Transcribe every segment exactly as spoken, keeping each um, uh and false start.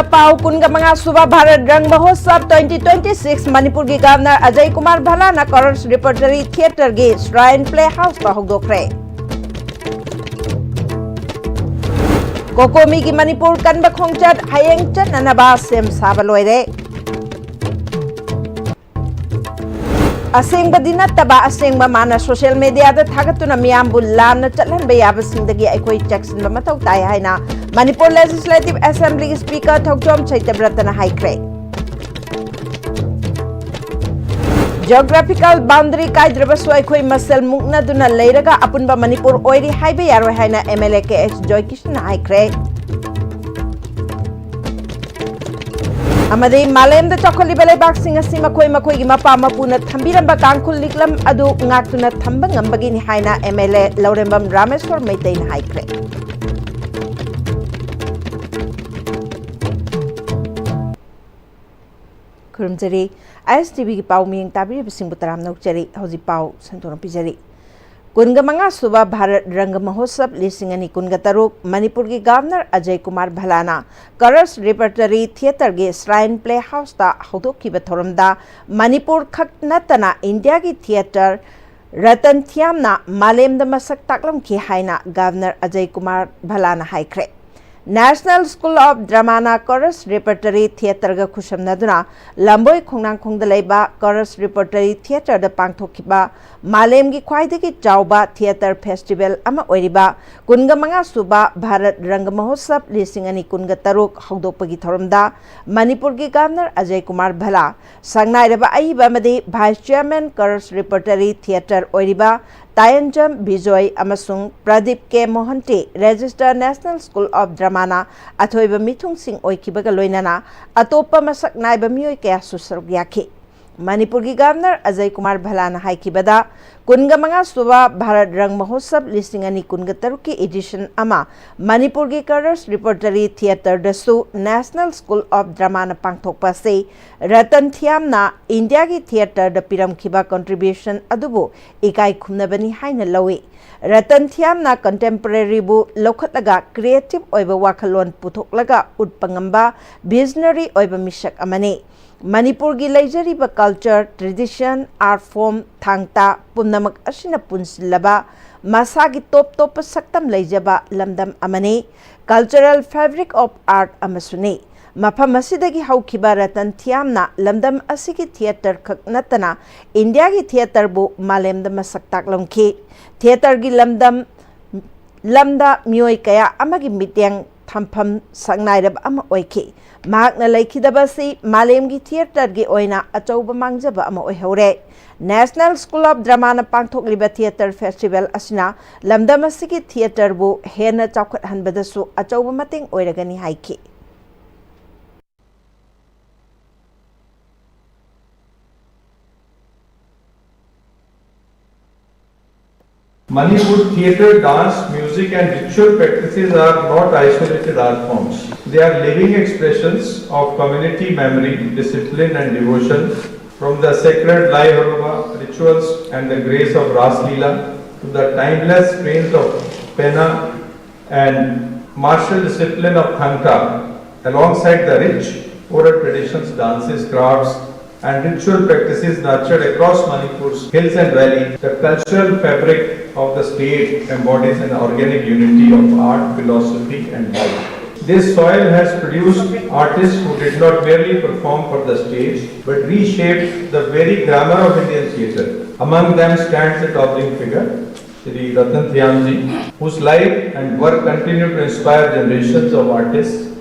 ꯄꯥꯎ꯫ ꯀꯨꯟꯒ ꯃꯉꯥ ꯁꯨꯕ ꯚꯥꯔꯠ ꯔꯪ ꯃꯍꯣꯠꯁꯕ twenty twenty six ꯃꯅꯤꯄꯨꯔꯒꯤ ꯒꯚꯔꯅꯔ ꯑꯖꯌ ꯀꯨꯃꯥꯔ ꯚꯂꯥꯅ ꯀꯣꯔꯁ ꯔꯤꯄꯔꯇꯔꯤ ꯊꯤꯌꯦꯇꯔꯒꯤ ꯁ꯭ꯔꯥꯏꯟ ꯄ꯭ꯂꯦ ꯍꯥꯎꯁꯇ ꯍꯧꯗꯣꯛꯈ꯭ꯔꯦ꯫ ꯀꯣꯀꯣꯃꯤꯒꯤ ꯃꯅꯤꯄꯨꯔ ꯀꯟꯕ ꯈꯣꯡꯆꯠ ꯍꯌꯦꯡ ꯆꯠꯅꯅꯕ ꯁꯦꯝ ꯁꯥꯕ ꯂꯣꯏꯔꯦ꯫ ꯑꯁꯦꯡꯕꯗꯤ ꯅꯠꯇꯕ ꯑꯁꯦꯡꯕ ꯃꯥꯅ ꯁꯣꯁꯤꯌꯦꯜ ꯃꯦꯗꯤꯌꯥꯗ ꯊꯥꯒꯠꯇꯨꯅ ꯃꯤꯌꯥꯝꯕꯨ ꯂꯥꯟꯅ ꯆꯠꯍꯟꯕ ꯌꯥꯕꯁꯤꯡꯗꯒꯤ ꯑꯩꯈꯣꯏ ꯆꯦꯛꯁꯤꯟꯕ ꯃꯊꯧ ꯇꯥꯏ ꯍꯥꯏꯅ ꯃꯅꯤꯄꯨꯔ ꯂꯦꯖꯤꯁꯂꯦꯇꯤꯚ ꯑꯦꯁꯦꯝꯕ꯭ꯂꯤꯒꯤ ꯁ꯭ꯄꯤꯀꯔ ꯊꯧꯆꯣꯝ ꯁꯩꯇꯕ꯭ꯔꯇꯅ ꯍꯥꯏꯈ꯭ꯔꯦ꯫ ꯖꯤꯑꯣꯒ꯭ꯔꯥꯐꯤꯀꯦꯜ ꯕꯥꯎꯟꯗꯔꯤ ꯀꯥꯏꯗ꯭ꯔꯕꯁꯨ ꯑꯩꯈꯣꯏ ꯃꯁꯦꯜ ꯃꯨꯛꯅꯗꯨꯅ ꯂꯩꯔꯒ ꯑꯄꯨꯟꯕ ꯃꯅꯤꯄꯨꯔ ꯑꯣꯏꯔꯤ ꯍꯥꯏꯕ ꯌꯥꯔꯣꯏ ꯍꯥꯏꯅ ꯑꯦꯝ ꯑꯦꯜ ꯑꯦ ꯀꯦ ꯑꯦꯁ ꯖꯣꯏꯀꯤꯁꯟꯅ ꯍꯥꯏꯈ꯭ꯔꯦ꯫ ꯑꯃꯗꯤ ꯃꯥꯂꯦꯝꯗ ꯆꯥꯎꯈꯠꯂꯤꯕ ꯂꯩꯕꯥꯛꯁꯤꯡ ꯑꯁꯤ ꯃꯈꯣꯏ ꯃꯈꯣꯏꯒꯤ ꯃꯄꯥ ꯃꯄꯨꯅ ꯊꯝꯕꯤꯔꯝꯕ ꯇꯥꯡꯈꯨꯜ ꯂꯤꯛꯂꯝ ꯑꯗꯨ ꯉꯥꯛꯇꯨꯅ ꯊꯝꯕ ꯉꯝꯕꯒꯤꯅꯤ ꯍꯥꯏꯅ ꯑꯦꯝ ꯑꯦꯜ ꯑꯦ ꯂꯧꯔꯦꯝꯕꯝ ꯔꯥꯃꯦꯁꯣꯔ ꯃꯩꯇꯩꯅ ꯍꯥꯏꯈ꯭ꯔꯦ꯫ ꯈꯨꯔꯨꯝꯖꯔꯤ꯫ ꯑꯥꯏ ꯑꯦꯁ ꯇꯤ ꯚꯤꯒꯤ ꯄꯥꯎ ꯃꯤꯌꯦꯡ ꯇꯥꯕꯤꯔꯤꯕꯁꯤꯡꯕꯨ ꯇꯔꯥꯝꯅ ꯑꯣꯛꯆꯔꯤ꯫ ꯍꯧꯖꯤꯛ ꯄꯥꯎ ꯁꯟꯗꯣꯛꯅ ꯄꯤꯖꯔꯤ꯫ ꯀꯨꯟꯒ ꯃꯉꯥ ꯁꯨꯕ ꯚꯥꯔꯠ ꯔꯪꯒ ꯃꯍꯣꯠꯁꯕ ꯂꯤꯁꯤꯡ ꯑꯅꯤ ꯀꯨꯟꯒ ꯇꯔꯨꯛ ꯃꯅꯤꯄꯨꯔꯒꯤ ꯒꯚꯔꯅꯔ ꯑꯖꯌ ꯀꯨꯃꯥꯔ ꯚꯂꯥꯅ ꯀꯔꯁ ꯔꯤꯄꯔꯇꯔꯤ ꯊꯤꯌꯦꯇꯔꯒꯤ ꯁ꯭ꯔꯥꯏꯟ ꯄ꯭ꯂꯦ ꯍꯥꯎꯁꯇ ꯍꯧꯗꯣꯛꯈꯤꯕ ꯊꯧꯔꯝꯗ ꯃꯅꯤꯄꯨꯔ ꯈꯛ ꯅꯠꯇꯅ ꯏꯟꯗꯤꯌꯥꯒꯤ ꯊꯤꯌꯦꯇꯔ ꯔꯇꯟ ꯊꯤꯌꯥꯝꯅ ꯃꯥꯂꯦꯝꯗ ꯃꯁꯛ ꯇꯥꯛꯂꯝꯈꯤ ꯍꯥꯏꯅ ꯒꯚꯔꯅꯔ ꯑꯖꯌ ꯀꯨꯃꯥꯔ ꯚꯂꯥꯅ ꯍꯥꯏꯈ꯭ꯔꯦ꯫ ꯅꯦꯁꯅꯦꯜ ꯁ꯭ꯀꯨꯜ ꯑꯣꯐ ꯗ꯭ꯔꯃꯥꯅ ꯀꯔꯁ ꯔꯤꯄꯔꯇꯔꯤ ꯊꯤꯌꯦꯇꯔꯒ ꯈꯨꯠꯁꯝꯅꯗꯨꯅ ꯂꯝꯕꯣꯏ ꯈꯣꯡꯅꯥꯡꯈꯣꯡꯗ ꯂꯩꯕ ꯀꯔꯁ ꯔꯤꯄꯔꯇꯔꯤ ꯊꯤꯌꯦꯇꯔꯗ ꯄꯥꯡꯊꯣꯛꯈꯤꯕ ꯃꯥꯂꯦꯝꯒꯤ ꯈ꯭ꯋꯥꯏꯗꯒꯤ ꯆꯥꯎꯕ ꯊꯤꯌꯦꯇꯔ ꯐꯦꯁꯇꯤꯚꯦꯜ ꯑꯃ ꯑꯣꯏꯔꯤꯕ ꯀꯨꯟꯒ ꯃꯉꯥ ꯁꯨꯕ ꯚꯥꯔꯠ ꯔꯪꯒ ꯃꯍꯣꯠꯁꯕ ꯂꯤꯁꯤꯡ ꯑꯅꯤ ꯀꯨꯟꯒ ꯇꯔꯨꯛ ꯍꯧꯗꯣꯛꯄꯒꯤ ꯊꯧꯔꯝꯗ ꯃꯅꯤꯄꯨꯔꯒꯤ ꯒꯚꯔꯅꯔ ꯑꯖꯌ ꯀꯨꯃꯥꯔ ꯚꯂꯥ, ꯁꯛꯅꯥꯏꯔꯕ ꯑꯏꯕ ꯑꯃꯗꯤ ꯚꯥꯏꯁ ꯆꯤꯌꯔꯃꯦꯟ ꯀꯔꯁ ꯔꯤꯄꯔꯇꯔꯤ ꯊꯤꯌꯦꯇꯔ ꯑꯣꯏꯔꯤꯕ ꯇꯥꯌꯟꯖꯝ ꯕꯤꯖꯣꯏ ꯑꯃꯁꯨꯡ ꯄ꯭ꯔꯗꯤꯞ ꯀꯦ ꯃꯣꯍꯟꯇꯤ, ꯔꯦꯖꯤꯁꯇꯔ ꯅꯦꯁꯅꯦꯜ ꯁ꯭ꯀꯨꯜ ꯑꯣꯐ ꯗ꯭ꯔꯃꯥꯅ ꯑꯊꯣꯏꯕ ꯃꯤꯊꯨꯡꯁꯤꯡ ꯑꯣꯏꯈꯤꯕꯒ ꯂꯣꯏꯅꯅ ꯑꯇꯣꯞꯄ ꯃꯁꯛ ꯅꯥꯏꯕ ꯃꯤꯑꯣꯏ ꯀꯌꯥꯁꯨ ꯁꯔꯨꯛ ꯌꯥꯈꯤ꯫ ꯃꯅꯤꯄꯨꯔꯒꯤ ꯒꯕꯔꯅꯔ ꯑꯖꯌ ꯀꯨꯃꯥꯔ ꯚꯜꯂꯥꯅ ꯍꯥꯏꯈꯤꯕꯗ, ꯀꯨꯟꯒ ꯃꯉꯥ ꯁꯨꯕ ꯚꯥꯔꯠ ꯔꯪ ꯃꯍꯣꯠꯁꯕ ꯂꯤꯁꯤꯡ ꯑꯅꯤ ꯀꯨꯟꯒ ꯇꯔꯨꯛꯀꯤ edition ꯑꯃ ꯃꯅꯤꯄꯨꯔꯒꯤ Colours Repertory Theatreꯗꯁꯨ National School of Dramaꯅ ꯄꯥꯡꯊꯣꯛꯄ ꯑꯁꯤ ꯔꯇꯟ ꯊꯤꯌꯥꯝꯅ ꯏꯟꯗꯤꯌꯥꯒꯤ theatreꯗ ꯄꯤꯔꯝꯈꯤꯕ contribution ꯑꯗꯨꯕꯨ ꯏꯀꯥꯏ ꯈꯨꯝꯅꯕꯅꯤ ꯍꯥꯏꯅ ꯂꯧꯏ꯫ ꯔꯇꯟ ꯊꯤꯌꯥꯝꯅ contemporaryꯕꯨ ꯂꯧꯈꯠꯂꯒ creative ꯑꯣꯏꯕ ꯋꯥꯈꯜꯂꯣꯟ ꯄꯨꯊꯣꯛꯂꯒ ꯎꯠꯄ ꯉꯝꯕ visionary ꯑꯣꯏꯕ ꯃꯤꯁꯛ ꯑꯃꯅꯤ꯫ ꯃꯅꯤꯄꯨꯔꯒꯤ ꯂꯩꯖꯔꯤꯕ culture, tradition, art form, ꯊꯥꯡ ꯇꯥ ꯄꯨꯝꯅꯃꯛ ꯑꯁꯤꯅ ꯄꯨꯟꯁꯤꯜꯂꯕ ꯃꯁꯥꯒꯤ ꯇꯣꯞ ꯇꯣꯞꯄ ꯁꯛꯇꯝ ꯂꯩꯖꯕ ꯂꯝꯗꯝ ꯑꯃꯅꯤ꯫ Cultural fabric of art ꯑꯃꯁꯨꯅꯤ꯫ ꯃꯐꯝ ꯑꯁꯤꯗꯒꯤ ꯍꯧꯈꯤꯕ ꯔꯇꯟ ꯊꯤꯌꯥꯝꯅ ꯂꯝꯗꯝ ꯑꯁꯤꯒꯤ theatre ꯈꯛ ꯅꯠꯇꯅ ꯏꯟꯗꯤꯌꯥꯒꯤ theatreꯕꯨ ꯃꯥꯂꯦꯝꯗ ꯃꯁꯛ ꯇꯥꯛꯂꯝꯈꯤ꯫ Theatreꯒꯤ ꯂꯝꯗꯝ ꯂꯝꯗ ꯃꯤꯑꯣꯏ ꯀꯌꯥ ꯑꯃꯒꯤ ꯃꯤꯠꯌꯦꯡ ꯊꯝꯐꯝ ꯁꯛꯅꯥꯏꯔꯕ ꯑꯃ ꯑꯣꯏꯈꯤ꯫ ꯃꯍꯥꯛꯅ ꯂꯩꯈꯤꯗꯕ ꯑꯁꯤ ꯃꯥꯂꯦꯝꯒꯤ theatreꯒꯤ ꯑꯣꯏꯅ ꯑꯆꯧꯕ ꯃꯥꯡꯖꯕ ꯑꯃ ꯑꯣꯏꯍꯧꯔꯦ꯫ National School of Dramaꯅ ꯄꯥꯡꯊꯣꯛꯂꯤꯕ theatre festival ꯑꯁꯤꯅ ꯂꯝꯗꯝ ꯑꯁꯤꯒꯤ theatreꯕꯨ ꯍꯦꯟꯅ ꯆꯥꯎꯈꯠꯍꯟꯕꯗꯁꯨ ꯑꯆꯧꯕ ꯃꯇꯦꯡ ꯑꯣꯏꯔꯒꯅꯤ ꯍꯥꯏꯈꯤ꯫ Manipur theatre, dance, music, and ritual practices are not isolated art forms. They are living expressions of community memory, discipline, and devotion. From the sacred Lai Haroba rituals and the grace of Ras Leela to the timeless strains of Pena and martial discipline of Thangka, alongside the rich oral traditions, dances, crafts, and ritual practices nurtured across Manipur's hills and valleys, the cultural fabric of the state embodies an organic unity of art, philosophy, and life. This soil has produced artists who did not merely perform for the stage, but reshaped the very grammar of Indian theatre. Among them stands a towering figure, Shri Ratan Thiamji, whose life and work continue to inspire generations of artists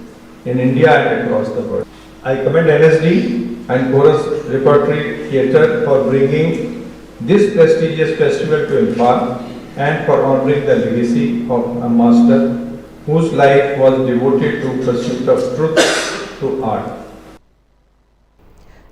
in India and across the world. I commend N S D and Chorus Repertory Theatre for bringing this prestigious festival to Imphal and for honoring the legacy of a master whose life was devoted to pursuit of truth through art.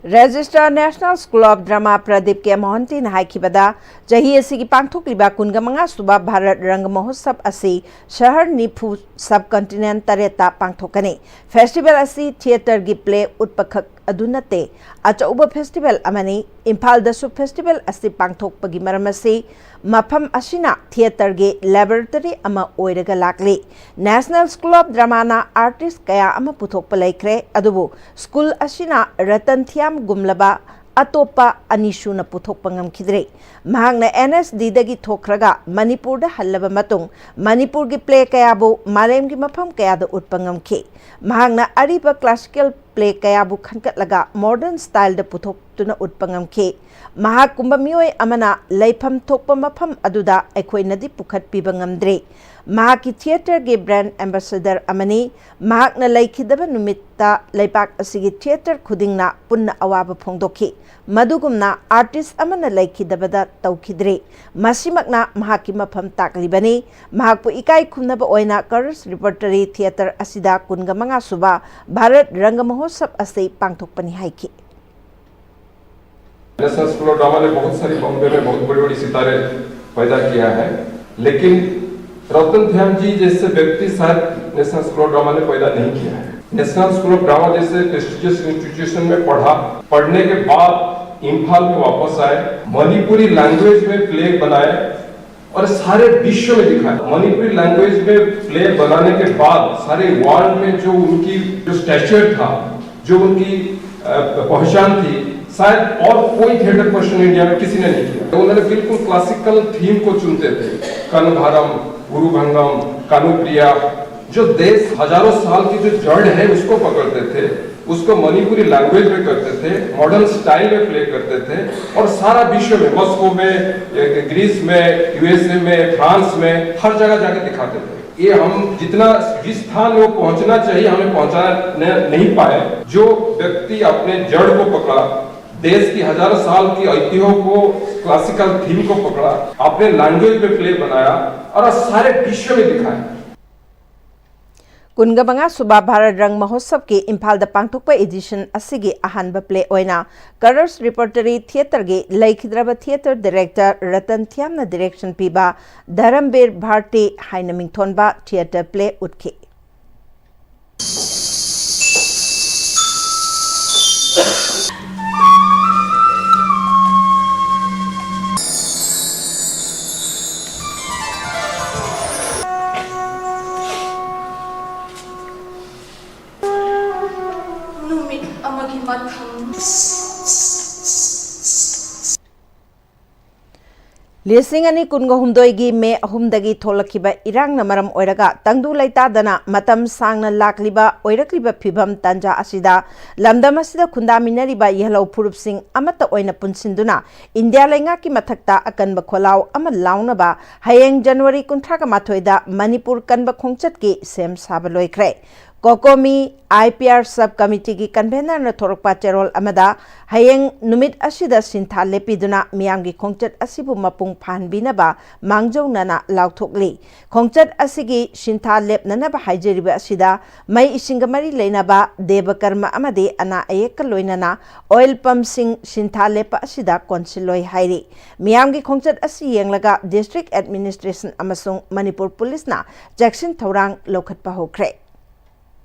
Registrar National School of Drama Pradeep K Mohanty ꯅ ꯍꯥꯏꯈꯤꯕꯗ, ꯆꯍꯤ ꯑꯁꯤꯒꯤ ꯄꯥꯡꯊꯣꯛꯂꯤꯕ ꯀꯨꯟꯒ ꯃꯉꯥ ꯁꯨꯕ ꯚꯥꯔꯠ ꯔꯪꯒ ꯃꯍꯣꯠꯁꯕ ꯑꯁꯤ ꯁꯍꯔ ꯅꯤꯐꯨ, subcontinent ꯇꯔꯦꯠꯇ ꯄꯥꯡꯊꯣꯛꯀꯅꯤ꯫ Festival ꯑꯁꯤ theatreꯒꯤ play ꯎꯠꯄꯈꯛ ꯑꯗꯨ ꯅꯠꯇꯦ, ꯑꯆꯧꯕ festival ꯑꯃꯅꯤ꯫ ꯏꯝꯐꯥꯜꯗꯁꯨ festival ꯑꯁꯤ ꯄꯥꯡꯊꯣꯛꯄꯒꯤ ꯃꯔꯝ ꯑꯁꯤ ꯃꯐꯝ ꯑꯁꯤꯅ theatreꯒꯤ laboratory ꯑꯃ ꯑꯣꯏꯔꯒ ꯂꯥꯛꯂꯤ꯫ National School of Dramaꯅ artist ꯀꯌꯥ ꯑꯃ ꯄꯨꯊꯣꯛꯄ ꯂꯩꯈ꯭ꯔꯦ, ꯑꯗꯨꯕꯨ school ꯑꯁꯤꯅ ꯔꯇꯟ ꯊꯤꯌꯥꯝꯒꯨꯝꯂꯕ ꯑꯇꯣꯞꯄ ꯑꯅꯤꯁꯨꯅ ꯄꯨꯊꯣꯛꯄ ꯉꯝꯈꯤꯗ꯭ꯔꯦ꯫ ꯃꯍꯥꯛꯅ NSDꯗꯒꯤ ꯊꯣꯛꯈ꯭ꯔꯒ ꯃꯅꯤꯄꯨꯔꯗ ꯍꯜꯂꯕ ꯃꯇꯨꯡ, ꯃꯅꯤꯄꯨꯔꯒꯤ play ꯀꯌꯥꯕꯨ ꯃꯥꯂꯦꯝꯒꯤ ꯃꯐꯝ ꯀꯌꯥꯗ ꯎꯠꯄ ꯉꯝꯈꯤ꯫ ꯃꯍꯥꯛꯅ ꯑꯔꯤꯕ classical play ꯀꯌꯥꯕꯨ ꯈꯟꯒꯠꯂꯒ modern styleꯗ ꯄꯨꯊꯣꯛꯇꯨꯅ ꯎꯠꯄ ꯉꯝꯈꯤ꯫ ꯃꯍꯥꯛꯀꯨꯝꯕ ꯃꯤꯑꯣꯏ ꯑꯃꯅ ꯂꯩꯐꯝ ꯊꯣꯛꯄ ꯃꯐꯝ ꯑꯗꯨꯗ ꯑꯩꯈꯣꯏꯅꯗꯤ ꯄꯨꯈꯠꯄꯤꯕ ꯉꯝꯗ꯭ꯔꯤ꯫ ꯃꯍꯥꯛꯀꯤ theatreꯒꯤ brand ambassador ꯑꯃꯅꯤ꯫ ꯃꯍꯥꯛꯅ ꯂꯩꯈꯤꯗꯕ ꯅꯨꯃꯤꯠꯇ ꯂꯩꯕꯥꯛ ꯑꯁꯤꯒꯤ theatre ꯈꯨꯗꯤꯡꯅ ꯄꯨꯟꯅ ꯑꯋꯥꯕ ꯐꯣꯡꯗꯣꯛꯈꯤ꯫ ꯃꯗꯨꯒꯨꯝꯅ artist ꯑꯃꯅ ꯂꯩꯈꯤꯗꯕꯗ ꯇꯧꯈꯤꯗ꯭ꯔꯤ꯫ ꯃꯁꯤꯃꯛꯅ ꯃꯍꯥꯛꯀꯤ ꯃꯐꯝ ꯇꯥꯛꯂꯤꯕꯅꯤ꯫ ꯃꯍꯥꯛꯄꯨ ꯏꯀꯥꯏ ꯈꯨꯝꯅꯕ ꯑꯣꯏꯅ Colors Repertory Theatre ꯑꯁꯤꯗ ꯀꯨꯟꯒ ꯃꯉꯥ ꯁꯨꯕ ꯚꯥꯔꯠ ꯔꯪꯒ ꯃꯍꯣꯠꯁꯕ ꯑꯁꯤ ꯄꯥꯡꯊꯣꯛꯄꯅꯤ ꯍꯥꯏꯈꯤ꯫ नेशनल स्कूल ऑफ ड्रामा ने बहुत सारी, बॉम्बे में बहुत बड़े बड़े सितारे पैदा किया है, लेकिन रतन ध्यान जी जैसे व्यक्ति शायद नेशनल स्कूल ऑफ ड्रामा ने पैदा नहीं किया है। नेशनल स्कूल ऑफ ड्रामा जैसे प्रेस्टिजियस इंस्टीट्यूशन में पढ़ा, पढ़ने के बाद इम्फाल में वापस आए, मणिपुरी लैंग्वेज में प्ले बनाए और सारे विश्व में दिखाए। मणिपुरी लैंग्वेज में प्ले बनाने के बाद सारे वर्ल्ड में जो उनकी जो स्टैचर था, जो उनकी अ, पहचान थी, शायद और कोई थिएटर प्रोडक्शन इंडिया में किसी ने नहीं किया। तो उन्होंने बिल्कुल क्लासिकल थीम को चुनते थे, कनभारम, गुरुभंगम, कानुप्रिया, जो देश हजारों साल की जो जड़ है उसको पकड़ते थे, उसको मणिपुरी लैंग्वेज में करते थे, मॉडर्न स्टाइल में प्ले करते थे और सारा विश्व में, मॉस्को में, ग्रीस में, यूएसए में, फ्रांस में, हर जगह जाके दिखाते थे। ये हम जितना, जिस स्थान में वो पहुंचना चाहिए, हमें पहुंचाने नहीं पाए। जो व्यक्ति अपने जड़ को पकड़ा, देश की हजारों साल की ऐतिह्य को, क्लासिकल थीम को पकड़ा, अपने लैंग्वेज में प्ले बनाया और सारे विश्व में दिखाया। ꯀꯨꯟꯒ ꯃꯉꯥ ꯁꯨꯕ ꯚꯥꯔꯠ ꯔꯪ ꯃꯍꯣꯠꯁꯕꯀꯤ ꯏꯝꯐꯥꯜꯗ ꯄꯥꯡꯊꯣꯛꯄ edition ꯑꯁꯤꯒꯤ ꯑꯍꯥꯟꯕ play ꯑꯣꯏꯅ Colors Repertory Theatreꯒꯤ ꯂꯩꯈꯤꯗ꯭ꯔꯕ theatre director ꯔꯇꯟ ꯊꯤꯌꯥꯝꯅ direction ꯄꯤꯕ ꯙꯔꯝꯕꯤꯔ ꯚꯥꯔꯇꯤ ꯍꯥꯏꯅ ꯃꯤꯡꯊꯣꯟꯕ theatre play ꯎꯠꯈꯤ꯫ ꯅꯨꯃꯤꯠ ꯑꯃꯒꯤ ꯃꯊꯪ꯫ ꯂꯤꯁꯤꯡ ꯑꯅꯤ ꯀꯨꯟꯒ ꯍꯨꯝꯗꯣꯏꯒꯤ ꯃꯦ ꯑꯍꯨꯝꯗꯒꯤ ꯊꯣꯛꯂꯛꯈꯤꯕ ꯏꯔꯥꯡꯅ ꯃꯔꯝ ꯑꯣꯏꯔꯒ ꯇꯪꯗꯨ ꯂꯩꯇꯥꯗꯅ ꯃꯇꯝ ꯁꯥꯡꯅ ꯂꯥꯛꯂꯤꯕ ꯑꯣꯏꯔꯛꯂꯤꯕ ꯐꯤꯕꯝ ꯇꯥꯟꯖꯥ ꯑꯁꯤꯗ ꯂꯝꯗꯝ ꯑꯁꯤꯗ ꯈꯨꯟꯗꯥꯃꯤꯟꯅꯔꯤꯕ ꯌꯦꯜꯍꯧ ꯐꯨꯔꯨꯞꯁꯤꯡ ꯑꯃꯠꯇ ꯑꯣꯏꯅ ꯄꯨꯟꯁꯤꯟꯗꯨꯅ ꯏꯟꯗꯤꯌꯥ ꯂꯩꯉꯥꯛꯀꯤ ꯃꯊꯛꯇ ꯑꯀꯟꯕ ꯈꯣꯜꯂꯥꯎ ꯑꯃ ꯂꯥꯎꯅꯕ ꯍꯌꯦꯡ ꯖꯅꯋꯥꯔꯤ ꯀꯨꯟꯊ꯭ꯔꯥꯒ ꯃꯥꯊꯣꯏꯗ ꯃꯅꯤꯄꯨꯔ ꯀꯟꯕ ꯈꯣꯡꯆꯠꯀꯤ ꯁꯦꯝ ꯁꯥꯕ ꯂꯣꯏꯈ꯭ꯔꯦ꯫ COCOMI IPR sub committeeꯒꯤ convenerꯅ ꯊꯣꯔꯛꯄ ꯆꯦꯔꯣꯜ ꯑꯃꯗ ꯍꯌꯦꯡ ꯅꯨꯃꯤꯠ ꯑꯁꯤꯗ ꯁꯤꯟꯊꯥ ꯂꯦꯞꯄꯤꯗꯨꯅ ꯃꯤꯌꯥꯝꯒꯤ ꯈꯣꯡꯆꯠ ꯑꯁꯤꯕꯨ ꯃꯄꯨꯡ ꯐꯥꯍꯟꯕꯤꯅꯕ ꯃꯥꯡꯖꯧꯅꯅ ꯂꯥꯎꯊꯣꯛꯂꯤ꯫ ꯈꯣꯡꯆꯠ ꯑꯁꯤꯒꯤ ꯁꯤꯟꯊꯥ ꯂꯦꯞꯅꯅꯕ ꯍꯥꯏꯖꯔꯤꯕ ꯑꯁꯤꯗ ꯃꯩ ꯏꯁꯤꯡꯒ ꯃꯔꯤ ꯂꯩꯅꯕ ꯗꯦꯕ ꯀꯔꯃ ꯑꯃꯗꯤ ꯑꯅꯥ ꯑꯌꯦꯛꯀ ꯂꯣꯏꯅꯅ oil pumpꯁꯤꯡ ꯁꯤꯟꯊꯥ ꯂꯦꯞꯄ ꯑꯁꯤꯗ ꯀꯣꯟꯁꯤꯜꯂꯣꯏ ꯍꯥꯏꯔꯤ꯫ ꯃꯤꯌꯥꯝꯒꯤ ꯈꯣꯡꯆꯠ ꯑꯁꯤ ꯌꯦꯡꯂꯒ district administration ꯑꯃꯁꯨꯡ ꯃꯅꯤꯄꯨꯔ ꯄꯨꯂꯤꯁꯅ ꯆꯦꯛꯁꯤꯟ ꯊꯧꯔꯥꯡ ꯂꯧꯈꯠꯄ ꯍꯧꯈ꯭ꯔꯦ꯫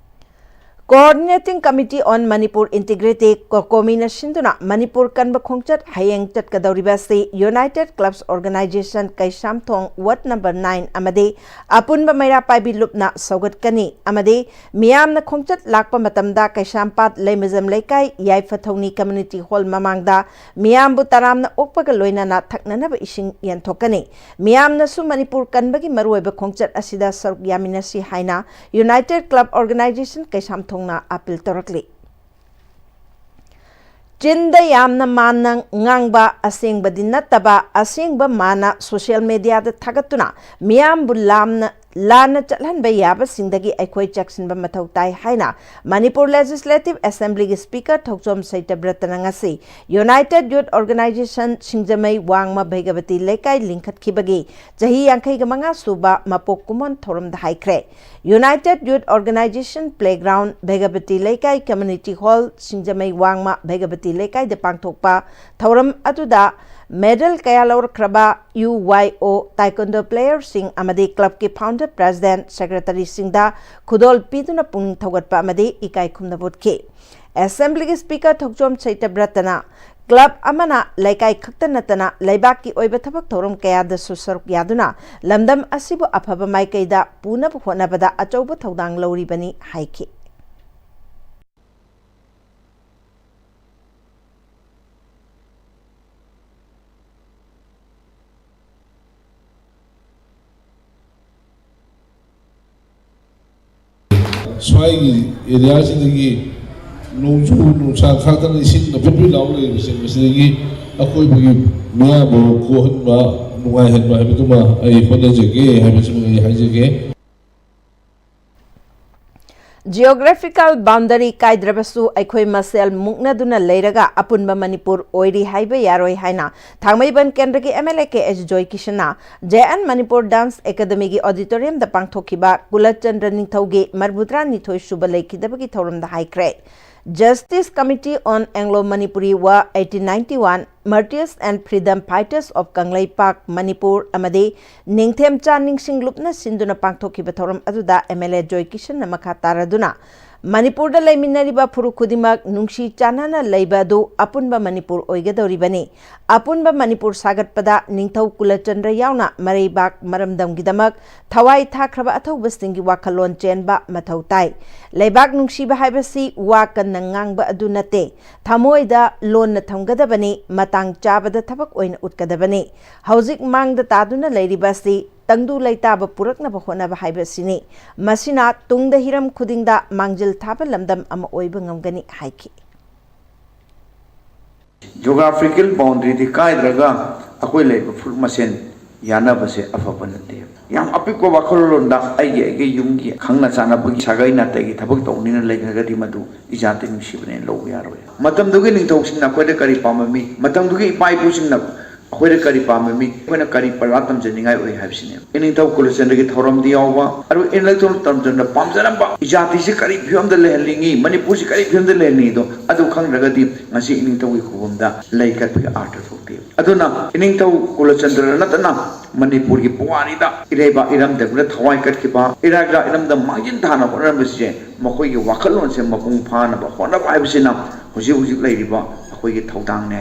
Coordinating Committee on Manipur Integrity, COCOMIꯅ ꯁꯤꯟꯗꯨꯅ ꯃꯅꯤꯄꯨꯔ ꯀꯟꯕ ꯈꯣꯡꯆꯠ ꯍꯌꯦꯡ ꯆꯠꯀꯗꯧꯔꯤꯕ ꯑꯁꯤ United Clubs Organisation Keishamthong ward number nine ꯑꯃꯗꯤ ꯑꯄꯨꯟꯕ ꯃꯩꯔꯥ ꯄꯥꯏꯕꯤ ꯂꯨꯞꯅ ꯁꯧꯒꯠꯀꯅꯤ ꯑꯃꯗꯤ ꯃꯤꯌꯥꯝꯅ ꯈꯣꯡꯆꯠ ꯂꯥꯛꯄ ꯃꯇꯝꯗ ꯀꯩꯁꯥꯝꯄꯥꯠ ꯂꯩꯃꯖꯝ ꯂꯩꯀꯥꯏ ꯌꯥꯏꯐꯊꯧꯅꯤ community hall ꯃꯃꯥꯡꯗ ꯃꯤꯌꯥꯝꯕꯨ ꯇꯔꯥꯝꯅ ꯑꯣꯛꯄꯒ ꯂꯣꯏꯅꯅ ꯊꯛꯅꯅꯕ ꯏꯁꯤꯡ ꯌꯦꯟꯊꯣꯛꯀꯅꯤ꯫ ꯃꯤꯌꯥꯝꯅꯁꯨ ꯃꯅꯤꯄꯨꯔ ꯀꯟꯕꯒꯤ ꯃꯔꯨꯑꯣꯏꯕ ꯈꯣꯡꯆꯠ ꯑꯁꯤꯗ ꯁꯔꯨꯛ ꯌꯥꯃꯤꯟꯅꯁꯤ ꯍꯥꯏꯅ United Club Organisation ꯀꯩꯁꯥꯝꯊꯣꯡꯅ appeal ꯇꯧꯔꯛꯂꯤ꯫ ꯆꯤꯟꯗ ꯌꯥꯝꯅ ꯃꯥꯟꯅ ꯉꯥꯡꯕ, ꯑꯁꯦꯡꯕꯗꯤ ꯅꯠꯇꯕ, ꯑꯁꯦꯡꯕ ꯃꯥꯟꯅ social mediaꯗ ꯊꯥꯒꯠꯇꯨꯅ ꯃꯤꯌꯥꯝꯕꯨ ꯂꯥꯝꯅ ꯂꯥꯟꯅ ꯆꯠꯍꯟꯕ ꯌꯥꯕꯁꯤꯡꯗꯒꯤ ꯑꯩꯈꯣꯏ ꯆꯦꯛꯁꯤꯟꯕ ꯃꯊꯧ ꯇꯥꯏ ꯍꯥꯏꯅ ꯃꯅꯤꯄꯨꯔ ꯂꯦꯖꯤꯁꯂꯦꯇꯤꯚ ꯑꯦꯁꯦꯝꯕ꯭ꯂꯤꯒꯤ ꯁ꯭ꯄꯤꯀꯔ ꯊꯣꯛꯆꯣꯝ ꯁꯩꯇꯕ꯭ꯔꯇꯅ ꯉꯁꯤ ꯌꯨꯅꯥꯏꯇꯦꯗ ꯌꯨꯊ ꯑꯣꯔꯒꯅꯥꯏꯖꯦꯁꯟ ꯁꯤꯡꯖꯃꯩ ꯋꯥꯡꯃ ꯚꯩꯒꯕꯇꯤ ꯂꯩꯀꯥꯏ ꯂꯤꯡꯈꯠꯈꯤꯕꯒꯤ ꯆꯍꯤ ꯌꯥꯡꯈꯩꯒ ꯃꯉꯥ ꯁꯨꯕ ꯃꯄꯣꯛ ꯀꯨꯝꯑꯣꯟ ꯊꯧꯔꯝꯗ ꯍꯥꯏꯈ꯭ꯔꯦ꯫ ꯌꯨꯅꯥꯏꯇꯦꯗ ꯌꯨꯊ ꯑꯣꯔꯒꯅꯥꯏꯖꯦꯁꯟ ꯄ꯭ꯂꯦꯒ꯭ꯔꯥꯎꯟ ꯚꯩꯒꯕꯇꯤ ꯂꯩꯀꯥꯏ ꯀꯝꯃ꯭ꯌꯨꯅꯤꯇꯤ ꯍꯣꯜ ꯁꯤꯡꯖꯃꯩ ꯋꯥꯡꯃ ꯚꯩꯒꯕꯇꯤ ꯂꯩꯀꯥꯏꯗ ꯄꯥꯡꯊꯣꯛꯄ ꯊꯧꯔꯝ ꯑꯗꯨꯗ ꯃꯦꯗꯜ ꯀꯌꯥ ꯂꯧꯔꯛꯈ꯭ꯔꯕ ꯌꯨ ꯋꯥꯏ ꯑꯣ ꯇꯥꯏꯀꯣꯟꯗꯣ ꯄ꯭ꯂꯦꯌꯔꯁꯤꯡ ꯑꯃꯗꯤ ꯀ꯭ꯂꯕꯀꯤ ꯐꯥꯎꯟꯗꯔ ꯄ꯭ꯔꯦꯁꯤꯗꯦꯟꯠ ꯁꯦꯀ꯭ꯔꯦꯇꯔꯤꯁꯤꯡꯗ ꯈꯨꯗꯣꯜ ꯄꯤꯗꯨꯅ ꯄꯨꯛꯅꯤꯡ ꯊꯧꯒꯠꯄ ꯑꯃꯗꯤ ꯏꯀꯥꯏ ꯈꯨꯝꯅꯕ ꯎꯠꯈꯤ꯫ ꯑꯦꯁꯦꯝꯕ꯭ꯂꯤꯒꯤ ꯁ꯭ꯄꯤꯀꯔ ꯊꯣꯛꯆꯣꯝ ꯁꯩꯇꯕ꯭ꯔꯇꯅ ꯀ꯭ꯂꯕ ꯑꯃꯅ ꯂꯩꯀꯥꯏ ꯈꯛꯇ ꯅꯠꯇꯅ ꯂꯩꯕꯥꯛꯀꯤ ꯑꯣꯏꯕ ꯊꯕꯛ ꯊꯧꯔꯝ ꯀꯌꯥꯗꯁꯨ ꯁꯔꯨꯛ ꯌꯥꯗꯨꯅ ꯂꯝꯗꯝ ꯑꯁꯤꯕꯨ ꯑꯐꯕ ꯃꯥꯏꯀꯩꯗ ꯄꯨꯅꯕ ꯍꯣꯠꯅꯕꯗ ꯑꯆꯧꯕ ꯊꯧꯗꯥꯡ ꯂꯧꯔꯤꯕꯅꯤ ꯍꯥꯏꯈꯤ꯫ ꯁ꯭ꯋꯥꯏꯒꯤ ꯑꯦꯔꯤꯌꯥꯁꯤꯗꯒꯤ ꯅꯣꯡꯖꯨ ꯅꯨꯡꯁꯥ ꯈꯥꯛꯇꯅ ꯏꯁꯤꯡꯅ ꯄꯨꯠ ꯄꯨꯠ ꯂꯥꯎ ꯂꯩꯔꯤꯕꯁꯦ, ꯃꯁꯤꯗꯒꯤ ꯑꯀꯣꯏꯕꯒꯤ ꯃꯤꯌꯥꯝꯕꯨ ꯀꯣꯛꯍꯟꯕ, ꯅꯨꯡꯉꯥꯏꯍꯟꯕ ꯍꯥꯏꯕꯗꯨꯃ ꯑꯩ ꯍꯣꯠꯅꯖꯒꯦ ꯍꯥꯏꯕꯁꯤꯃ ꯑꯩ ꯍꯥꯏꯖꯒꯦ꯫ ꯖꯤꯑꯣꯒ꯭ꯔꯥꯐꯤꯀꯦꯜ ꯕꯥꯎꯟꯗꯔꯤ ꯀꯥꯏꯗ꯭ꯔꯕꯁꯨ ꯑꯩꯈꯣꯏ ꯃꯁꯦꯜ ꯃꯨꯛꯅꯗꯨꯅ ꯂꯩꯔꯒ ꯑꯄꯨꯟꯕ ꯃꯅꯤꯄꯨꯔ ꯑꯣꯏꯔꯤ ꯍꯥꯏꯕ ꯌꯥꯔꯣꯏ ꯍꯥꯏꯅ ꯊꯥꯡꯃꯩꯕꯟ ꯀꯦꯟꯗ꯭ꯔꯒꯤ M L A K H ꯖꯣꯏꯀꯤꯁꯟꯅ ꯖꯦ ꯑꯦꯟ ꯃꯅꯤꯄꯨꯔ ꯗꯥꯟꯁ ꯑꯦꯀꯥꯗꯃꯤꯒꯤ ꯑꯣꯗꯤꯇꯣꯔꯤꯌꯝꯗ ꯄꯥꯡꯊꯣꯛꯈꯤꯕ ꯀꯨꯂꯆꯟꯗ꯭ꯔ ꯅꯤꯡꯊꯧꯒꯤ ꯃꯔꯤꯐꯨꯇꯔꯥꯅꯤꯊꯣꯏ ꯁꯨꯕ ꯂꯩꯈꯤꯗꯕꯒꯤ ꯊꯧꯔꯝꯗ ꯍꯥꯏꯈ꯭ꯔꯦ꯫ Justice Committee on Anglo-Manipuri War eighteen ninety-one, Martyrs and Freedom Fighters of Kangleipak, Manipur ꯑꯃꯗꯤ ꯅꯤꯡꯊꯦꯝꯆꯥ ꯅꯤꯡꯁꯤꯡꯂꯨꯞꯅ ꯁꯤꯟꯗꯨꯅ ꯄꯥꯡꯊꯣꯛꯈꯤꯕ ꯊꯧꯔꯝ ꯑꯗꯨꯗ ꯑꯦꯝ ꯑꯦꯜ ꯑꯦ ꯖꯣꯏꯀꯤꯁꯟꯅ ꯃꯈꯥ ꯇꯥꯔꯗꯨꯅ ꯃꯅꯤꯄꯨꯔꯗ ꯂꯩꯃꯤꯟꯅꯔꯤꯕ ꯐꯨꯔꯨꯞ ꯈꯨꯗꯤꯡꯃꯛ ꯅꯨꯡꯁꯤ ꯆꯥꯟꯅꯅ ꯂꯩꯕ ꯑꯗꯨ ꯑꯄꯨꯟꯕ ꯃꯅꯤꯄꯨꯔ ꯑꯣꯏꯒꯗꯧꯔꯤꯕꯅꯤ꯫ ꯑꯄꯨꯟꯕ ꯃꯅꯤꯄꯨꯔ ꯁꯥꯒꯠꯄꯗ ꯅꯤꯡꯊꯧ ꯀꯨꯂꯆꯟꯗ꯭ꯔ ꯌꯥꯎꯅ ꯃꯔꯩꯕꯥꯛ ꯃꯔꯝꯗꯝꯒꯤꯗꯃꯛ ꯊꯋꯥꯏ ꯊꯥꯈ꯭ꯔꯕ ꯑꯊꯧꯕꯁꯤꯡꯒꯤ ꯋꯥꯈꯜꯂꯣꯟ ꯆꯦꯟꯕ ꯃꯊꯧ ꯇꯥꯏ꯫ ꯂꯩꯕꯥꯛ ꯅꯨꯡꯁꯤꯕ ꯍꯥꯏꯕꯁꯤ ꯋꯥ ꯀꯟꯅ ꯉꯥꯡꯕ ꯑꯗꯨ ꯅꯠꯇꯦ, ꯊꯃꯣꯏꯗ ꯂꯣꯟꯅ ꯊꯝꯒꯗꯕꯅꯤ, ꯃꯇꯥꯡ ꯆꯥꯕꯗ ꯊꯕꯛ ꯑꯣꯏꯅ ꯎꯠꯀꯗꯕꯅꯤ꯫ ꯍꯧꯖꯤꯛ ꯃꯥꯡꯗ ꯇꯥꯗꯨꯅ ꯂꯩꯔꯤꯕ ꯑꯁꯤ ꯇꯪꯗꯨ ꯂꯩꯇꯥꯕ ꯄꯨꯔꯛꯅꯕ ꯍꯣꯠꯅꯕ ꯍꯥꯏꯕ ꯑꯁꯤꯅꯤ꯫ ꯃꯁꯤꯅ ꯇꯨꯡꯗ ꯍꯤꯔꯝ ꯈꯨꯗꯤꯡꯗ ꯃꯥꯡꯖꯤꯜ ꯊꯥꯕ ꯂꯝꯗꯝ ꯑꯃ ꯑꯣꯏꯕ ꯉꯝꯒꯅꯤ ꯍꯥꯏꯈꯤ꯫ ꯖꯣꯒ꯭ꯔꯥꯐꯤꯀꯦꯜ ꯕꯥꯎꯟꯗꯔꯤꯗꯤ ꯀꯥꯏꯗ꯭ꯔꯒ ꯑꯩꯈꯣꯏ ꯂꯩꯕ ꯐꯨꯔꯨꯞ ꯃꯁꯦꯟ ꯌꯥꯅꯕꯁꯦ ꯑꯐꯕ ꯅꯠꯇꯦ꯫ ꯌꯥꯝ ꯑꯄꯤꯛꯄ ꯋꯥꯈꯜꯂꯣꯟꯗ ꯑꯩꯒꯤ ꯑꯩꯒꯤ ꯌꯨꯝꯒꯤ ꯈꯪꯅ ꯆꯥꯟꯅꯕꯒꯤ ꯁꯥꯒꯩ ꯅꯥꯇꯩꯒꯤ ꯊꯕꯛ ꯇꯧꯅꯤꯅ ꯂꯩꯈ꯭ꯔꯒꯗꯤ ꯃꯗꯨ ꯏꯖꯥꯇꯤ ꯅꯨꯡꯁꯤꯕꯅꯦꯅ ꯂꯧꯕ ꯌꯥꯔꯣꯏ꯫ ꯃꯇꯝꯗꯨꯒꯤ ꯅꯤꯡꯊꯧꯁꯤꯡꯅ ꯑꯩꯈꯣꯏꯗ ꯀꯔꯤ ꯄꯥꯝꯂꯝꯃꯤ, ꯃꯇꯝꯗꯨꯒꯤ ꯏꯄꯥ ꯏꯄꯨꯁꯤꯡꯅ ꯑꯩꯈꯣꯏꯗ ꯀꯔꯤ ꯄꯥꯝꯂꯝꯃꯤ, ꯑꯩꯈꯣꯏꯅ ꯀꯔꯤ ꯄꯔꯥ ꯇꯝꯖꯅꯤꯡꯉꯥꯏ ꯑꯣꯏ ꯍꯥꯏꯕꯁꯤꯅꯦ꯫ ꯏꯅꯤꯡꯊꯧ ꯀꯨꯂꯆꯟꯗ꯭ꯔꯒꯤ ꯊꯧꯔꯝꯗ ꯌꯥꯎꯕ, ꯑꯗꯨꯒ ꯏꯅꯤꯡꯊꯧ ꯀꯨꯂꯆꯟꯗ꯭ꯔꯅ ꯄꯥꯝꯖꯔꯝꯕ ꯏꯖꯥꯇꯤꯁꯤ ꯀꯔꯤ ꯐꯤꯕꯝꯗ ꯂꯩꯍꯟꯅꯤꯡꯉꯤ, ꯃꯅꯤꯄꯨꯔꯁꯤ ꯀꯔꯤ ꯐꯤꯕꯝꯗ ꯂꯩꯍꯟꯅꯤꯡꯉꯤꯗꯣ ꯑꯗꯨ ꯈꯪꯗ꯭ꯔꯒꯗꯤ ꯉꯁꯤ ꯏꯅꯤꯡꯊꯧꯒꯤ ꯈꯨꯕꯝꯗ ꯂꯩ ꯀꯠꯄꯒꯤ ꯑꯥꯔꯊ ꯊꯣꯛꯇꯦ꯫ ꯑꯗꯨꯅ ꯏꯅꯤꯡꯊꯧ ꯀꯨꯂꯆꯟꯗ꯭ꯔ ꯅꯠꯇꯅ ꯃꯅꯤꯄꯨꯔꯒꯤ ꯄꯨꯋꯥꯔꯤꯗ ꯏꯔꯩꯕꯥꯛ ꯏꯔꯝꯗꯝꯗ ꯊꯋꯥꯏ ꯀꯠꯈꯤꯕ, ꯏꯔꯩꯕꯥꯛ ꯏꯔꯝꯗꯝ ꯃꯥꯡꯖꯤꯟ ꯊꯥꯅ ꯍꯣꯠꯅꯔꯝꯕꯁꯦ, ꯃꯈꯣꯏꯒꯤ ꯋꯥꯈꯜꯂꯣꯟꯁꯦ ꯃꯄꯨꯡ ꯐꯥꯅꯕ ꯍꯣꯠꯅꯕ ꯍꯥꯏꯕꯁꯤꯅ ꯍꯧꯖꯤꯛ ꯍꯧꯖꯤꯛ ꯂꯩꯔꯤꯕ ꯑꯩꯈꯣꯏꯒꯤ ꯊꯧꯗꯥꯡꯅꯦ꯫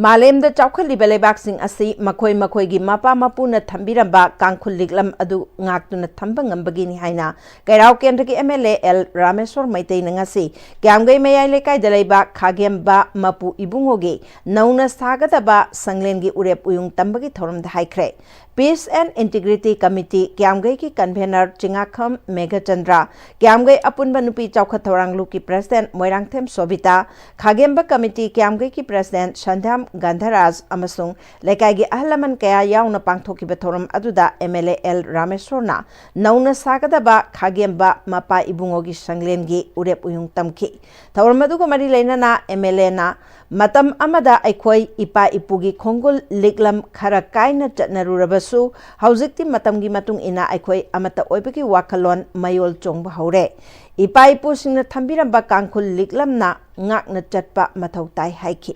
ꯃꯥꯂꯦꯝꯗ ꯆꯥꯎꯈꯠꯂꯤꯕ ꯂꯩꯕꯥꯛꯁꯤꯡ ꯑꯁꯤ ꯃꯈꯣꯏ ꯃꯈꯣꯏꯒꯤ ꯃꯄꯥ ꯃꯄꯨꯅ ꯊꯝꯕꯤꯔꯝꯕ ꯀꯥꯡꯈꯨꯜ ꯂꯤꯛꯂꯝ ꯑꯗꯨ ꯉꯥꯛꯇꯨꯅ ꯊꯝꯕ ꯉꯝꯕꯒꯤꯅꯤ ꯍꯥꯏꯅ ꯀꯩꯔꯥꯎ ꯀꯦꯟꯗ꯭ꯔꯒꯤ M L A L Rameshwor ꯃꯩꯇꯩꯅ ꯉꯁꯤ ꯀ꯭ꯌꯥꯝꯒꯩ ꯃꯌꯥꯏ ꯂꯩꯀꯥꯏꯗ ꯂꯩꯕ ꯈꯥꯒꯦꯝꯕ ꯃꯄꯨ ꯏꯕꯨꯡꯉꯣꯒꯤ ꯅꯧꯅ ꯁꯥꯒꯗꯕ ꯁꯪꯂꯦꯟꯒꯤ ꯎꯔꯦꯞ ꯎꯌꯨꯡ ꯇꯝꯕꯒꯤ ꯊꯧꯔꯝꯗ ꯍꯥꯏꯈ꯭ꯔꯦ꯫ Peace and Integrity Committee ꯀ꯭ꯌꯥꯝꯒꯩꯒꯤ convener ꯆꯤꯉꯥꯈꯝ Meghachandra, ꯀ꯭ꯌꯥꯝꯒꯩ ꯑꯄꯨꯟꯕ ꯅꯨꯄꯤ ꯆꯥꯎꯈꯠ ꯊꯧꯔꯥꯡ ꯂꯨꯞꯀꯤ president ꯃꯣꯏꯔꯥꯡꯊꯦꯝ ꯁꯣꯕꯤꯇꯥ, ꯈꯥꯒꯦꯝꯕ committee ꯀ꯭ꯌꯥꯝꯒꯩꯒꯤ president ꯁꯟꯙ꯭ꯌꯥꯝ ꯒꯟꯙꯔꯥꯖ ꯑꯃꯁꯨꯡ ꯂꯩꯀꯥꯏꯒꯤ ꯑꯍꯜ ꯂꯃꯟ ꯀꯌꯥ ꯌꯥꯎꯅ ꯄꯥꯡꯊꯣꯛꯈꯤꯕ ꯊꯧꯔꯝ ꯑꯗꯨꯗ ꯑꯦꯝ ꯑꯦꯜ ꯑꯦ ꯑꯦꯜ ꯔꯥꯃꯦꯁꯣꯔꯅ ꯅꯧꯅ ꯁꯥꯒꯗꯕ ꯈꯥꯒꯦꯝꯕ ꯃꯄꯥ ꯏꯕꯨꯡꯉꯣꯒꯤ ꯁꯪꯂꯦꯟꯒꯤ ꯎꯔꯦꯞ ꯎꯌꯨꯡ ꯇꯝꯈꯤ꯫ ꯊꯧꯔꯝ ꯑꯗꯨꯒ ꯃꯔꯤ ꯂꯩꯅꯅ ꯑꯦꯝ ꯑꯦꯜ ꯑꯦꯅ ꯃꯇꯝ ꯑꯃꯗ ꯑꯩꯈꯣꯏ ꯏꯄꯥ ꯏꯄꯨꯒꯤ ꯈꯣꯡꯒꯨꯜ ꯂꯤꯛꯂꯝ ꯈꯔ ꯀꯥꯏꯅ ꯆꯠꯅꯔꯨꯔꯕꯁꯨ, ꯍꯧꯖꯤꯛꯇꯤ ꯃꯇꯝꯒꯤ ꯃꯇꯨꯡ ꯏꯟꯅ ꯑꯩꯈꯣꯏ ꯑꯃꯠꯇ ꯑꯣꯏꯕꯒꯤ ꯋꯥꯈꯜꯂꯣꯟ ꯃꯌꯣꯜ ꯆꯣꯡꯕ ꯍꯧꯔꯦ꯫ ꯏꯄꯥ ꯏꯄꯨꯁꯤꯡꯅ ꯊꯝꯕꯤꯔꯝꯕ ꯀꯥꯡꯈꯨꯜ ꯂꯤꯛꯂꯝꯅ ꯉꯥꯛꯅ ꯆꯠꯄ ꯃꯊꯧ ꯇꯥꯏ ꯍꯥꯏꯈꯤ꯫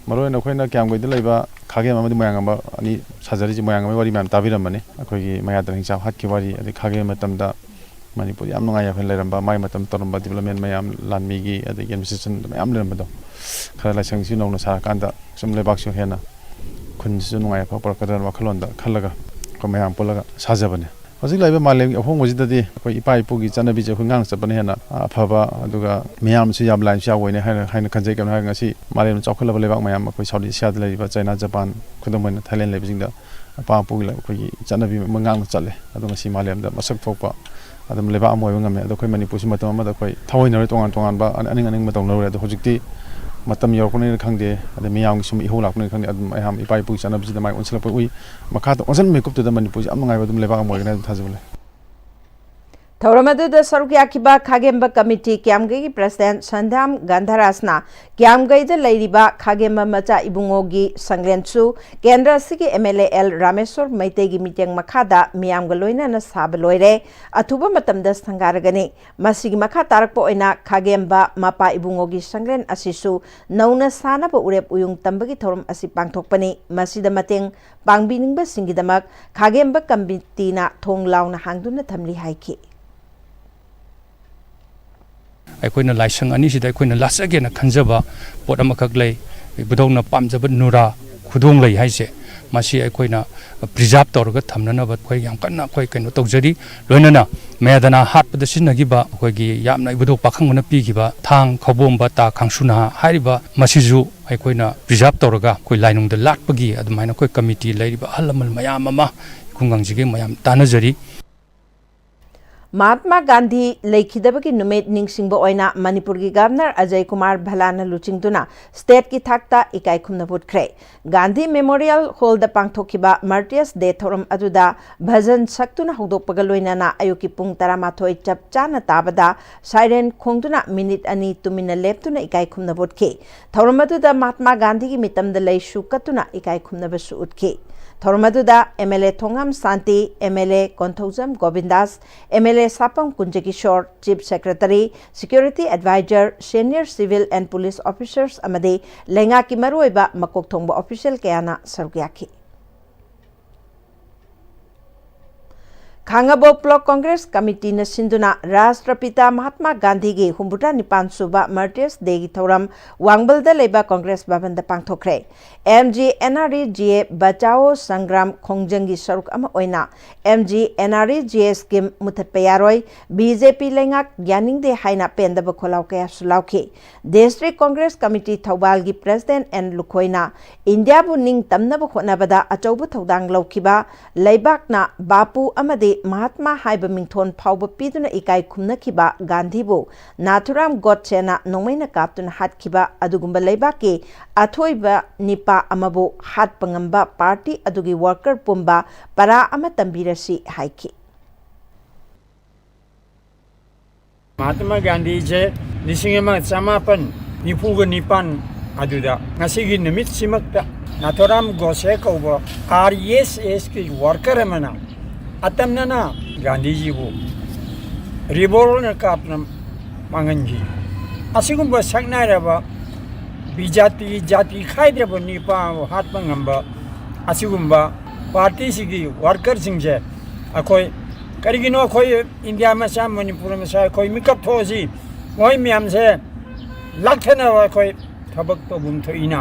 ꯃꯔꯨꯑꯣꯏꯅ ꯑꯩꯈꯣꯏꯅ ꯀ꯭ꯌꯥꯝꯒꯩꯗ ꯂꯩꯕ ꯈꯥꯒꯦꯝ ꯑꯃꯗꯤ ꯃꯣꯏꯔꯥꯡꯉꯝꯕ ꯑꯅꯤ ꯁꯥꯖꯔꯤꯁꯦ, ꯃꯣꯏꯔꯥꯡꯉꯝꯕꯒꯤ ꯋꯥꯔꯤ ꯃꯌꯥꯝ ꯇꯥꯕꯤꯔꯝꯃꯅꯤ꯫ ꯑꯩꯈꯣꯏꯒꯤ ꯃꯌꯥꯗ ꯍꯤꯡꯆꯥ ꯍꯥꯠꯈꯤꯕ ꯋꯥꯔꯤ, ꯑꯗꯩ ꯈꯥꯒꯦꯝ ꯃꯇꯝꯗ ꯃꯅꯤꯄꯨꯔ ꯌꯥꯝ ꯅꯨꯡꯉꯥꯏ ꯌꯥꯏꯐꯅ ꯂꯩꯔꯝꯕ, ꯃꯥꯏ ꯃꯇꯝ ꯇꯧꯔꯝꯕ development ꯃꯌꯥꯝ, ꯂꯥꯟꯃꯤꯒꯤ ꯑꯗꯒꯤ administration ꯃꯌꯥꯝ ꯂꯩꯔꯝꯕꯗꯣ, ꯈꯔ ꯂꯥꯏꯁꯪꯁꯤ ꯅꯧꯅ ꯁꯥꯔꯀꯥꯟꯗ ꯁꯨꯝ ꯂꯩꯕꯥꯛꯁꯨ ꯍꯦꯟꯅ ꯈꯨꯟꯁꯤꯁꯨ ꯅꯨꯡꯉꯥꯏ ꯌꯥꯏꯐꯕ ꯄꯨꯔꯛꯀꯗ꯭ꯔꯥꯅ ꯋꯥꯈꯜꯂꯣꯟꯗ ꯈꯜꯂꯒ ꯑꯩꯈꯣꯏ ꯃꯌꯥꯝ ꯄꯨꯜꯂꯒ ꯁꯥꯖꯕꯅꯤ꯫ ꯍꯧꯖꯤꯛ ꯂꯩꯔꯤꯕ ꯃꯥꯂꯦꯝꯒꯤ ꯑꯍꯣꯡꯕꯁꯤꯗꯗꯤ ꯑꯩꯈꯣꯏ ꯏꯄꯥ ꯏꯄꯨꯒꯤ ꯆꯠꯅꯕꯤꯁꯦ ꯑꯩꯈꯣꯏ ꯉꯥꯛꯅ ꯆꯠꯄꯅ ꯍꯦꯟꯅ ꯑꯐꯕ, ꯑꯗꯨꯒ ꯃꯤꯌꯥꯝꯁꯨ ꯌꯥꯝ ꯂꯥꯏꯟꯁꯨ ꯌꯥꯎꯕ ꯑꯣꯏꯅꯤ ꯍꯥꯏꯅ ꯍꯥꯏꯅ ꯈꯟꯖꯩ꯫ ꯀꯩꯒꯤꯅꯣ ꯍꯥꯏꯔꯒ ꯉꯁꯤ ꯃꯥꯂꯦꯝꯗ ꯆꯥꯎꯈꯠꯂꯕ ꯂꯩꯕꯥꯛ ꯃꯌꯥꯝ, ꯑꯩꯈꯣꯏ South Asia ꯗ ꯂꯩꯔꯤꯕ ꯆꯥꯏꯅꯥ, ꯖꯄꯥꯟ, ꯈꯨꯗꯝ ꯑꯣꯏꯅ ꯊꯥꯏꯂꯦꯟ ꯂꯩꯕꯁꯤꯡꯗ ꯏꯄꯥ ꯏꯄꯨꯒꯤ ꯑꯩꯈꯣꯏꯒꯤ ꯆꯠꯅꯕꯤ ꯑꯃ ꯉꯥꯛꯅ ꯆꯠꯂꯦ꯫ ꯑꯗꯣ ꯉꯁꯤ ꯃꯥꯂꯦꯝꯗ ꯃꯁꯛ ꯊꯣꯛꯄ ꯑꯗꯨꯝ ꯂꯩꯕꯥꯛ ꯑꯃ ꯑꯣꯏꯕ ꯉꯝꯃꯦ꯫ ꯑꯗꯣ ꯑꯩꯈꯣꯏ ꯃꯅꯤꯄꯨꯔꯁꯤ ꯃꯇꯝ ꯑꯃꯗ ꯑꯩꯈꯣꯏ ꯊꯑꯣꯏꯅꯔꯣꯏ, ꯇꯣꯉꯥꯟ ꯇꯣꯉꯥꯟꯕ ꯑꯅꯤꯡ ꯑꯅꯤꯡꯕ ꯇꯧꯅꯔꯨꯔꯦ꯫ ꯑꯗꯣ ꯍꯧꯖꯤꯛꯇꯤ ꯃꯇꯝ ꯌꯧꯔꯛꯄꯅꯤꯅ ꯈꯪꯗꯦ, ꯑꯗꯩ ꯃꯤꯌꯥꯝꯒꯤ ꯁꯨꯝ ꯏꯍꯧ ꯂꯥꯛꯄꯅꯤꯅ ꯈꯪꯗꯦ, ꯑꯗꯨꯝ ꯃꯌꯥꯝ ꯏꯄꯥ ꯏꯄꯨꯒꯤ ꯆꯠꯅꯕꯤꯁꯤꯗ ꯃꯥꯏ ꯑꯣꯟꯁꯤꯜꯂꯛꯄ ꯎꯏ꯫ ꯃꯈꯥ ꯇ-, ꯑꯣꯟꯁꯤꯟꯕ ꯃꯤꯀꯨꯞꯇꯨꯗ ꯃꯅꯤꯄꯨꯔꯁꯦ ꯌꯥꯝ ꯅꯨꯡꯉꯥꯏꯕ ꯑꯗꯨꯝ ꯂꯩꯕꯥꯛ ꯑꯃ ꯑꯣꯏꯒꯅꯤ ꯍꯥꯏꯅ ꯊꯥꯖꯕ ꯂꯩ꯫ ꯊꯧꯔꯝ ꯑꯗꯨꯗ ꯁꯔꯨꯛ ꯌꯥꯈꯤꯕ ꯈꯥꯒꯦꯝꯕ ꯀꯃꯤꯇꯤ ꯀ꯭ꯌꯥꯝꯒꯩꯒꯤ ꯄ꯭ꯔꯁꯤꯗꯦꯟꯠ ꯁꯟꯙ꯭ꯌꯥꯝ ꯒꯟꯙꯔꯥꯖꯅ ꯀ꯭ꯌꯥꯝꯒꯩꯗ ꯂꯩꯔꯤꯕ ꯈꯥꯒꯦꯝꯕ ꯃꯆꯥ ꯏꯕꯨꯡꯉꯣꯒꯤ ꯁꯪꯂꯦꯟꯁꯨ ꯀꯦꯟꯗ꯭ꯔ ꯑꯁꯤꯒꯤ M L A L Rameshwor ꯃꯩꯇꯩꯒꯤ ꯃꯤꯠꯌꯦꯡ ꯃꯈꯥꯗ ꯃꯤꯌꯥꯝꯒ ꯂꯣꯏꯅꯅ ꯁꯥꯕ ꯂꯣꯏꯔꯦ꯫ ꯑꯊꯨꯕ ꯃꯇꯝꯗ ꯁꯪꯒꯥꯔꯒꯅꯤ꯫ ꯃꯁꯤꯒꯤ ꯃꯈꯥ ꯇꯥꯔꯛꯄ ꯑꯣꯏꯅ ꯈꯥꯒꯦꯝꯕ ꯃꯄꯥ ꯏꯕꯨꯡꯉꯣꯒꯤ ꯁꯪꯂꯦꯟ ꯑꯁꯤꯁꯨ ꯅꯧꯅ ꯁꯥꯅꯕ ꯎꯔꯦꯞ ꯎꯌꯨꯡ ꯇꯝꯕꯒꯤ ꯊꯧꯔꯝ ꯑꯁꯤ ꯄꯥꯡꯊꯣꯛꯄꯅꯤ꯫ ꯃꯁꯤꯗ ꯃꯇꯦꯡ ꯄꯥꯡꯕꯤꯅꯤꯡꯕꯁꯤꯡꯒꯤꯗꯃꯛ ꯈꯥꯒꯦꯝꯕ ꯀꯃꯤꯇꯤꯅ ꯊꯣꯡ ꯂꯥꯎꯅ ꯍꯥꯡꯗꯨꯅ ꯊꯝꯂꯤ ꯍꯥꯏꯈꯤ꯫ ꯑꯩꯈꯣꯏꯅ ꯂꯥꯏꯁꯪ ꯑꯅꯤꯁꯤꯗ ꯑꯩꯈꯣꯏꯅ ꯂꯥꯠꯆꯒꯦꯅ ꯈꯟꯖꯕ ꯄꯣꯠ ꯑꯃꯈꯛ ꯂꯩ꯫ ꯏꯕꯨꯙꯧꯅ ꯄꯥꯝꯖꯕ ꯅꯨꯔꯥ ꯈꯨꯗꯣꯡ ꯂꯩ ꯍꯥꯏꯁꯦ, ꯃꯁꯤ ꯑꯩꯈꯣꯏꯅ preserve ꯇꯧꯔꯒ ꯊꯝꯅꯅꯕ ꯑꯩꯈꯣꯏ ꯌꯥꯝ ꯀꯟꯅ ꯑꯩꯈꯣꯏ ꯀꯩꯅꯣ ꯇꯧꯖꯔꯤ꯫ ꯂꯣꯏꯅꯅ ꯃꯌꯥꯗꯅꯥ ꯍꯥꯠꯄꯗ ꯁꯤꯖꯤꯟꯅꯈꯤꯕ ꯑꯩꯈꯣꯏꯒꯤ ꯌꯥꯝꯅ ꯏꯕꯨꯙꯧ ꯄꯥꯈꯪꯕꯅ ꯄꯤꯈꯤꯕ ꯊꯥꯡ, ꯈꯧꯕꯣꯝꯕ, ꯇꯥ, ꯈꯥꯡꯁꯨꯅꯥ ꯍꯥꯏꯔꯤꯕ ꯃꯁꯤꯁꯨ ꯑꯩꯈꯣꯏꯅ preserve ꯇꯧꯔꯒ ꯑꯩꯈꯣꯏ ꯂꯥꯏꯅꯨꯡꯗ ꯂꯥꯠꯄꯒꯤ ꯑꯗꯨꯃꯥꯏꯅ ꯑꯩꯈꯣꯏ ꯀꯃꯤꯇꯤ ꯂꯩꯔꯤꯕ ꯑꯍꯜ ꯂꯃꯟ ꯃꯌꯥꯝ ꯑꯃ ꯈꯨꯡꯒꯪꯁꯤꯒꯤ ꯃꯌꯥꯝ ꯇꯥꯟꯅꯖꯔꯤ꯫ ꯃꯍꯥꯠꯃꯥ ꯒꯥꯟꯙꯤ ꯂꯩꯈꯤꯗꯕꯒꯤ ꯅꯨꯃꯤꯠ ꯅꯤꯡꯁꯤꯡꯕ ꯑꯣꯏꯅ ꯃꯅꯤꯄꯨꯔꯒꯤ ꯒꯚꯔꯅꯔ ꯑꯖꯌ ꯀꯨꯃꯥꯔ ꯚꯜꯂꯥꯅ ꯂꯨꯆꯤꯡꯗꯨꯅ stateꯀꯤ ꯊꯥꯛꯇ ꯏꯀꯥꯏ ꯈꯨꯝꯅꯕ ꯎꯠꯈ꯭ꯔꯦ꯫ ꯒꯥꯟꯙꯤ ꯃꯦꯃꯣꯔꯤꯌꯦꯜ ꯍꯣꯜꯗ ꯄꯥꯡꯊꯣꯛꯈꯤꯕ Martyrs Day ꯊꯧꯔꯝ ꯑꯗꯨꯗ ꯚꯖꯟ ꯁꯛꯇꯨꯅ ꯍꯧꯗꯣꯛꯄꯒ ꯂꯣꯏꯅꯅ ꯑꯌꯨꯛꯀꯤ ꯄꯨꯡ ꯇꯔꯥꯃꯥꯊꯣꯏ ꯆꯞ ꯆꯥꯅ ꯇꯥꯕꯗ siren ꯈꯣꯡꯗꯨꯅ ꯃꯤꯅꯤꯠ ꯑꯅꯤ ꯇꯨꯃꯤꯟꯅ ꯂꯦꯞꯇꯨꯅ ꯏꯀꯥꯏ ꯈꯨꯝꯅꯕ ꯎꯠꯈꯤ꯫ ꯊꯧꯔꯝ ꯑꯗꯨꯗ ꯃꯍꯥꯠꯃꯥ ꯒꯥꯟꯙꯤꯒꯤ ꯃꯤꯇꯝꯗ ꯂꯩꯁꯨ ꯀꯠꯇꯨꯅ ꯏꯀꯥꯏ ꯈꯨꯝꯅꯕꯁꯨ ꯎꯠꯈꯤ꯫ ꯊꯧꯔꯝ ꯑꯗꯨꯗ M L A Thongam Shanti, M L A Konthoujam Gobindas, M L A Sapam Kunjakishor, Chief Secretary, Security Advisor, Senior Civil and Police Officers ꯑꯃꯗꯤ ꯂꯩꯉꯥꯛꯀꯤ ꯃꯔꯨꯑꯣꯏꯕ ꯃꯀꯣꯛ ꯊꯣꯡꯕ official ꯀꯌꯥꯅ ꯁꯔꯨꯛ ꯌꯥꯈꯤ꯫ ꯈꯥꯉꯕꯣꯛ Block Congress Committeeꯅ ꯁꯤꯟꯗꯨꯅ ꯔꯥꯁꯇ꯭ꯔꯄꯤꯇꯥ ꯃꯍꯥꯠꯃꯥ ꯒꯥꯟꯙꯤꯒꯤ ꯍꯨꯝꯐꯨꯇꯔꯥ ꯅꯤꯄꯥꯟ ꯁꯨꯕ Martyrs Dayꯒꯤ ꯊꯧꯔꯝ ꯋꯥꯡꯕꯜꯗ ꯂꯩꯕ Congress ꯚꯕꯟꯗ ꯄꯥꯡꯊꯣꯛꯈ꯭ꯔꯦ꯫ M G N R E G A Bachao Sangram ꯈꯣꯡꯖꯪꯒꯤ ꯁꯔꯨꯛ ꯑꯃ ꯑꯣꯏꯅ M G N R E G A scheme ꯃꯨꯊꯠꯄ ꯌꯥꯔꯣꯏ, B J P ꯂꯩꯉꯥꯛ ꯌꯥꯅꯤꯡꯗꯦ ꯍꯥꯏꯅ ꯄꯦꯟꯗꯕ ꯈꯣꯜꯂꯥꯎ ꯀꯌꯥꯁꯨ ꯂꯥꯎꯈꯤ꯫ District Congress Committee ꯊꯧꯕꯥꯜꯒꯤ President N ꯂꯨꯈꯣꯏꯅ ꯏꯟꯗꯤꯌꯥꯕꯨ ꯅꯤꯡꯇꯝꯅꯕ ꯍꯣꯠꯅꯕꯗ ꯑꯆꯧꯕ ꯊꯧꯗꯥꯡ ꯂꯧꯈꯤꯕ ꯂꯩꯕꯥꯛꯅ ꯕꯥꯄꯨ ꯑꯃꯗꯤ ꯃꯍꯥꯠꯃꯥ ꯍꯥꯏꯕ ꯃꯤꯡꯊꯣꯟ ꯐꯥꯎꯕ ꯄꯤꯗꯨꯅ ꯏꯀꯥꯏ ꯈꯨꯝꯅꯈꯤꯕ ꯒꯥꯟꯙꯤꯕꯨ ꯅꯥꯊꯨꯔꯥꯝ ꯒꯣꯗꯁꯦꯅ ꯅꯣꯡꯃꯩꯅ ꯀꯥꯞꯇꯨꯅ ꯍꯥꯠꯈꯤꯕ ꯑꯗꯨꯒꯨꯝꯕ ꯂꯩꯕꯥꯛꯀꯤ ꯑꯊꯣꯏꯕ ꯅꯤꯄꯥ ꯑꯃꯕꯨ ꯍꯥꯠꯄ ꯉꯝꯕ ꯄꯥꯔꯇꯤ ꯑꯗꯨꯒꯤ ꯋꯥꯔꯀꯔ ꯄꯨꯝꯕ ꯄꯔꯥ ꯑꯃ ꯇꯝꯕꯤꯔꯁꯤ ꯍꯥꯏꯈꯤ꯫ ꯃꯍꯥꯇꯃꯥ ꯒꯥꯟꯙꯤꯁꯦ ꯂꯤꯁꯤꯡ ꯑꯃ ꯆꯃꯥꯄꯟ ꯅꯤꯐꯨꯒ ꯅꯤꯄꯥꯟ ꯑꯗꯨꯗ ꯉꯁꯤꯒꯤ ꯅꯨꯃꯤꯠꯁꯤꯃꯛꯇ ꯅꯥꯊꯣꯔꯥꯝ ꯒꯣꯁꯦ ꯀꯧꯕ ꯑꯥꯔ ꯑꯦꯁ ꯑꯦꯁꯀꯤ ꯋꯥꯔꯀꯔ ꯑꯃꯅ ꯑꯇꯝꯅꯅ ꯒꯥꯟꯙꯤꯖꯤꯕꯨ ꯔꯤꯚꯣꯜꯚꯔꯅ ꯀꯥꯞꯇꯨꯅ ꯃꯥꯡꯍꯟꯈꯤ꯫ ꯑꯁꯤꯒꯨꯝꯕ ꯁꯛꯅꯥꯏꯔꯕ ꯕꯤꯖꯥꯇꯤ ꯖꯥꯇꯤ ꯈꯥꯏꯗ꯭ꯔꯕ ꯅꯤꯄꯥ ꯍꯥꯠꯄ ꯉꯝꯕ ꯑꯁꯤꯒꯨꯝꯕ ꯄꯥꯔꯇꯤꯁꯤꯒꯤ ꯋꯥꯔꯀꯔꯁꯤꯡꯁꯦ ꯑꯩꯈꯣꯏ ꯀꯔꯤꯒꯤꯅꯣ ꯑꯩꯈꯣꯏ ꯏꯟꯗꯤꯌꯥ ꯃꯆꯥ, ꯃꯅꯤꯄꯨꯔ ꯃꯆꯥ ꯑꯩꯈꯣꯏ ꯃꯤꯀꯞ ꯊꯣꯛꯑꯁꯤ꯫ ꯃꯣꯏ ꯃꯌꯥꯝꯁꯦ ꯂꯥꯛꯊꯅꯕ ꯑꯩꯈꯣꯏ ꯊꯕꯛ ꯇꯧꯐꯝ ꯊꯣꯛꯏꯅ꯫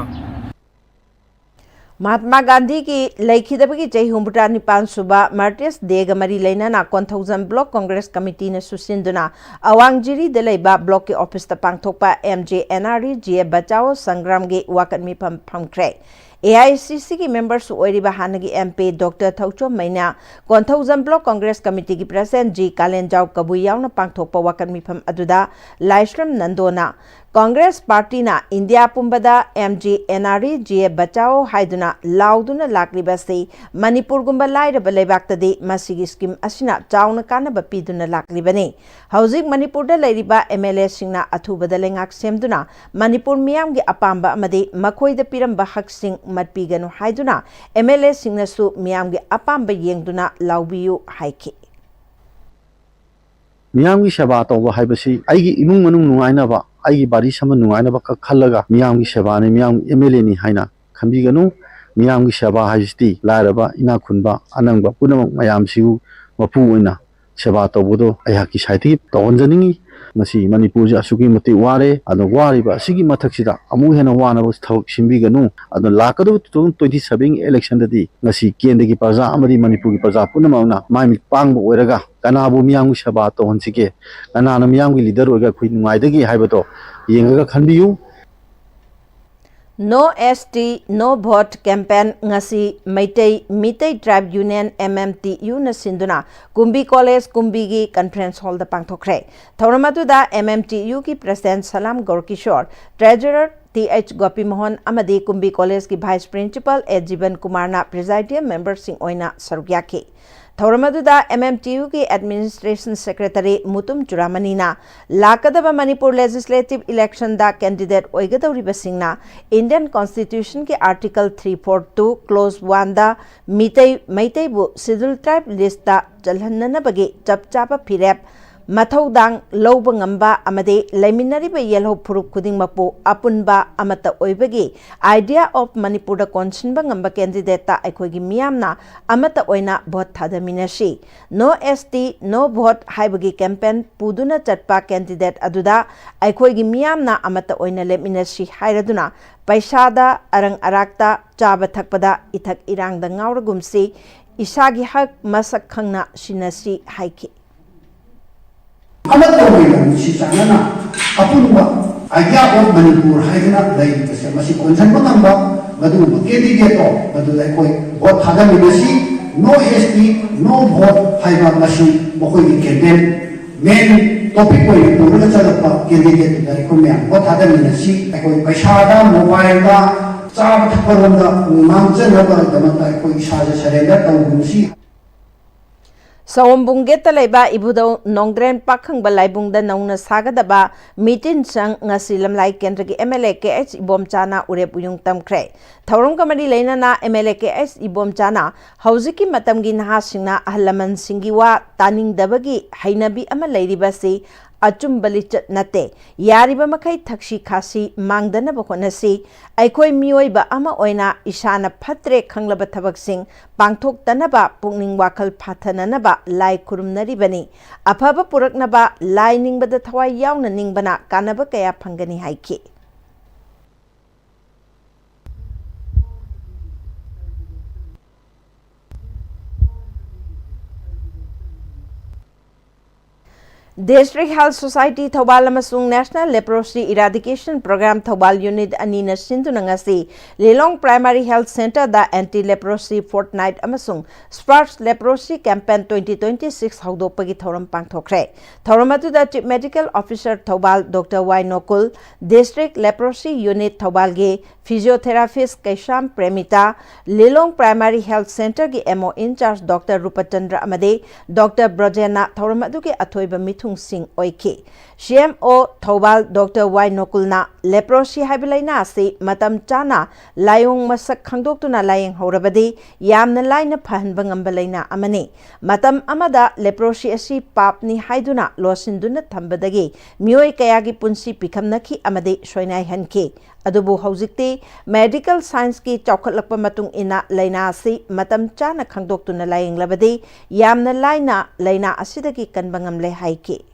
ꯃꯍꯥꯠꯃꯥ ꯒꯥꯟꯙꯤꯒꯤ ꯂꯩꯈꯤꯗꯕꯒꯤ ꯆꯍꯤ ꯍꯨꯝꯐꯨꯇꯔꯥ ꯅꯤꯄꯥꯟ ꯁꯨꯕ ꯃꯥꯔꯇꯤꯔꯁ ꯗꯦꯒ ꯃꯔꯤ ꯂꯩꯅꯅ ꯀꯣꯟꯊꯧꯖꯝ ꯕ꯭ꯂꯣꯛ ꯀꯣꯡꯒ꯭ꯔꯦꯁ ꯀꯃꯤꯇꯤꯅ ꯁꯨꯁꯤꯟꯗꯨꯅ ꯑꯋꯥꯡ ꯖꯤꯔꯤꯗ ꯂꯩꯕ ꯕ꯭ꯂꯣꯛꯀꯤ ꯑꯣꯐꯤꯁꯇ ꯄꯥꯡꯊꯣꯛꯄ M J N R D G A Bachao ꯁꯪꯒ꯭ꯔꯥꯝꯒꯤ ꯋꯥꯀꯠ ꯃꯤꯐꯝ ꯐꯝꯈ꯭ꯔꯦ꯫ ꯑꯦ ꯑꯥꯏ ꯁꯤ ꯁꯤꯒꯤ ꯃꯦꯝꯕꯔꯁꯨ ꯑꯣꯏꯔꯤꯕ ꯍꯥꯟꯅꯒꯤ M P doctor Thokchom Meinya Konthoujam block Congress ꯀꯃꯤꯇꯤꯒꯤ ꯄ꯭ꯔꯁꯤꯗꯦꯟꯠ ꯖꯤ ꯀꯥꯂꯦꯟꯖꯥꯎ ꯀꯕꯨꯏ ꯌꯥꯎꯅ ꯄꯥꯡꯊꯣꯛꯄ ꯋꯥꯀꯠ ꯃꯤꯐꯝ ꯑꯗꯨꯗ ꯂꯥꯏꯁ꯭ꯔꯝ ꯅꯟꯗꯣꯅ ꯀꯣꯡꯒ꯭ꯔꯦꯁ ꯄꯥꯔꯇꯤꯅ ꯏꯟꯗꯤꯌꯥ ꯄꯨꯝꯕꯗ M G N R D G A Bachao ꯍꯥꯏꯗꯨꯅ ꯂꯥꯎꯗꯨꯅ ꯂꯥꯛꯂꯤꯕ ꯑꯁꯤ ꯃꯅꯤꯄꯨꯔꯒꯨꯝꯕ ꯂꯥꯏꯔꯕ ꯂꯩꯕꯥꯛꯇꯗꯤ ꯃꯁꯤꯒꯤ ꯁ꯭ꯀꯤꯝ ꯑꯁꯤꯅ ꯆꯥꯎꯅ ꯀꯥꯟꯅꯕ ꯄꯤꯗꯨꯅ ꯂꯥꯛꯂꯤꯕꯅꯤ꯫ ꯍꯧꯖꯤꯛ ꯃꯅꯤꯄꯨꯔꯗ ꯂꯩꯔꯤꯕ ꯑꯦꯝ ꯑꯦꯜ ꯑꯦꯁꯤꯡꯅ ꯑꯊꯨꯕꯗ ꯂꯩꯉꯥꯛ ꯁꯦꯝꯗꯨꯅ ꯃꯅꯤꯄꯨꯔ ꯃꯤꯌꯥꯝꯒꯤ ꯑꯄꯥꯝꯕ ꯑꯃꯗꯤ ꯃꯈꯣꯏꯗ ꯄꯤꯔꯝꯕ ꯍꯛꯁꯤꯡ ꯃꯠꯄꯤꯒꯅꯨ ꯍꯥꯏꯗꯨꯅ ꯑꯦꯝ ꯑꯦꯜ ꯑꯦꯁꯤꯡꯅꯁꯨ ꯃꯤꯌꯥꯝꯒꯤ ꯑꯄꯥꯝꯕ ꯌꯦꯡꯗꯨꯅ ꯂꯥꯎꯕꯤꯌꯨ ꯍꯥꯏꯈꯤ꯫ ꯃꯤꯌꯥꯝꯒꯤ ꯁꯦꯕꯥ ꯇꯧꯕ ꯍꯥꯏꯕꯁꯤ ꯑꯩꯒꯤ ꯏꯃꯨꯡ ꯃꯅꯨꯡ ꯅꯨꯡꯉꯥꯏꯅꯕ, ꯑꯩꯒꯤ ꯕꯥꯔꯤ ꯁꯝꯕ ꯅꯨꯡꯉꯥꯏꯅꯕ ꯈꯛ ꯈꯜꯂꯒ ꯃꯤꯌꯥꯝꯒꯤ ꯁꯦꯕꯥꯅꯤ, ꯃꯤꯌꯥꯝꯒꯤ ꯑꯦꯝ ꯑꯦꯜ ꯑꯦꯅꯤ ꯍꯥꯏꯅ ꯈꯟꯕꯤꯒꯅꯨ꯫ ꯃꯤꯌꯥꯝꯒꯤ ꯁꯦꯕꯥ ꯍꯥꯏꯁꯤꯗꯤ ꯂꯥꯏꯔꯕ, ꯏꯅꯥꯛ ꯈꯨꯟꯕ, ꯑꯅꯪꯕ ꯄꯨꯝꯅꯃꯛ ꯃꯌꯥꯝꯁꯤꯕꯨ ꯃꯄꯨ ꯑꯣꯏꯅ ꯁꯦꯕꯥ ꯇꯧꯕꯗꯣ ꯑꯩꯍꯥꯛꯀꯤ ꯁꯥꯏꯠꯇꯒꯤ ꯇꯧꯍꯟꯖꯅꯤꯡꯏ꯫ ꯉꯁꯤ ꯃꯅꯤꯄꯨꯔꯁꯦ ꯑꯁꯨꯛꯀꯤ ꯃꯇꯤꯛ ꯋꯥꯔꯦ꯫ ꯑꯗꯣ ꯋꯥꯔꯤꯕ ꯑꯁꯤꯒꯤ ꯃꯊꯛꯁꯤꯗ ꯑꯃꯨꯛ ꯍꯦꯟꯅ ꯋꯥꯅꯕ ꯊꯕꯛ ꯁꯤꯟꯕꯤꯒꯅꯨ꯫ ꯑꯗꯣ ꯂꯥꯛꯀꯗꯕ two thousand twenty seven election ꯗꯗꯤ ꯉꯁꯤ ꯀꯦꯟꯗ꯭ꯔꯒꯤ ꯄ꯭ꯔꯖꯥ ꯑꯃꯗꯤ ꯃꯅꯤꯄꯨꯔꯒꯤ ꯄ꯭ꯔꯖꯥ ꯄꯨꯝꯅꯃꯛꯅ ꯃꯥꯏ ꯃꯤꯠ ꯄꯥꯡꯕ ꯑꯣꯏꯔꯒ ꯀꯅꯥꯕꯨ ꯃꯤꯌꯥꯝꯒꯤ ꯁꯦꯕꯥ ꯇꯧꯍꯟꯁꯤꯒꯦ, ꯀꯅꯥꯅ ꯃꯤꯌꯥꯝꯒꯤ ꯂꯤꯗꯔ ꯑꯣꯏꯔꯒ ꯑꯩꯈꯣꯏ ꯅꯨꯡꯉꯥꯏꯗꯒꯦ ꯍꯥꯏꯕꯗꯣ ꯌꯦꯡꯉꯒ ꯈꯟꯕꯤꯌꯨ꯫ No S T, No Vote campaign ꯉꯁꯤ Meitei, Meitei Tribe Union, M M T U ꯅ ꯁꯤꯟꯗꯨꯅ ꯀꯨꯝꯕꯤ ꯀꯣꯂꯦꯖ ꯀꯨꯝꯕꯤꯒꯤ conference hall ꯗ ꯄꯥꯡꯊꯣꯛꯈ꯭ꯔꯦ꯫ ꯊꯧꯔꯝ ꯑꯗꯨꯗ M M T U ꯒꯤ president ꯁꯂꯥꯝ ꯒꯧꯔꯀꯤꯁꯣꯔ, treasurer ꯇꯤ ꯑꯩꯆ ꯒꯣꯄꯤꯃꯣꯍꯟ ꯑꯃꯗꯤ ꯀꯨꯝꯕꯤ ꯀꯣꯂꯦꯖꯀꯤ vice principal ꯑꯦ ꯖꯤꯕꯟ ꯀꯨꯃꯥꯔꯅ presidium member ꯁꯤꯡ ꯑꯣꯏꯅ ꯁꯔꯨꯛ ꯌꯥꯈꯤ꯫ ꯊꯧꯔꯝ ꯑꯗꯨꯗ M M T U ꯒꯤ administration secretary ꯃꯨꯇꯨꯝ ꯆꯨꯔꯥꯃꯅꯤꯅ ꯂꯥꯛꯀꯗꯕ ꯃꯅꯤꯄꯨꯔ legislative election ꯗ candidate ꯑꯣꯏꯒꯗꯧꯔꯤꯕꯁꯤꯡꯅ Indian Constitution ꯒꯤ Article three four two, Clause one ꯗ ꯃꯤꯇꯩ, ꯃꯩꯇꯩꯕꯨ Scheduled Tribe list ꯇ ꯆꯜꯍꯟꯅꯅꯕꯒꯤ ꯆꯞ ꯆꯥꯕ ꯐꯤꯔꯦꯞ ꯃꯊꯧꯗꯥꯡ ꯂꯧꯕ ꯉꯝꯕ ꯑꯃꯗꯤ ꯂꯩꯃꯤꯟꯅꯔꯤꯕ ꯌꯦꯜꯍꯧ ꯐꯨꯔꯨꯞ ꯈꯨꯗꯤꯡꯃꯛꯄꯨ ꯑꯄꯨꯟꯕ ꯑꯃꯠꯇ ꯑꯣꯏꯕꯒꯤ idea of ꯃꯅꯤꯄꯨꯔꯗ ꯀꯣꯟꯁꯤꯟꯕ ꯉꯝꯕ candidate ꯇ ꯑꯩꯈꯣꯏꯒꯤ ꯃꯤꯌꯥꯝꯅ ꯑꯃꯠꯇ ꯑꯣꯏꯅ vote ꯊꯥꯗꯃꯤꯟꯅꯁꯤ꯫ No S T, No Vote ꯍꯥꯏꯕꯒꯤ campaign ꯄꯨꯗꯨꯅ ꯆꯠꯄ candidate ꯑꯗꯨꯗ ꯑꯩꯈꯣꯏꯒꯤ ꯃꯤꯌꯥꯝꯅ ꯑꯃꯠꯇ ꯑꯣꯏꯅ ꯂꯦꯞꯃꯤꯟꯅꯁꯤ ꯍꯥꯏꯔꯗꯨꯅ ꯄꯩꯁꯥꯗ, ꯑꯔꯪ ꯑꯔꯥꯛꯇ, ꯆꯥꯕ ꯊꯛꯄꯗ, ꯏꯊꯛ ꯏꯔꯥꯡꯗ ꯉꯥꯎꯔꯒꯨꯝꯁꯤ, ꯏꯁꯥꯒꯤ ꯍꯛ ꯃꯁꯛ ꯈꯪꯅ ꯁꯤꯟꯅꯁꯤ ꯍꯥꯏꯈꯤ꯫ ꯑꯃꯠꯇ ꯑꯣꯏꯅ ꯅꯨꯡꯁꯤ ꯆꯥꯟꯅꯅ ꯑꯄꯨꯟꯕ idea of ꯃꯅꯤꯄꯨꯔ ꯍꯥꯏꯗꯅ ꯂꯩꯔꯤꯕꯁꯦ ꯃꯁꯤ ꯀꯣꯟꯁꯤꯟꯕ ꯉꯝꯕ ꯃꯗꯨꯒꯨꯝꯕ candidate ꯇꯣ ꯃꯗꯨꯗ ꯑꯩꯈꯣꯏ vote ꯊꯥꯗꯃꯤꯟꯅꯁꯤ꯫ No S T, No Vote ꯍꯥꯏꯕ ꯃꯁꯤ ꯃꯈꯣꯏꯒꯤ campaign main topic ꯑꯣꯏꯅ ꯄꯨꯔꯒ ꯆꯠꯂꯛꯄ candidate ꯇꯨꯗ ꯑꯩꯈꯣꯏ ꯃꯌꯥꯝ vote ꯊꯥꯗꯃꯤꯟꯅꯁꯤ꯫ ꯑꯩꯈꯣꯏ ꯄꯩꯁꯥꯗ, mobile ꯗ, ꯆꯥꯕ ꯊꯛꯄꯔꯣꯝꯗ ꯃꯥꯡꯖꯅꯕꯒꯤꯗꯃꯛꯇ ꯑꯩꯈꯣꯏ ꯏꯁꯥꯁꯦ surrender ꯇꯧꯒꯨꯝꯁꯤ꯫ ꯁꯑꯣꯝꯕꯨꯡ ꯒꯦꯠꯇ ꯂꯩꯕ ꯏꯕꯨꯙꯧ ꯅꯣꯡꯗ꯭ꯔꯦꯟ ꯄꯥꯈꯪꯕ ꯂꯥꯏꯕꯨꯡꯗ ꯅꯧꯅ ꯁꯥꯒꯗꯕ ꯃꯤꯇꯤꯟ ꯁꯪ ꯉꯁꯤ ꯂꯝꯂꯥꯏ ꯀꯦꯟꯗ꯭ꯔꯒꯤ M L A K H ꯏꯕꯣꯝꯆꯥꯅ ꯎꯔꯦꯞ ꯎꯌꯨꯡ ꯇꯝꯈ꯭ꯔꯦ꯫ ꯊꯧꯔꯝꯒ ꯃꯔꯤ ꯂꯩꯅꯅ M L A K H ꯏꯕꯣꯝꯆꯥꯅ ꯍꯧꯖꯤꯛꯀꯤ ꯃꯇꯝꯒꯤ ꯅꯍꯥꯁꯤꯡꯅ ꯑꯍꯜ ꯂꯃꯟꯁꯤꯡꯒꯤ ꯋꯥ ꯇꯥꯅꯤꯡꯗꯕꯒꯤ ꯍꯩꯅꯕꯤ ꯑꯃ ꯂꯩꯔꯤꯕꯁꯤ ꯑꯆꯨꯝꯕ ꯂꯤꯆꯠ ꯅꯠꯇꯦ꯫ ꯌꯥꯔꯤꯕ ꯃꯈꯩ ꯊꯛꯁꯤ ꯈꯥꯁꯤ ꯃꯥꯡꯗꯅꯕ ꯍꯣꯠꯅꯁꯤ꯫ ꯑꯩꯈꯣꯏ ꯃꯤꯑꯣꯏꯕ ꯑꯃ ꯑꯣꯏꯅ ꯏꯁꯥꯅ ꯐꯠꯇ꯭ꯔꯦ ꯈꯪꯂꯕ ꯊꯕꯛꯁꯤꯡ ꯄꯥꯡꯊꯣꯛꯇꯅꯕ ꯄꯨꯛꯅꯤꯡ ꯋꯥꯈꯜ ꯐꯥꯊꯅꯅꯕ ꯂꯥꯏ ꯈꯨꯔꯨꯝꯅꯔꯤꯕꯅꯤ꯫ ꯑꯐꯕ ꯄꯨꯔꯛꯅꯕ ꯂꯥꯏ ꯅꯤꯡꯕꯗ ꯊꯋꯥꯏ ꯌꯥꯎꯅ ꯅꯤꯡꯕꯅ ꯀꯥꯟꯅꯕ ꯀꯌꯥ ꯐꯪꯒꯅꯤ ꯍꯥꯏꯈꯤ꯫ District Health Society ꯊꯧꯕꯥꯜ ꯑꯃꯁꯨꯡ National Leprosy Eradication Program Thoubal unit ꯑꯅꯤꯅ ꯁꯤꯟꯗꯨꯅ ꯉꯁꯤ ꯂꯤꯂꯣꯡ Primary Health Centreꯗ Anti Leprosy Fortnight ꯑꯃꯁꯨꯡ Sparsh Leprosy Campaign twenty twenty-six ꯍꯧꯗꯣꯛꯄꯒꯤ ꯊꯧꯔꯝ ꯄꯥꯡꯊꯣꯛꯈ꯭ꯔꯦ꯫ ꯊꯧꯔꯝ ꯑꯗꯨꯗ Chief Medical Officer Thoubal Doctor Y ꯅꯣꯀꯨꯜ, District Leprosy Unit ꯊꯧꯕꯥꯜꯒꯤ physiotherapist Keisham ꯄ꯭ꯔꯦꯃꯤꯇꯥ, Lilong Primary Health Centreꯒꯤ M O in charge Doctor ꯔꯨꯄꯆꯟꯗ꯭ꯔ ꯑꯃꯗꯤ Doctor ꯕ꯭ꯔꯣꯖꯦꯟꯅ ꯊꯧꯔꯝ ꯑꯗꯨꯒꯤ ꯑꯊꯣꯏꯕ ꯃꯤꯊꯨꯡꯁꯤꯡ ꯑꯣꯏꯈꯤ꯫ C M O Thoubal Doctor Y ꯅꯣꯀꯨꯜꯅ leprosy ꯍꯥꯏꯕ ꯂꯥꯏꯅꯥ ꯑꯁꯤ ꯃꯇꯝ ꯆꯥꯅ ꯂꯥꯏꯑꯣꯡ ꯃꯁꯛ ꯈꯪꯗꯣꯛꯇꯨꯅ ꯂꯥꯏꯌꯦꯡꯍꯧꯔꯕꯗꯤ ꯌꯥꯝꯅ ꯂꯥꯏꯅ ꯐꯍꯟꯕ ꯉꯝꯕ ꯂꯥꯏꯅꯥ ꯑꯃꯅꯤ꯫ ꯃꯇꯝ ꯑꯃꯗ leprosy ꯑꯁꯤ ꯄꯥꯞꯅꯤ ꯍꯥꯏꯗꯨꯅ ꯂꯣꯠꯁꯤꯟꯗꯨꯅ ꯊꯝꯕꯗꯒꯤ ꯃꯤꯑꯣꯏ ꯀꯌꯥꯒꯤ ꯄꯨꯟꯁꯤ ꯄꯤꯈꯝꯅꯈꯤ ꯑꯃꯗꯤ ꯁꯣꯏꯅꯥꯏꯍꯟꯈꯤ꯫ ꯑꯗꯨꯕꯨ ꯍꯧꯖꯤꯛꯇꯤ medical scienceꯀꯤ ꯆꯥꯎꯈꯠꯂꯛꯄ ꯃꯇꯨꯡ ꯏꯟꯅ ꯂꯥꯏꯅꯥ ꯑꯁꯤ ꯃꯇꯝ ꯆꯥꯅ ꯈꯪꯗꯣꯛꯇꯨꯅ ꯂꯥꯏꯌꯦꯡꯂꯕꯗꯤ ꯌꯥꯝꯅ ꯂꯥꯏꯅ ꯂꯥꯏꯅꯥ ꯑꯁꯤꯗꯒꯤ ꯀꯟꯕ ꯉꯝꯂꯦ ꯍꯥꯏꯈꯤ꯫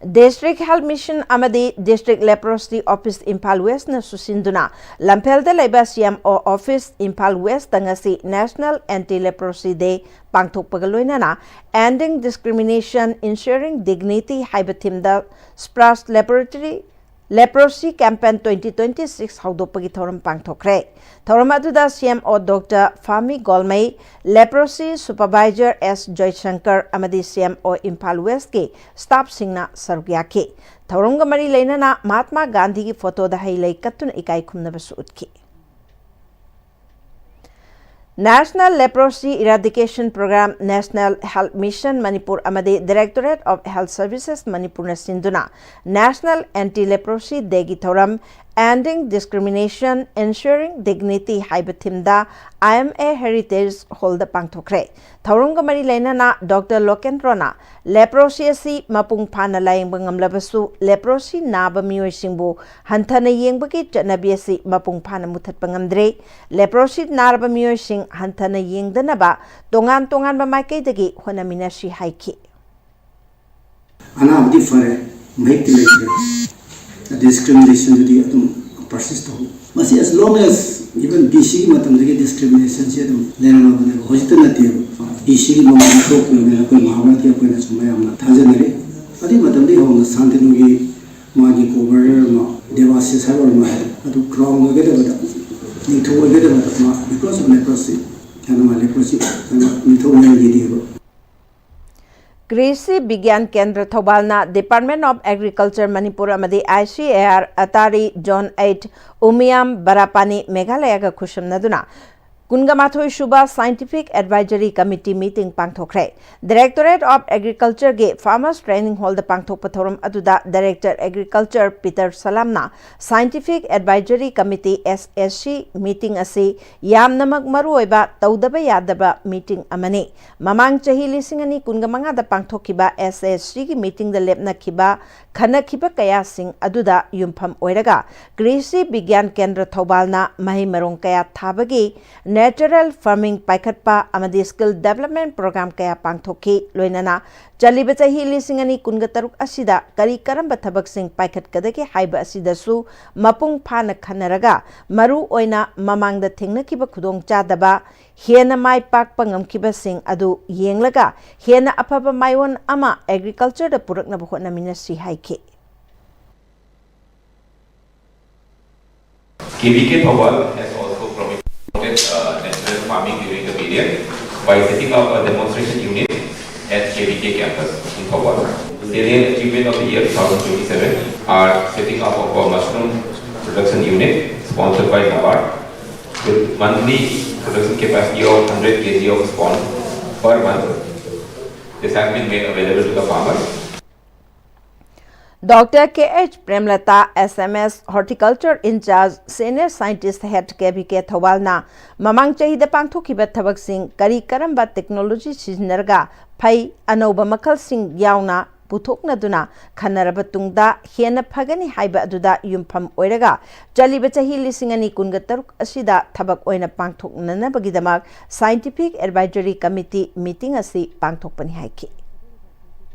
District Health Mission ꯑꯃꯗꯤ District Leprosy Office ꯏꯝꯐꯥꯜ Westꯅ ꯁꯨꯁꯤꯟꯗꯨꯅ ꯂꯝꯐꯦꯜꯗ ꯂꯩꯕ C M O Office Imphal Westꯇ ꯉꯁꯤ National Anti Leprosy Day ꯄꯥꯡꯊꯣꯛꯄꯒ ꯂꯣꯏꯅꯅ Ending Discrimination, Ensuring Dignity ꯍꯥꯏꯕ themeꯗ Sparsh Leprosy Leprosy Campaign twenty twenty-six ꯍꯧꯗꯣꯛꯄꯒꯤ ꯊꯧꯔꯝ ꯄꯥꯡꯊꯣꯛꯈ꯭ꯔꯦ꯫ ꯊꯧꯔꯝ ꯑꯗꯨꯗ C M O Doctor ꯐꯥꯃꯤ ꯒꯣꯜꯃꯩ, Leprosy Supervisor S ꯖꯣꯏꯁꯪꯀꯔ ꯑꯃꯗꯤ C M O Imphal Westꯀꯤ staffꯁꯤꯡꯅ ꯁꯔꯨꯛ ꯌꯥꯈꯤ꯫ ꯊꯧꯔꯝꯒ ꯃꯔꯤ ꯂꯩꯅꯅ ꯃꯍꯥꯠꯃꯥ ꯒꯥꯟꯙꯤꯒꯤ photoꯗ ꯍꯩ ꯂꯩ ꯀꯠꯇꯨꯅ ꯏꯀꯥꯏ ꯈꯨꯝꯅꯕꯁꯨ ꯎꯠꯈꯤ꯫ National Leprosy Eradication Program, National Health Mission Manipur ꯑꯃꯗꯤ Directorate of Health Services ꯃꯅꯤꯄꯨꯔꯅ ꯁꯤꯟꯗꯨꯅ National Anti Leprosy Dayꯒꯤ ꯊꯧꯔꯝ Ending Discrimination, Ensuring Dignity ꯍꯥꯏꯕ themeꯗ I M A Heritage Hallꯗ ꯄꯥꯡꯊꯣꯛꯈ꯭ꯔꯦ꯫ ꯊꯧꯔꯝꯒ ꯃꯔꯤ ꯂꯩꯅꯅ Doctor ꯂꯣꯀꯦꯟꯗ꯭ꯔꯣꯅ leprosy ꯑꯁꯤ ꯃꯄꯨꯡ ꯐꯥꯅ ꯂꯥꯌꯦꯡꯕ ꯉꯝꯂꯕꯁꯨ leprosy ꯅꯥꯕ ꯃꯤꯑꯣꯏꯁꯤꯡꯕꯨ ꯍꯟꯊꯅ ꯌꯦꯡꯕꯒꯤ ꯆꯠꯅꯕꯤ ꯑꯁꯤ ꯃꯄꯨꯡ ꯐꯥꯅ ꯃꯨꯊꯠꯄ ꯉꯝꯗ꯭ꯔꯦ꯫ Leprosy ꯅꯥꯔꯕ ꯃꯤꯑꯣꯏꯁꯤꯡ ꯍꯟꯊꯅ ꯌꯦꯡꯗꯅꯕ ꯇꯣꯉꯥꯟ ꯇꯣꯉꯥꯟꯕ ꯃꯥꯏꯀꯩꯗꯒꯤ ꯍꯣꯠꯅꯃꯤꯟꯅꯁꯤ ꯍꯥꯏꯈꯤ꯫ ꯑꯅꯥꯕꯗꯤ ꯐꯔꯦ, ꯃꯍꯤꯛꯇꯤ ꯂꯩꯇ꯭ꯔꯦ꯫ Discriminationꯗꯨꯗꯤ ꯑꯗꯨꯝ persist ꯇꯧꯏ꯫ ꯃꯁꯤ as long as even B Cꯒꯤ ꯃꯇꯝꯗꯒꯤ discriminationꯁꯦ ꯑꯗꯨꯝ ꯂꯩꯔꯝꯃꯕꯅꯦꯕ, ꯍꯧꯖꯤꯛꯇ ꯅꯠꯇꯦꯕ꯫ ꯏꯁꯤꯡꯒꯤ ꯃꯃꯜ ꯊꯣꯛꯇ꯭ꯔꯕꯅꯤꯅ ꯑꯩꯈꯣꯏ ꯃꯍꯥꯚꯥꯔꯠꯀꯤ ꯑꯩꯈꯣꯏꯅꯁꯨ ꯃꯌꯥꯝꯅ ꯊꯥꯖꯅꯔꯤ꯫ ꯑꯗꯨꯒꯤ ꯃꯇꯝꯗꯒꯤ ꯍꯧꯅ ꯁꯥꯟꯇꯅꯨꯒꯤ ꯃꯥꯒꯤ ꯒꯣꯕꯔꯅꯔ ꯑꯃ ꯗꯦꯕꯥꯁꯤꯁ ꯍꯥꯏꯕ ꯑꯃ ꯑꯗꯨ ꯀ꯭ꯔꯥꯎꯟ ꯑꯣꯏꯒꯗꯕꯗ, ꯅꯤꯡꯊꯧ ꯑꯣꯏꯒꯗꯕꯗ ꯃꯥ because of leprosy ꯍꯥꯏꯅ ꯃꯥ ꯂꯦꯄ꯭ꯔꯣꯁꯤ ꯍꯥꯏꯅ ꯅꯤꯡꯊꯧ ꯑꯣꯏꯍꯟꯈꯤꯗꯦꯕ꯫ ꯀ꯭ꯔꯤꯁꯤ ꯕꯤꯒ꯭ꯌꯥꯟ ꯀꯦꯟꯗ꯭ꯔ ꯊꯧꯕꯥꯜꯅ Department of Agriculture Manipur ꯑꯃꯗꯤ I C A R ꯑꯇꯥꯔꯤ Zone eight ꯎꯃꯤꯌꯥꯝ ꯕꯔꯥꯄꯥꯅꯤ ꯃꯦꯘꯥꯂꯌꯥꯒ ꯈꯨꯠꯁꯝꯅꯗꯨꯅ ꯀꯨꯟꯒ ꯃꯥꯊꯣꯏ ꯁꯨꯕ Scientific Advisory Committee meeting ꯄꯥꯡꯊꯣꯛꯈ꯭ꯔꯦ꯫ Directorate of Agriculture ꯒꯤ Farmers Training Hall ꯗ ꯄꯥꯡꯊꯣꯛꯄ ꯊꯧꯔꯝ ꯑꯗꯨꯗ Director Agriculture ꯄꯤꯇꯔ ꯁꯂꯥꯝꯅ Scientific Advisory Committee S A C meeting ꯑꯁꯤ ꯌꯥꯝꯅꯃꯛ ꯃꯔꯨꯑꯣꯏꯕ ꯇꯧꯗꯕ ꯌꯥꯗꯕ meeting ꯑꯃꯅꯤ꯫ ꯃꯃꯥꯡ ꯆꯍꯤ ꯂꯤꯁꯤꯡ ꯑꯅꯤ ꯀꯨꯟꯒ ꯃꯉꯥꯗ ꯄꯥꯡꯊꯣꯛꯈꯤꯕ S A C ꯒꯤ meeting ꯗ ꯂꯦꯞꯅꯈꯤꯕ ꯈꯟꯅꯈꯤꯕ ꯀꯌꯥꯁꯤꯡ ꯑꯗꯨꯗ ꯌꯨꯝꯐꯝ ꯑꯣꯏꯔꯒ ꯀ꯭ꯔꯤꯁꯤ ꯕꯤꯒ꯭ꯌꯥꯟ ꯀꯦꯟꯗ꯭ꯔ ꯊꯧꯕꯥꯜꯅ ꯃꯍꯩ ꯃꯔꯣꯡ ꯀꯌꯥ ꯊꯥꯕꯒꯤ natural farming ꯄꯥꯏꯈꯠꯄ ꯑꯃꯗꯤ skill development program ꯀꯌꯥ ꯄꯥꯡꯊꯣꯛꯈꯤ꯫ ꯂꯣꯏꯅꯅ ꯆꯠꯂꯤꯕ ꯆꯍꯤ ꯂꯤꯁꯤꯡ ꯑꯅꯤ ꯀꯨꯟꯒ ꯇꯔꯨꯛ ꯑꯁꯤꯗ ꯀꯔꯤ ꯀꯔꯝꯕ ꯊꯕꯛꯁꯤꯡ ꯄꯥꯏꯈꯠꯀꯗꯒꯦ ꯍꯥꯏꯕ ꯑꯁꯤꯗꯁꯨ ꯃꯄꯨꯡ ꯐꯥꯅ ꯈꯟꯅꯔꯒ ꯃꯔꯨ ꯑꯣꯏꯅ ꯃꯃꯥꯡꯗ ꯊꯦꯡꯅꯈꯤꯕ ꯈꯨꯗꯣꯡꯆꯥꯗꯕ ꯍꯦꯟꯅ ꯃꯥꯏ ꯄꯥꯛꯄ ꯉꯝꯈꯤꯕꯁꯤꯡ ꯑꯗꯨ ꯌꯦꯡꯂꯒ ꯍꯦꯟꯅ ꯑꯐꯕ ꯃꯥꯏꯑꯣꯟ ꯑꯃ agriculture ꯗ ꯄꯨꯔꯛꯅꯕ ꯍꯣꯠꯅꯃꯤꯟꯅꯁꯤ ꯍꯥꯏꯈꯤ꯫ K V K Thoubal has also promoted uh, natural farming during the period by setting up a demonstration unit at K V K campus in Thoubal. The salient achievement of the year two thousand twenty-seven are setting up of a mushroom production unit sponsored by NABARD with monthly production capacity of one hundred K G of spawn per month. This has been made available to the farmers. Doctor K H Premlata, S M S Horticulture in charge, Senior Scientist Head K V K ꯊꯧꯕꯥꯜꯅ ꯃꯃꯥꯡ ꯆꯍꯤꯗ ꯄꯥꯡꯊꯣꯛꯈꯤꯕ ꯊꯕꯛꯁꯤꯡ, ꯀꯔꯤ ꯀꯔꯝꯕ technology ꯁꯤꯖꯤꯟꯅꯔꯒ ꯐꯩ, ꯑꯅꯧꯕ ꯃꯈꯜꯁꯤꯡ ꯌꯥꯎꯅ ꯄꯨꯊꯣꯛꯅꯗꯨꯅ ꯈꯟꯅꯔꯕ ꯇꯨꯡꯗ ꯍꯦꯟꯅ ꯐꯒꯅꯤ ꯍꯥꯏꯕ ꯑꯗꯨꯗ ꯌꯨꯝꯐꯝ ꯑꯣꯏꯔꯒ ꯆꯠꯂꯤꯕ ꯆꯍꯤ ꯂꯤꯁꯤꯡ ꯑꯅꯤ ꯀꯨꯟꯒ ꯇꯔꯨꯛ ꯑꯁꯤꯗ ꯊꯕꯛ ꯑꯣꯏꯅ ꯄꯥꯡꯊꯣꯛꯅꯅꯕꯒꯤꯗꯃꯛ Scientific Advisory Committee meeting ꯑꯁꯤ ꯄꯥꯡꯊꯣꯛꯄꯅꯤ ꯍꯥꯏꯈꯤ꯫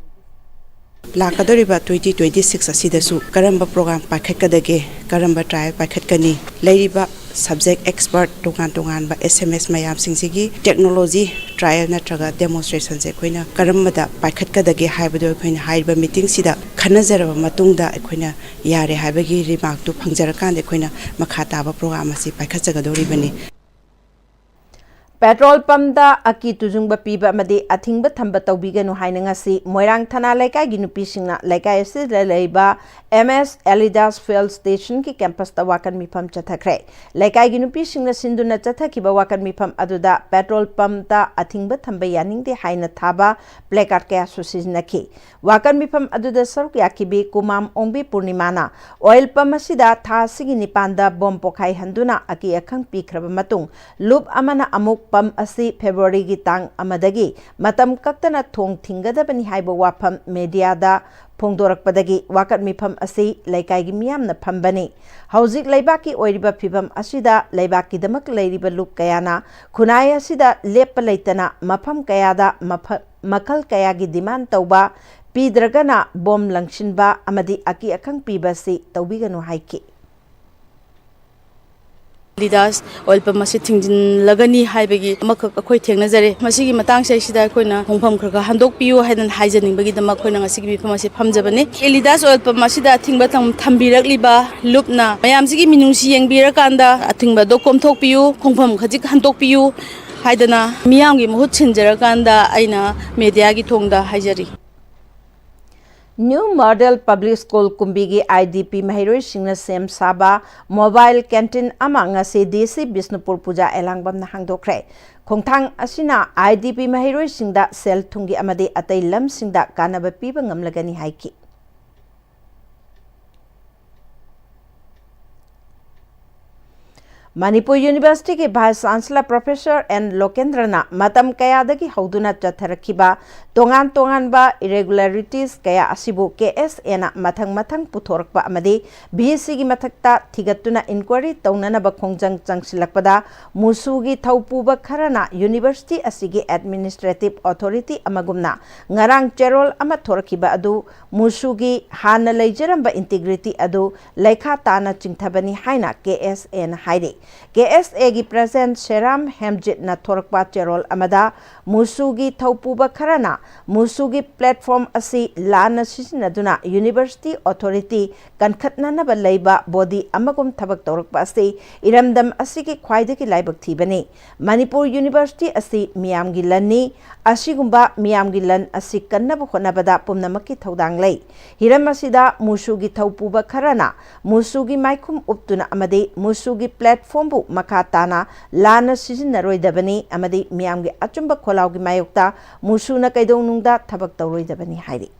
ꯂꯥꯛꯀꯗꯧꯔꯤꯕ twenty twenty six ꯑꯁꯤꯗꯁꯨ ꯀꯔꯝꯕ program ꯄꯥꯏꯈꯠꯀꯗꯒꯦ, ꯀꯔꯝꯕ trial ꯄꯥꯏꯈꯠꯀꯅꯤ, ꯂꯩꯔꯤꯕ subject expert ꯇꯣꯉꯥꯟ ꯇꯣꯉꯥꯟꯕ S M S ꯃꯌꯥꯝꯁꯤꯡꯁꯤꯒꯤ technology trial ꯅꯠꯇ꯭ꯔꯒ demonstrationꯁꯦ ꯑꯩꯈꯣꯏꯅ ꯀꯔꯝꯕꯗ ꯄꯥꯏꯈꯠꯀꯗꯒꯦ ꯍꯥꯏꯕꯗꯣ ꯑꯩꯈꯣꯏꯅ ꯍꯥꯏꯔꯤꯕ meetingꯁꯤꯗ ꯈꯟꯅꯖꯔꯕ ꯃꯇꯨꯡꯗ ꯑꯩꯈꯣꯏꯅ ꯌꯥꯔꯦ ꯍꯥꯏꯕꯒꯤ remarkꯇꯨ ꯐꯪꯖꯔꯀꯥꯟꯗ ꯑꯩꯈꯣꯏꯅ ꯃꯈꯥ ꯇꯥꯕ program ꯑꯁꯤ ꯄꯥꯏꯈꯠꯆꯒꯗꯧꯔꯤꯕꯅꯤ꯫ ꯄꯦꯇ꯭ꯔꯣꯜ ꯄꯝꯗ ꯑꯀꯤ ꯇꯨꯖꯨꯡꯕ ꯄꯤꯕ ꯑꯃꯗꯤ ꯑꯊꯤꯡꯕ ꯊꯝꯕ ꯇꯧꯕꯤꯒꯅꯨ ꯍꯥꯏꯅ ꯉꯁꯤ ꯃꯣꯏꯔꯥꯡ ꯊꯅꯥ ꯂꯩꯀꯥꯏꯒꯤ ꯅꯨꯄꯤꯁꯤꯡꯅ ꯂꯩꯀꯥꯏ ꯑꯁꯤꯗ ꯂꯩꯕ M S Elidas Fuel Stationꯒꯤ campusꯇ ꯋꯥꯀꯟ ꯃꯤꯐꯝ ꯆꯠꯊꯈ꯭ꯔꯦ꯫ ꯂꯩꯀꯥꯏꯒꯤ ꯅꯨꯄꯤꯁꯤꯡꯅ ꯁꯤꯟꯗꯨꯅ ꯆꯠꯊꯈꯤꯕ ꯋꯥꯀꯟ ꯃꯤꯐꯝ ꯑꯗꯨꯗ ꯄꯦꯇ꯭ꯔꯣꯜ ꯄꯝꯇ ꯑꯊꯤꯡꯕ ꯊꯝꯕ ꯌꯥꯅꯤꯡꯗꯦ ꯍꯥꯏꯅ ꯊꯥꯕ placard ꯀꯌꯥꯁꯨ ꯁꯤꯖꯤꯟꯅꯈꯤ꯫ ꯋꯥꯀꯟ ꯃꯤꯐꯝ ꯑꯗꯨꯗ ꯁꯔꯨꯛ ꯌꯥꯈꯤꯕꯤ ꯀꯨꯃꯥꯝ ꯑꯣꯡꯕꯤ ꯄꯨꯔꯅꯤꯃꯥꯅ oil pump ꯑꯁꯤꯗ ꯊꯥ ꯑꯁꯤꯒꯤ ꯅꯤꯄꯥꯟꯗ ꯕꯣꯝ ꯄꯣꯈꯥꯏꯍꯟꯗꯨꯅ ꯑꯀꯤ ꯑꯈꯪ ꯄꯤꯈ꯭ꯔꯕ ꯃꯇꯨꯡ, ꯂꯨꯞ ꯑꯃꯅ ꯑꯃꯨꯛ pump ꯑꯁꯤ Februaryꯒꯤ ꯇꯥꯡ ꯑꯃꯗꯒꯤ ꯃꯇꯝ ꯀꯛꯇꯅ ꯊꯣꯡ ꯊꯤꯡꯒꯗꯕꯅꯤ ꯍꯥꯏꯕ ꯋꯥꯐꯝ mediaꯗ ꯐꯣꯡꯗꯣꯔꯛꯄꯗꯒꯤ ꯋꯥꯀꯠ ꯃꯤꯐꯝ ꯑꯁꯤ ꯂꯩꯀꯥꯏꯒꯤ ꯃꯤꯌꯥꯝꯅ ꯐꯝꯕꯅꯤ꯫ ꯍꯧꯖꯤꯛ ꯂꯩꯕꯥꯛꯀꯤ ꯑꯣꯏꯔꯤꯕ ꯐꯤꯚꯝ ꯑꯁꯤꯗ ꯂꯩꯕꯥꯛꯀꯤꯗꯃꯛ ꯂꯩꯔꯤꯕ ꯂꯨꯞ ꯀꯌꯥꯅ ꯈꯨꯟꯅꯥꯏ ꯑꯁꯤꯗ ꯂꯦꯞꯄ ꯂꯩꯇꯅ ꯃꯐꯝ ꯀꯌꯥꯗ ꯃꯐ-, ꯃꯈꯜ ꯀꯌꯥꯒꯤ demand ꯇꯧꯕ, ꯄꯤꯗ꯭ꯔꯒꯅ ꯕꯣꯝ ꯂꯪꯁꯤꯟꯕ ꯑꯃꯗꯤ ꯑꯀꯤ ꯑꯈꯪ ꯄꯤꯕ ꯑꯁꯤ ꯇꯧꯕꯤꯒꯅꯨ ꯍꯥꯏꯈꯤ꯫ Elidas oil pump ꯑꯁꯤ ꯊꯤꯡꯖꯤꯜꯂꯒꯅꯤ ꯍꯥꯏꯕꯒꯤ ꯑꯃꯈꯛ ꯑꯩꯈꯣꯏ ꯊꯦꯡꯅꯖꯔꯦ꯫ ꯃꯁꯤꯒꯤ ꯃꯇꯥꯡꯁꯦ ꯑꯩꯁꯤꯗ ꯑꯩꯈꯣꯏꯅ ꯈꯣꯡꯐꯝ ꯈꯔ ꯈꯔ ꯍꯟꯗꯣꯛꯄꯤꯌꯨ ꯍꯥꯏꯗꯅ ꯍꯥꯏꯖꯅꯤꯡꯕꯒꯤꯗꯃꯛ ꯑꯩꯈꯣꯏꯅ ꯉꯁꯤꯒꯤ ꯃꯤꯐꯝ ꯑꯁꯤ ꯐꯝꯖꯕꯅꯤ꯫ Elidas oil pump ꯑꯁꯤꯗ ꯑꯊꯤꯡꯕ ꯊꯝ-, ꯊꯝꯕꯤꯔꯛꯂꯤꯕ ꯂꯨꯞꯅ ꯃꯌꯥꯝꯁꯤꯒꯤ ꯃꯤꯅꯨꯡꯁꯤ ꯌꯦꯡꯕꯤꯔꯀꯥꯟꯗ ꯑꯊꯤꯡꯕꯗꯣ ꯀꯣꯝꯊꯣꯛꯄꯤꯌꯨ, ꯈꯣꯡꯐꯝ ꯈꯖꯤꯛ ꯍꯟꯗꯣꯛꯄꯤꯌꯨ ꯍꯥꯏꯗꯅ ꯃꯤꯌꯥꯝꯒꯤ ꯃꯍꯨꯠ ꯁꯤꯟꯖꯔꯀꯥꯟꯗ ꯑꯩꯅ mediaꯒꯤ ꯊꯣꯡꯗ ꯍꯥꯏꯖꯔꯤ꯫ New Model Public School ꯀꯨꯝꯕꯤꯒꯤ I D P ꯃꯍꯩꯔꯣꯏꯁꯤꯡꯅ ꯁꯦꯝ ꯁꯥꯕ mobile canteen ꯑꯃ ꯉꯁꯤ D C ꯕꯤꯁꯅꯨꯄꯨꯔ ꯄꯨꯖꯥ ꯑꯦꯂꯥꯡꯕꯝꯅ ꯍꯥꯡꯗꯣꯛꯈ꯭ꯔꯦ꯫ ꯈꯣꯡꯊꯥꯡ ꯑꯁꯤꯅ I D P ꯃꯍꯩꯔꯣꯏꯁꯤꯡꯗ ꯁꯦꯜ ꯊꯨꯝꯒꯤ ꯑꯃꯗꯤ ꯑꯇꯩ ꯂꯝꯁꯤꯡꯗ ꯀꯥꯟꯅꯕ ꯄꯤꯕ ꯉꯝꯂꯒꯅꯤ ꯍꯥꯏꯈꯤ꯫ ꯃꯅꯤꯄꯨꯔ ꯌꯨꯅꯤꯚꯔꯁꯤꯇꯤꯒꯤ ꯚꯥꯏꯁ ꯆꯥꯟꯁꯦꯂꯔ ꯄ꯭ꯔꯣꯐꯦꯁꯔ ꯑꯦꯟ ꯂꯣꯀꯦꯟꯗ꯭ꯔꯅ ꯃꯇꯝ ꯀꯌꯥꯗꯒꯤ ꯍꯧꯗꯨꯅ ꯆꯠꯊꯔꯛꯈꯤꯕ ꯇꯣꯉꯥꯟ ꯇꯣꯉꯥꯟꯕ ꯏꯔꯦꯒꯨꯂꯔꯤꯇꯤꯁ ꯀꯌꯥ ꯑꯁꯤꯕꯨ ꯀꯦ ꯑꯦꯁ ꯑꯦꯅ ꯃꯊꯪ ꯃꯊꯪ ꯄꯨꯊꯣꯔꯛꯄ ꯑꯃꯗꯤ ꯚꯤ ꯁꯤꯒꯤ ꯃꯊꯛꯇ ꯊꯤꯒꯠꯇꯨꯅ ꯏꯟꯀ꯭ꯋꯥꯏꯔꯤ ꯇꯧꯅꯅꯕ ꯈꯣꯡꯖꯪ ꯆꯪꯁꯤꯜꯂꯛꯄꯗ ꯃꯨꯁꯨꯒꯤ ꯊꯧꯄꯨꯕ ꯈꯔꯅ ꯌꯨꯅꯤꯚꯔꯁꯤꯇꯤ ꯑꯁꯤꯒꯤ ꯑꯦꯗꯃꯤꯅꯤꯁꯇ꯭ꯔꯦꯇꯤꯚ ꯑꯣꯊꯣꯔꯤꯇꯤ ꯑꯃꯒꯨꯝꯅ ꯉꯔꯥꯡ ꯆꯦꯔꯣꯜ ꯑꯃ ꯊꯣꯔꯛꯈꯤꯕ ꯑꯗꯨ ꯃꯨꯁꯨꯒꯤ ꯍꯥꯟꯅ ꯂꯩꯖꯔꯝꯕ ꯏꯟꯇꯤꯒ꯭ꯔꯤꯇꯤ ꯑꯗꯨ ꯂꯩꯈꯥ ꯇꯥꯅ ꯆꯤꯡꯊꯕꯅꯤ ꯍꯥꯏꯅ ꯀꯦ ꯑꯦꯁ ꯑꯦꯅ ꯍꯥꯏꯔꯤ꯫ ꯀꯦ ꯑꯦꯁ ꯑꯦꯒꯤ ꯄ꯭ꯔꯦꯁꯤꯗꯦꯟꯠ ꯁꯦꯔꯥꯝ ꯍꯦꯝꯖꯤꯠꯅ ꯊꯣꯔꯛꯄ ꯆꯦꯔꯣꯜ ꯑꯃꯗ ꯃꯨꯁꯨꯒꯤ ꯊꯧꯄꯨꯕ ꯈꯔꯅ ꯃꯨꯁꯨꯒꯤ ꯄ꯭ꯂꯦꯠꯐꯣꯔꯝ ꯑꯁꯤ ꯂꯥꯟꯅ ꯁꯤꯖꯤꯟꯅꯗꯨꯅ ꯌꯨꯅꯤꯚꯔꯁꯤꯇꯤ ꯑꯣꯊꯣꯔꯤꯇꯤ ꯀꯟꯈꯠꯅꯅꯕ ꯂꯩꯕ ꯕꯣꯗꯤ ꯑꯃꯒꯨꯝ ꯊꯕꯛ ꯇꯧꯔꯛꯄ ꯑꯁꯤ ꯏꯔꯝꯗꯝ ꯑꯁꯤꯒꯤ ꯈ꯭ꯋꯥꯏꯗꯒꯤ ꯂꯥꯏꯕꯛ ꯊꯤꯕꯅꯤ꯫ ꯃꯅꯤꯄꯨꯔ ꯌꯨꯅꯤꯚꯔꯁꯤꯇꯤ ꯑꯁꯤ ꯃꯤꯌꯥꯝꯒꯤ ꯂꯟꯅꯤ꯫ ꯑꯁꯤꯒꯨꯝꯕ ꯃꯤꯌꯥꯝꯒꯤ ꯂꯟ ꯑꯁꯤ ꯀꯟꯅꯕ ꯍꯣꯠꯅꯕꯗ ꯄꯨꯝꯅꯃꯛꯀꯤ ꯊꯧꯗꯥꯡ ꯂꯩ꯫ ꯍꯤꯔꯝ ꯑꯁꯤꯗ ꯃꯨꯁꯨꯒꯤ ꯊꯧꯄꯨꯕ ꯈꯔꯅ ꯃꯨꯁꯨꯒꯤ ꯃꯥꯏꯈꯨꯝ ꯎꯞꯇꯨꯅ ꯑꯃꯗꯤ ꯃꯨꯁꯨꯒꯤ ꯄ꯭ꯂꯦꯠꯐꯣꯔꯝꯕꯨ ꯃꯈꯥ ꯇꯥꯅ ꯂꯥꯟꯅ ꯁꯤꯖꯤꯟꯅꯔꯣꯏꯗꯕꯅꯤ ꯑꯃꯗꯤ ꯃꯤꯌꯥꯝꯒꯤ ꯑꯆꯨꯝꯕ ꯈꯣꯜꯂꯥꯎꯒꯤ ꯃꯥꯌꯣꯛꯇ ꯃꯨꯁꯨꯅ ꯀꯩꯗꯧꯅꯨꯡꯗ ꯊꯕꯛ ꯇꯧꯔꯣꯏꯗꯕꯅꯤ ꯍꯥꯏꯔꯤ꯫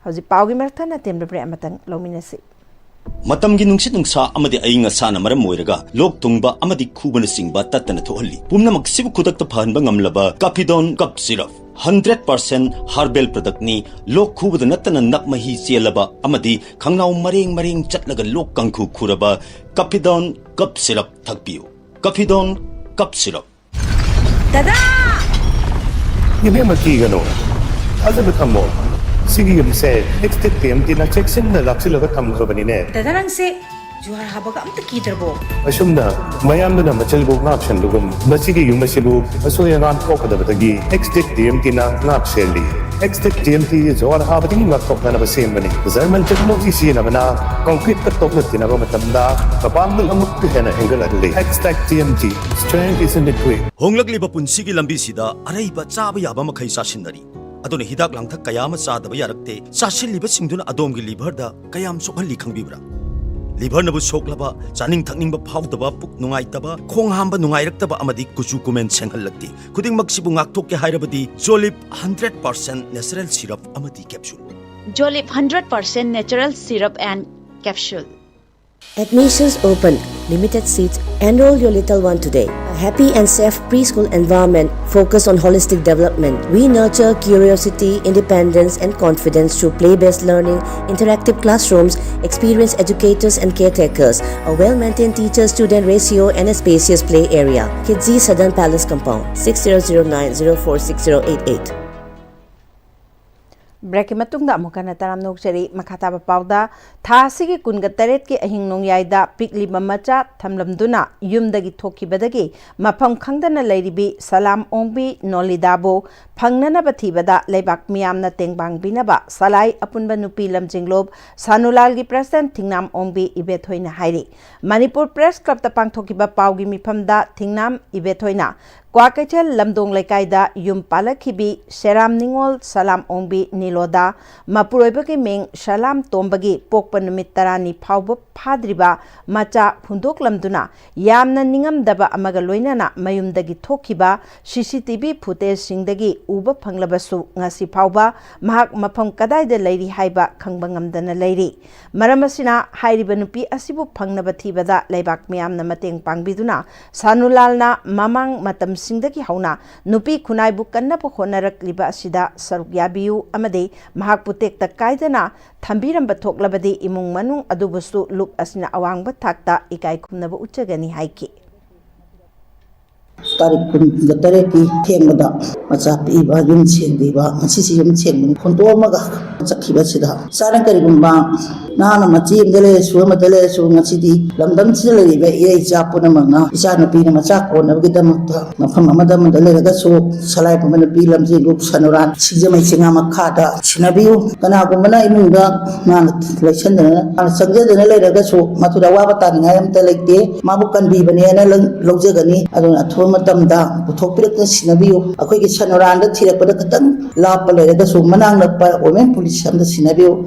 ꯍꯧꯖꯤꯛ ꯄꯥꯎꯒꯤ ꯃꯔꯛ ꯊꯠꯅ ꯇꯦꯟꯕ ꯕ꯭ꯔꯦꯛ ꯑꯃꯇꯪ ꯂꯧꯃꯤꯟꯅꯁꯤ꯫ ꯃꯇꯝꯒꯤ ꯅꯨꯡꯁꯤꯠ ꯅꯨꯡꯁꯥ ꯑꯃꯗꯤ ꯑꯏꯪ ꯑꯁꯥꯅ ꯃꯔꯝ ꯑꯣꯏꯔꯒ ꯂꯣꯛ ꯊꯨꯡꯕ ꯑꯃꯗꯤ ꯈꯨꯕꯅꯆꯤꯡꯕ ꯇꯠꯇꯅ ꯊꯣꯛꯍꯜꯂꯤ꯫ ꯄꯨꯝꯅꯃꯛꯁꯤꯕꯨ ꯈꯨꯗꯛꯇ ꯐꯍꯟꯕ ꯉꯝꯂꯕ ꯀꯥꯐꯤꯗꯣꯟ cough syrup. Hundred percent herbal ꯄ꯭ꯔꯗꯛꯅꯤ꯫ ꯂꯣꯛ ꯈꯨꯕꯗ ꯅꯠꯇꯅ ꯅꯞ ꯃꯍꯤ ꯆꯦꯜꯂꯕ ꯑꯃꯗꯤ ꯈꯪꯅꯥꯎ ꯃꯔꯦꯡ ꯃꯔꯦꯡ ꯆꯠꯂꯒ ꯂꯣꯛ ꯀꯥꯡꯈꯨ ꯈꯨꯔꯕ ꯀꯥꯐꯤꯗꯣꯟ ꯀꯞ ꯁꯤꯔꯞ ꯊꯛꯄꯤꯌꯨ꯫ ꯀꯥꯐꯤꯗꯣꯟ cough syrup. ꯗꯗꯥ! ꯏꯕꯦꯝꯃ, ꯀꯤꯒꯅꯨ, ꯊꯥꯖꯕ ꯊꯝꯃꯣ꯫ ꯁꯤꯒꯤ ꯌꯨꯝꯁꯦ ꯑꯦꯛꯁꯇꯦꯛ ꯇꯤ ꯑꯦꯝ ꯇꯤꯅ ꯆꯦꯛꯁꯤꯟꯅ ꯂꯥꯛꯁꯤꯜꯂꯒ ꯊꯝꯈ꯭ꯔꯕꯅꯤꯅꯦ꯫ ꯗꯗꯥ, ꯅꯪꯁꯦ ꯖꯨꯍꯥꯔ ꯍꯥꯕꯒ ꯑꯝꯇ ꯀꯤꯗ꯭ꯔꯕꯣ? ꯑꯁꯨꯝꯅ ꯃꯌꯥꯝꯗꯨꯅ ꯃꯆꯜꯕꯨ ꯉꯥꯛꯁꯦꯟꯕꯒꯨꯝ, ꯃꯁꯤꯒꯤ ꯌꯨꯝ ꯑꯁꯤꯕꯨ ꯑꯁꯣꯏ ꯑꯉꯥꯝ ꯊꯣꯛꯀꯗꯕꯗꯒꯤ ꯑꯦꯛꯁꯇꯦꯛ ꯇꯤ ꯑꯦꯝ ꯇꯤꯅ ꯉꯥꯛ ꯁꯦꯜꯂꯤ꯫ ꯑꯦꯛꯁꯇꯦꯛ ꯇꯤ ꯑꯦꯝ ꯇꯤ ꯖꯨꯍꯥꯔ ꯍꯥꯕꯗꯒꯤ ꯉꯥꯛꯊꯣꯛꯅꯅꯕ ꯁꯦꯝꯕꯅꯤ꯫ ꯖꯔꯃꯟ ꯇꯦꯛꯅꯣꯂꯣꯖꯤ ꯁꯤꯖꯤꯟꯅꯕꯅ ꯀꯪꯀ꯭ꯔꯤꯠꯀ ꯇꯣꯛꯅ ꯇꯤꯟꯅꯕ ꯃꯇꯝꯗ ꯃꯄꯥꯡꯒꯜ ꯑꯃꯨꯛꯀ ꯍꯦꯟꯅ ꯍꯦꯟꯒꯠꯍꯜꯂꯤ꯫ ꯑꯦꯛꯁꯇꯦꯛ T M T, strength is in the grit. ꯍꯣꯡꯂꯛꯂꯤꯕ ꯄꯨꯟꯁꯤꯒꯤ ꯂꯝꯕꯤꯁꯤꯗ ꯑꯔꯩꯕ ꯆꯥꯕ ꯌꯥꯕ ꯃꯈꯩ ꯆꯥꯁꯤꯟꯅꯔꯤ꯫ ꯑꯗꯨꯅ ꯍꯤꯗꯥꯛ ꯂꯥꯡꯊꯛ ꯀꯌꯥ ꯑꯃ ꯆꯥꯗꯕ ꯌꯥꯔꯛꯇꯦ꯫ ꯆꯥꯁꯤꯜꯂꯤꯕꯁꯤꯡꯗꯨꯅ ꯑꯗꯣꯝꯒꯤ ꯂꯤꯚꯔꯗ ꯀꯌꯥꯝ ꯁꯣꯛꯍꯜꯂꯤ ꯈꯪꯕꯤꯕ꯭ꯔꯥ? ꯂꯤꯚꯔꯅꯕꯨ ꯁꯣꯛꯂꯕ, ꯆꯥꯅꯤꯡ ꯊꯛꯅꯤꯡꯕ ꯐꯥꯎꯗꯕ, ꯄꯨꯛ ꯅꯨꯡꯉꯥꯏꯇꯕ, ꯈꯣꯡ ꯍꯥꯝꯕ ꯅꯨꯡꯉꯥꯏꯔꯛꯇꯕ ꯑꯃꯗꯤ ꯀꯨꯆꯨ ꯀꯨꯃꯦꯟ ꯁꯦꯡꯍꯜꯂꯛꯇꯦ꯫ ꯈꯨꯗꯤꯡꯃꯛꯁꯤꯕꯨ ꯉꯥꯛꯊꯣꯛꯀꯦ ꯍꯥꯏꯔꯕꯗꯤ ꯖꯣꯂꯤꯞ ꯍꯟꯗ꯭ꯔꯦꯠ ꯄꯥꯔꯁꯦꯟ ꯅꯦꯆꯔꯦꯜ ꯁꯤꯔꯞ ꯑꯃꯗꯤ capsule. Jolip hundred percent natural syrup and capsule. Admissions open, limited seats. Enroll your little one today. A happy and safe preschool environment focused on holistic development. We nurture curiosity, independence, and confidence through play-based learning, interactive classrooms, experienced educators and caretakers, a well-maintained teacher-student ratio, and a spacious play area. Kidzi Southern Palace Compound, six zero zero nine zero four six zero eight eight. ꯕ꯭ꯔꯦꯛꯀꯤ ꯃꯇꯨꯡꯗ ꯑꯃꯨꯛ ꯍꯟꯅ ꯇꯔꯥꯝꯅ ꯑꯣꯛꯆꯔꯤ꯫ ꯃꯈꯥ ꯇꯥꯕ ꯄꯥꯎꯗ, ꯊꯥ ꯑꯁꯤꯒꯤ ꯀꯨꯟꯒ ꯇꯔꯦꯠꯀꯤ ꯑꯍꯤꯡ ꯅꯣꯡꯌꯥꯏꯗ ꯄꯤꯛꯂꯤꯕ ꯃꯆꯥ ꯊꯝꯂꯝꯗꯨꯅ ꯌꯨꯝꯗꯒꯤ ꯊꯣꯛꯈꯤꯕꯗꯒꯤ ꯃꯐꯝ ꯈꯪꯗꯅ ꯂꯩꯔꯤꯕꯤ ꯁꯂꯥꯝ ꯑꯣꯡꯕꯤ ꯅꯣꯂꯤꯗꯥꯕꯨ ꯐꯪꯅꯅꯕ ꯊꯤꯕꯗ ꯂꯩꯕꯥꯛ ꯃꯤꯌꯥꯝꯅ ꯇꯦꯡꯕꯥꯡꯕꯤꯅꯕ ꯁꯂꯥꯏ ꯑꯄꯨꯟꯕ ꯅꯨꯄꯤ ꯂꯝꯖꯤꯡꯂꯣꯞ ꯁꯥꯅꯨꯂꯥꯜꯒꯤ ꯄ꯭ꯔꯦꯁꯤꯗꯦꯟꯠ ꯊꯤꯡꯅꯥꯝ ꯑꯣꯡꯕꯤ ꯏꯕꯦꯊꯣꯏꯅ ꯍꯥꯏꯔꯤ꯫ ꯃꯅꯤꯄꯨꯔ ꯄ꯭ꯔꯦꯁ ꯀ꯭ꯂꯕꯇ ꯄꯥꯡꯊꯣꯛꯈꯤꯕ ꯄꯥꯎꯒꯤ ꯃꯤꯐꯝꯗ ꯊꯤꯡꯅꯥꯝ ꯏꯕꯦꯊꯣꯏꯅ ꯀ꯭ꯋꯥꯀꯩꯊꯦꯜ ꯂꯝꯗꯣꯡ ꯂꯩꯀꯥꯏꯗ ꯌꯨꯝ ꯄꯥꯜꯂꯛꯈꯤꯕꯤ ꯁꯦꯔꯥꯝ ꯅꯤꯉꯣꯜ ꯁꯂꯥꯝ ꯑꯣꯡꯕꯤ ꯅꯤꯂꯣꯗꯥ, ꯃꯄꯨꯔꯣꯏꯕꯒꯤ ꯃꯤꯡ ꯁꯂꯥꯝ ꯇꯣꯝꯕꯒꯤ, ꯄꯣꯛꯄ ꯅꯨꯃꯤꯠ ꯇꯔꯥꯅꯤ ꯐꯥꯎꯕ ꯐꯥꯗ꯭ꯔꯤꯕ ꯃꯆꯥ ꯍꯨꯟꯗꯣꯛꯂꯝꯗꯨꯅ ꯌꯥꯝꯅ ꯅꯤꯡꯉꯝꯗꯕ ꯑꯃꯒ ꯂꯣꯏꯅꯅ ꯃꯌꯨꯝꯗꯒꯤ ꯊꯣꯛꯈꯤꯕ ꯁꯤ ꯁꯤ ꯇꯤ ꯚꯤ ꯐꯨꯇꯦꯖꯁꯤꯡꯗꯒꯤ ꯎꯕ ꯐꯪꯂꯕꯁꯨ ꯉꯁꯤ ꯐꯥꯎꯕ ꯃꯍꯥꯛ ꯃꯐꯝ ꯀꯗꯥꯏꯗ ꯂꯩꯔꯤ ꯍꯥꯏꯕ ꯈꯪꯕ ꯉꯝꯗꯅ ꯂꯩꯔꯤ꯫ ꯃꯔꯝ ꯑꯁꯤꯅ ꯍꯥꯏꯔꯤꯕ ꯅꯨꯄꯤ ꯑꯁꯤꯕꯨ ꯐꯪꯅꯕ ꯊꯤꯕꯗ ꯂꯩꯕꯥꯛ ꯃꯤꯌꯥꯝꯅ ꯃꯇꯦꯡ ꯄꯥꯡꯕꯤꯗꯨꯅ ꯁꯥꯅꯨꯂꯥꯜꯅ ꯃꯃꯥꯡ ꯃꯇꯝꯁꯤꯡꯗꯒꯤ ꯍꯧꯅ ꯅꯨꯄꯤ ꯈꯨꯟꯅꯥꯏꯕꯨ ꯀꯟꯅꯕ ꯍꯣꯠꯅꯔꯛꯂꯤꯕ ꯑꯁꯤꯗ ꯁꯔꯨꯛ ꯌꯥꯕꯤꯌꯨ ꯑꯃꯗꯤ ꯃꯍꯥꯛꯄꯨ ꯇꯦꯛꯇ ꯀꯥꯏꯗꯅ ꯊꯝꯕꯤꯔꯝꯕ ꯊꯣꯛꯂꯕꯗꯤ ꯏꯃꯨꯡ ꯃꯅꯨꯡ ꯑꯗꯨꯕꯨꯁꯨ ꯂꯨꯞ ꯑꯁꯤꯅ ꯑꯋꯥꯡꯕ ꯊꯥꯛꯇ ꯏꯀꯥꯏ ꯈꯨꯝꯅꯕ ꯎꯠꯆꯒꯅꯤ ꯍꯥꯏꯈꯤ꯫ ꯇꯥꯔꯤꯛ ꯀꯨꯟꯒ ꯇꯔꯦꯠꯀꯤ ꯊꯦꯡꯕꯗ ꯃꯆꯥ ꯄꯤꯛꯏꯕ ꯌꯨꯝ ꯁꯦꯡꯗ꯭ꯔꯤꯕ, ꯉꯁꯤꯁꯤ ꯌꯨꯝ ꯁꯦꯡꯕꯅꯤ, ꯍꯨꯟꯗꯣꯛꯑꯝꯃꯒ ꯆꯠꯈꯤꯕꯁꯤꯗ, ꯏꯆꯥꯅ ꯀꯔꯤꯒꯨꯝꯕ ꯅꯍꯥꯛꯅ ꯃꯆꯤ ꯑꯃꯗ ꯂꯩꯔꯁꯨ ꯑꯃꯗ ꯂꯩꯔꯁꯨ, ꯉꯁꯤꯗꯤ ꯂꯝꯗꯝꯁꯤꯗ ꯂꯩꯔꯤꯕ ꯏꯔꯩ ꯏꯆꯥ ꯄꯨꯝꯅꯃꯛꯅ ꯏꯆꯥ ꯅꯨꯄꯤꯅ ꯃꯆꯥ ꯀꯣꯟꯅꯕꯒꯤꯗꯃꯛꯇ ꯃꯐꯝ ꯑꯃꯗ ꯑꯃꯗ ꯂꯩꯔꯒꯁꯨ ꯁꯂꯥꯏ ꯄꯨꯝꯕ ꯅꯨꯄꯤ ꯂꯝꯖꯦꯜꯕꯨ ꯁꯅꯨꯔꯥꯟ ꯁꯤꯡꯖꯃꯩ ꯆꯤꯉꯥ ꯃꯈꯥꯗ ꯁꯤꯟꯅꯕꯤꯌꯨ꯫ ꯀꯅꯥꯒꯨꯝꯕꯅ ꯏꯃꯨꯡꯗ ꯃꯥꯅ ꯂꯩꯁꯟꯗꯅ, ꯃꯥꯅ ꯆꯪꯖꯗꯅ ꯂꯩꯔꯒꯁꯨ ꯃꯗꯨꯗ ꯑꯋꯥꯕ ꯇꯥꯅꯤꯡꯉꯥꯏ ꯑꯝꯇ ꯂꯩꯇꯦ꯫ ꯃꯥꯕꯨ ꯀꯟꯕꯤꯕꯅꯦꯅ ꯂꯧ-, ꯂꯧꯖꯒꯅꯤ꯫ ꯑꯗꯨꯅ ꯑꯊꯨꯕ ꯃꯇꯝꯗ ꯄꯨꯊꯣꯛꯄꯤꯔꯛꯇꯨꯅ ꯁꯤꯟꯅꯕꯤꯌꯨ꯫ ꯑꯩꯈꯣꯏꯒꯤ ꯁꯅꯨꯔꯥꯟꯗ ꯊꯤꯔꯛꯄꯗ ꯈꯤꯇꯪ ꯂꯥꯞꯄ ꯂꯩꯔꯒꯁꯨ ꯃꯅꯥꯛ ꯅꯛꯄ ꯋꯨꯃꯦꯟ ꯄꯨꯂꯤꯁ ꯑꯃꯗ ꯁꯤꯟꯅꯕꯤꯌꯨ꯫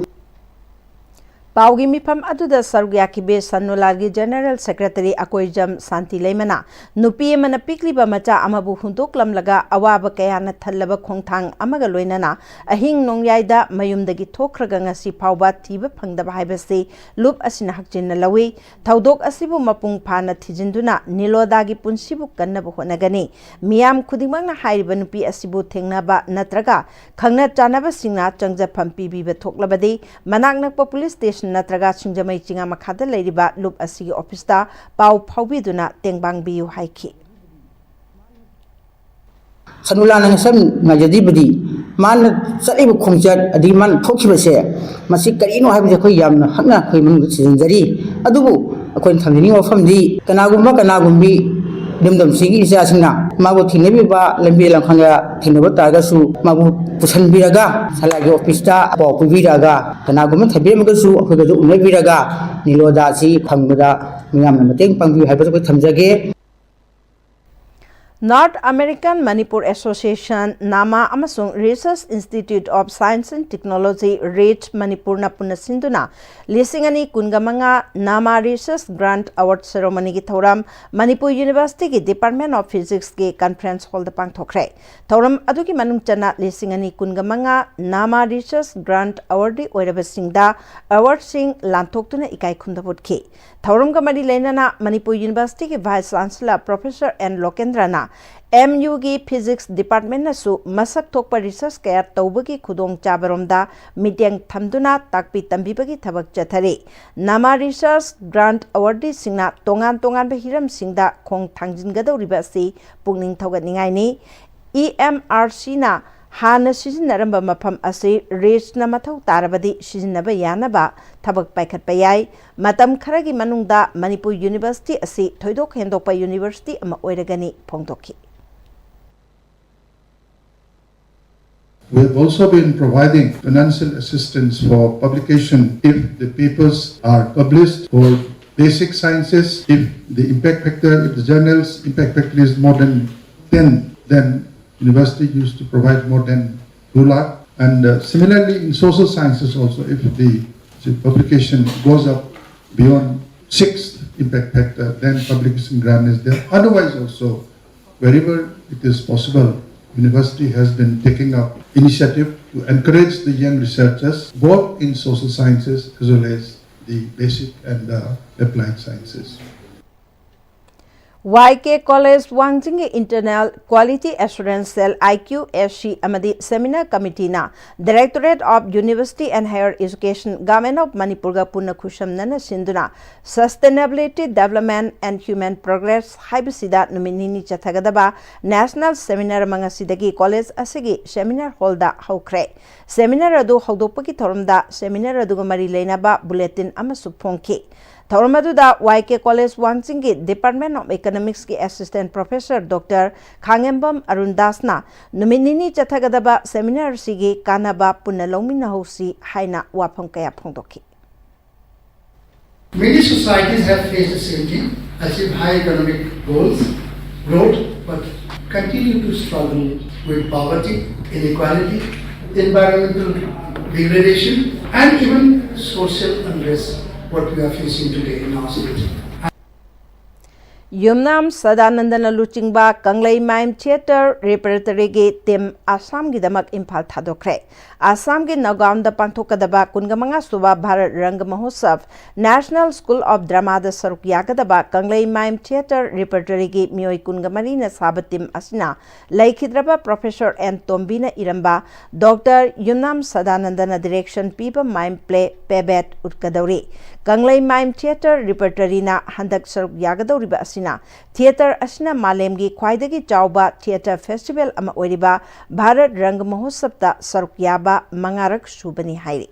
ꯄꯥꯎꯒꯤ ꯃꯤꯐꯝ ꯑꯗꯨꯗ ꯁꯔꯨꯛ ꯌꯥꯈꯤꯕ ꯁꯟꯅꯨꯂꯥꯜꯒꯤ General Secretary ꯑꯀꯣꯏꯖꯝ ꯁꯥꯟꯇꯤ ꯂꯩꯃꯅ ꯅꯨꯄꯤ ꯑꯃꯅ ꯄꯤꯛꯂꯤꯕ ꯃꯆꯥ ꯑꯃꯕꯨ ꯍꯨꯟꯗꯣꯛꯂꯝꯂꯒ ꯑꯋꯥꯕ ꯀꯌꯥꯅ ꯊꯜꯂꯕ ꯈꯣꯡꯊꯥꯡ ꯑꯃꯒ ꯂꯣꯏꯅꯅ ꯑꯍꯤꯡ ꯅꯣꯡꯌꯥꯏꯗ ꯃꯌꯨꯝꯗꯒꯤ ꯊꯣꯛꯈ꯭ꯔꯒ ꯉꯁꯤ ꯐꯥꯎꯕ ꯊꯤꯕ ꯐꯪꯗꯕ ꯍꯥꯏꯕꯁꯤ ꯂꯨꯞ ꯑꯁꯤꯅ ꯍꯛꯆꯤꯟꯅ ꯂꯧꯏ꯫ ꯊꯧꯗꯣꯛ ꯑꯁꯤꯕꯨ ꯃꯄꯨꯡ ꯐꯥꯅ ꯊꯤꯖꯤꯟꯗꯨꯅ ꯅꯤꯂꯣꯗꯥꯒꯤ ꯄꯨꯟꯁꯤꯕꯨ ꯀꯟꯅꯕ ꯍꯣꯠꯅꯒꯅꯤ꯫ ꯃꯤꯌꯥꯝ ꯈꯨꯗꯤꯡꯃꯛꯅ ꯍꯥꯏꯔꯤꯕ ꯅꯨꯄꯤ ꯑꯁꯤꯕꯨ ꯊꯦꯡꯅꯕ ꯅꯠꯇ꯭ꯔꯒ ꯈꯪꯅ ꯆꯥꯟꯅꯕꯁꯤꯡꯅ ꯆꯪꯖꯐꯝ ꯄꯤꯕꯤꯕ ꯊꯣꯛꯂꯕꯗꯤ ꯃꯅꯥꯛ ꯅꯛꯄ police station ꯅꯠꯇ꯭ꯔꯒ ꯁꯤꯡꯖꯃꯩ ꯆꯤꯉꯥ ꯃꯈꯥꯗ ꯂꯩꯔꯤꯕ ꯂꯨꯞ ꯑꯁꯤꯒꯤ office ꯇ ꯄꯥꯎ ꯐꯥꯎꯕꯤꯗꯨꯅ ꯇꯦꯡꯕꯥꯡꯕꯤꯌꯨ ꯍꯥꯏꯈꯤ꯫ ꯁꯅꯨꯂꯥꯅ ꯉꯁꯝ ꯉꯥꯏꯖꯗ꯭ꯔꯤꯕꯗꯤ ꯃꯥꯅ ꯆꯠꯂꯤꯕ ꯈꯣꯡꯆꯠ ꯑꯗꯒꯤ ꯃꯥꯅ ꯊꯣꯛꯈꯤꯕꯁꯦ ꯃꯁꯤ ꯀꯔꯤꯅꯣ ꯍꯥꯏꯕꯁꯦ ꯑꯩꯈꯣꯏ ꯌꯥꯝꯅ ꯍꯛꯅ ꯑꯩꯈꯣꯏ ꯃꯅꯨꯡꯗ ꯊꯤꯖꯤꯟꯖꯔꯤ꯫ ꯑꯗꯨꯕꯨ ꯑꯩꯈꯣꯏꯅ ꯊꯝꯖꯅꯤꯡꯕ ꯋꯥꯐꯝꯗꯤ ꯀꯅꯥꯒꯨꯝꯕ ꯀꯅꯥꯒꯨꯝꯕꯤ ꯏꯔꯝꯗꯝꯁꯤꯒꯤ ꯏꯆꯥꯁꯤꯡꯅ ꯃꯥꯕꯨ ꯊꯦꯡꯅꯕꯤꯕ ꯂꯝꯕꯤ ꯂꯝꯈꯥꯡꯗ ꯊꯦꯡꯅꯕ ꯇꯥꯔꯒꯁꯨ ꯃꯥꯕꯨ ꯄꯨꯁꯤꯟꯕꯤꯔꯒ ꯁꯂꯥꯏꯒꯤ office ꯇ ꯄꯥꯎ ꯄꯤꯕꯤꯔꯛꯑꯒ ꯀꯅꯥꯒꯨꯝꯕ ꯊꯦꯡꯕꯤꯔꯝꯃꯒꯁꯨ ꯑꯩꯈꯣꯏꯒ ꯑꯗꯨ ꯎꯅꯕꯤꯔꯒ ꯅꯤꯂꯣꯗꯥ ꯑꯁꯤ ꯐꯪꯕꯗ ꯃꯤꯌꯥꯝꯅ ꯃꯇꯦꯡ ꯄꯥꯡꯕꯤꯌꯨ ꯍꯥꯏꯕꯁꯨ ꯑꯩꯈꯣꯏ ꯊꯝꯖꯒꯦ꯫ North American Manipur Association, NAMA, ꯑꯃꯁꯨꯡ Research Institute of Science and Technology, RIST, ꯃꯅꯤꯄꯨꯔꯅ ꯄꯨꯟꯅ ꯁꯤꯟꯗꯨꯅ ꯂꯤꯁꯤꯡ ꯑꯅꯤ ꯀꯨꯟꯒ ꯃꯉꯥ NAMA Research Grant Award Ceremony ꯒꯤ ꯊꯧꯔꯝ ꯃꯅꯤꯄꯨꯔ University ꯒꯤ Department of Physics ꯀꯤ conference hall ꯗ ꯄꯥꯡꯊꯣꯛꯈ꯭ꯔꯦ꯫ ꯊꯧꯔꯝ ꯑꯗꯨꯒꯤ ꯃꯅꯨꯡ ꯆꯟꯅ ꯂꯤꯁꯤꯡ ꯑꯅꯤ ꯀꯨꯟꯒ ꯃꯉꯥ NAMA Research Grant Awardee ꯑꯣꯏꯔꯕꯁꯤꯡꯗ award ꯁꯤꯡ ꯂꯥꯟꯊꯣꯛꯇꯨꯅ ꯏꯀꯥꯏ ꯈꯨꯝꯅꯕ ꯎꯠꯈꯤ꯫ ꯊꯧꯔꯝꯒ ꯃꯔꯤ ꯂꯩꯅꯅ ꯃꯅꯤꯄꯨꯔ University ꯒꯤ Vice Chancellor Professor ꯑꯦꯟ ꯂꯣꯀꯦꯟꯗ꯭ꯔꯅ M U ꯒꯤ Physics Department ꯅꯁꯨ ꯃꯁꯛ ꯊꯣꯛꯄ research ꯀꯌꯥ ꯇꯧꯕꯒꯤ ꯈꯨꯗꯣꯡꯆꯥꯕꯔꯣꯝꯗ ꯃꯤꯠꯌꯦꯡ ꯊꯝꯗꯨꯅ ꯇꯥꯛꯄꯤ ꯇꯝꯕꯤꯕꯒꯤ ꯊꯕꯛ ꯆꯠꯊꯔꯤ꯫ NAMA Research Grant Awardee ꯁꯤꯡꯅ ꯇꯣꯉꯥꯟ ꯇꯣꯉꯥꯟꯕ ꯍꯤꯔꯝꯁꯤꯡꯗ ꯈꯣꯡ ꯊꯥꯡꯖꯤꯟꯒꯗꯧꯔꯤꯕ ꯑꯁꯤ ꯄꯨꯛꯅꯤꯡ ꯊꯧꯒꯠꯅꯤꯡꯉꯥꯏꯅꯤ꯫ E M R C ꯅ ꯍꯥꯟꯅ ꯁꯤꯖꯤꯟꯅꯔꯝꯕ ꯃꯐꯝ ꯑꯁꯤ RIST ꯅ ꯃꯊꯧ ꯇꯥꯔꯕꯗꯤ ꯁꯤꯖꯤꯟꯅꯕ ꯌꯥꯅꯕ ꯊꯕꯛ ꯄꯥꯏꯈꯠꯄ ꯌꯥꯏ꯫ ꯃꯇꯝ ꯈꯔꯒꯤ ꯃꯅꯨꯡꯗ ꯃꯅꯤꯄꯨꯔ University ꯑꯁꯤ ꯊꯣꯏꯗꯣꯛ ꯍꯦꯟꯗꯣꯛꯄ university ꯑꯃ ꯑꯣꯏꯔꯒꯅꯤ ꯐꯣꯡꯗꯣꯛꯈꯤ꯫ We have also been providing financial assistance for publication if the papers are published for basic sciences, if the impact factor, if the journal's impact factor is more than ten, then university used to provide more than two lakh. And uh, similarly, in social sciences also, if the The publication goes up beyond sixth impact factor, then publication grant is there. Otherwise also, wherever it is possible, university has been taking up initiative to encourage the young researchers, both in social sciences as well as the basic and the applied sciences. Y K College ꯋꯥꯡꯖꯤꯡꯒꯤ Internal Quality Assurance Cell, I Q A C ꯑꯃꯗꯤ Seminar Committee ꯅ Directorate of University and Higher Education, Government of ꯃꯅꯤꯄꯨꯔꯒ ꯄꯨꯟꯅ ꯈꯨꯠꯁꯝꯅꯅ ꯁꯤꯟꯗꯨꯅ Sustainability, Development and Human Progress ꯍꯥꯏꯕꯁꯤꯗ ꯅꯨꯃꯤꯠ ꯅꯤꯅꯤ ꯆꯠꯊꯒꯗꯕ National Seminar ꯑꯃ ꯉꯁꯤꯗꯒꯤ college ꯑꯁꯤꯒꯤ seminar hall ꯗ ꯍꯧꯈ꯭ꯔꯦ꯫ Seminar ꯑꯗꯨ ꯍꯧꯗꯣꯛꯄꯒꯤ ꯊꯧꯔꯝꯗ seminar ꯑꯗꯨꯒ ꯃꯔꯤ ꯂꯩꯅꯕ bulletin ꯑꯃꯁꯨ ꯐꯣꯡꯈꯤ꯫ ꯊꯧꯔꯝ ꯑꯗꯨꯗ Y K College ꯋꯥꯡꯖꯤꯡꯒꯤ Department of Economics ꯀꯤ Assistant Professor Doctor ꯈꯥꯉꯦꯝꯕꯝ ꯑꯔꯨꯟ ꯗꯥꯁꯅ ꯅꯨꯃꯤꯠ ꯅꯤꯅꯤ ꯆꯠꯊꯒꯗꯕ seminar ꯑꯁꯤꯒꯤ ꯀꯥꯟꯅꯕ ꯄꯨꯟꯅ ꯂꯧꯃꯤꯟꯅꯍꯧꯁꯤ ꯍꯥꯏꯅ ꯋꯥꯐꯝ ꯀꯌꯥ ꯐꯣꯡꯗꯣꯛꯈꯤ꯫ Many societies have faced the same thing, achieve high economic goals, growth, but continue to struggle with poverty, inequality, environmental degradation, and even social unrest, what we are facing today in our society. ꯌꯨꯝꯅꯥꯝ ꯁꯗꯥꯅꯟꯗꯅ ꯂꯨꯆꯤꯡꯕ ꯀꯪꯂꯩꯃꯥꯏꯝ Theatre Repertory ꯒꯤ team ꯑꯁꯥꯝꯒꯤꯗꯃꯛ Imphal ꯊꯥꯗꯣꯛꯈ꯭ꯔꯦ꯫ ꯑꯁꯥꯝꯒꯤ ꯅꯥꯒꯥꯎꯟꯗ ꯄꯥꯡꯊꯣꯛꯀꯗꯕ ꯀꯨꯟꯃꯉꯥ ꯁꯨꯕ Bharat ꯔꯪꯒ ꯃꯍꯣꯠꯁꯕ National School of Drama ꯗ ꯁꯔꯨꯛ ꯌꯥꯒꯗꯕ ꯀꯪꯂꯩꯃꯥꯏꯝ Theatre Repertory ꯒꯤ ꯃꯤꯑꯣꯏ ꯀꯨꯟꯃꯔꯤꯅ ꯁꯥꯕ team ꯑꯁꯤꯅ ꯂꯩꯈꯤꯗ꯭ꯔꯕ Professor ꯑꯦꯟ ꯇꯣꯝꯕꯤꯅ ꯏꯔꯝꯕ Doctor ꯌꯨꯝꯅꯥꯝ ꯁꯗꯥꯅꯟꯗꯅ direction ꯄꯤꯕ mime play Pebet ꯎꯠꯀꯗꯧꯔꯤ꯫ ꯀꯪꯂꯩꯃꯥꯏꯝ Theatre Repertory ꯅ ꯍꯟꯗꯛ ꯁꯔꯨꯛ ꯌꯥꯒꯗꯧꯔꯤꯕ ꯑꯁꯤꯅ theatre ꯑꯁꯤꯅ ꯃꯥꯂꯦꯝꯒꯤ ꯈ꯭ꯋꯥꯏꯗꯒꯤ ꯆꯥꯎꯕ theatre festival ꯑꯃ ꯑꯣꯏꯔꯤꯕ ꯚꯥꯔꯠ ꯔꯪꯒ ꯃꯍꯣꯠꯁꯕꯇ ꯁꯔꯨꯛ ꯌꯥꯕ ꯃꯉꯥꯔꯛ ꯁꯨꯕꯅꯤ ꯍꯥꯏꯔꯤ꯫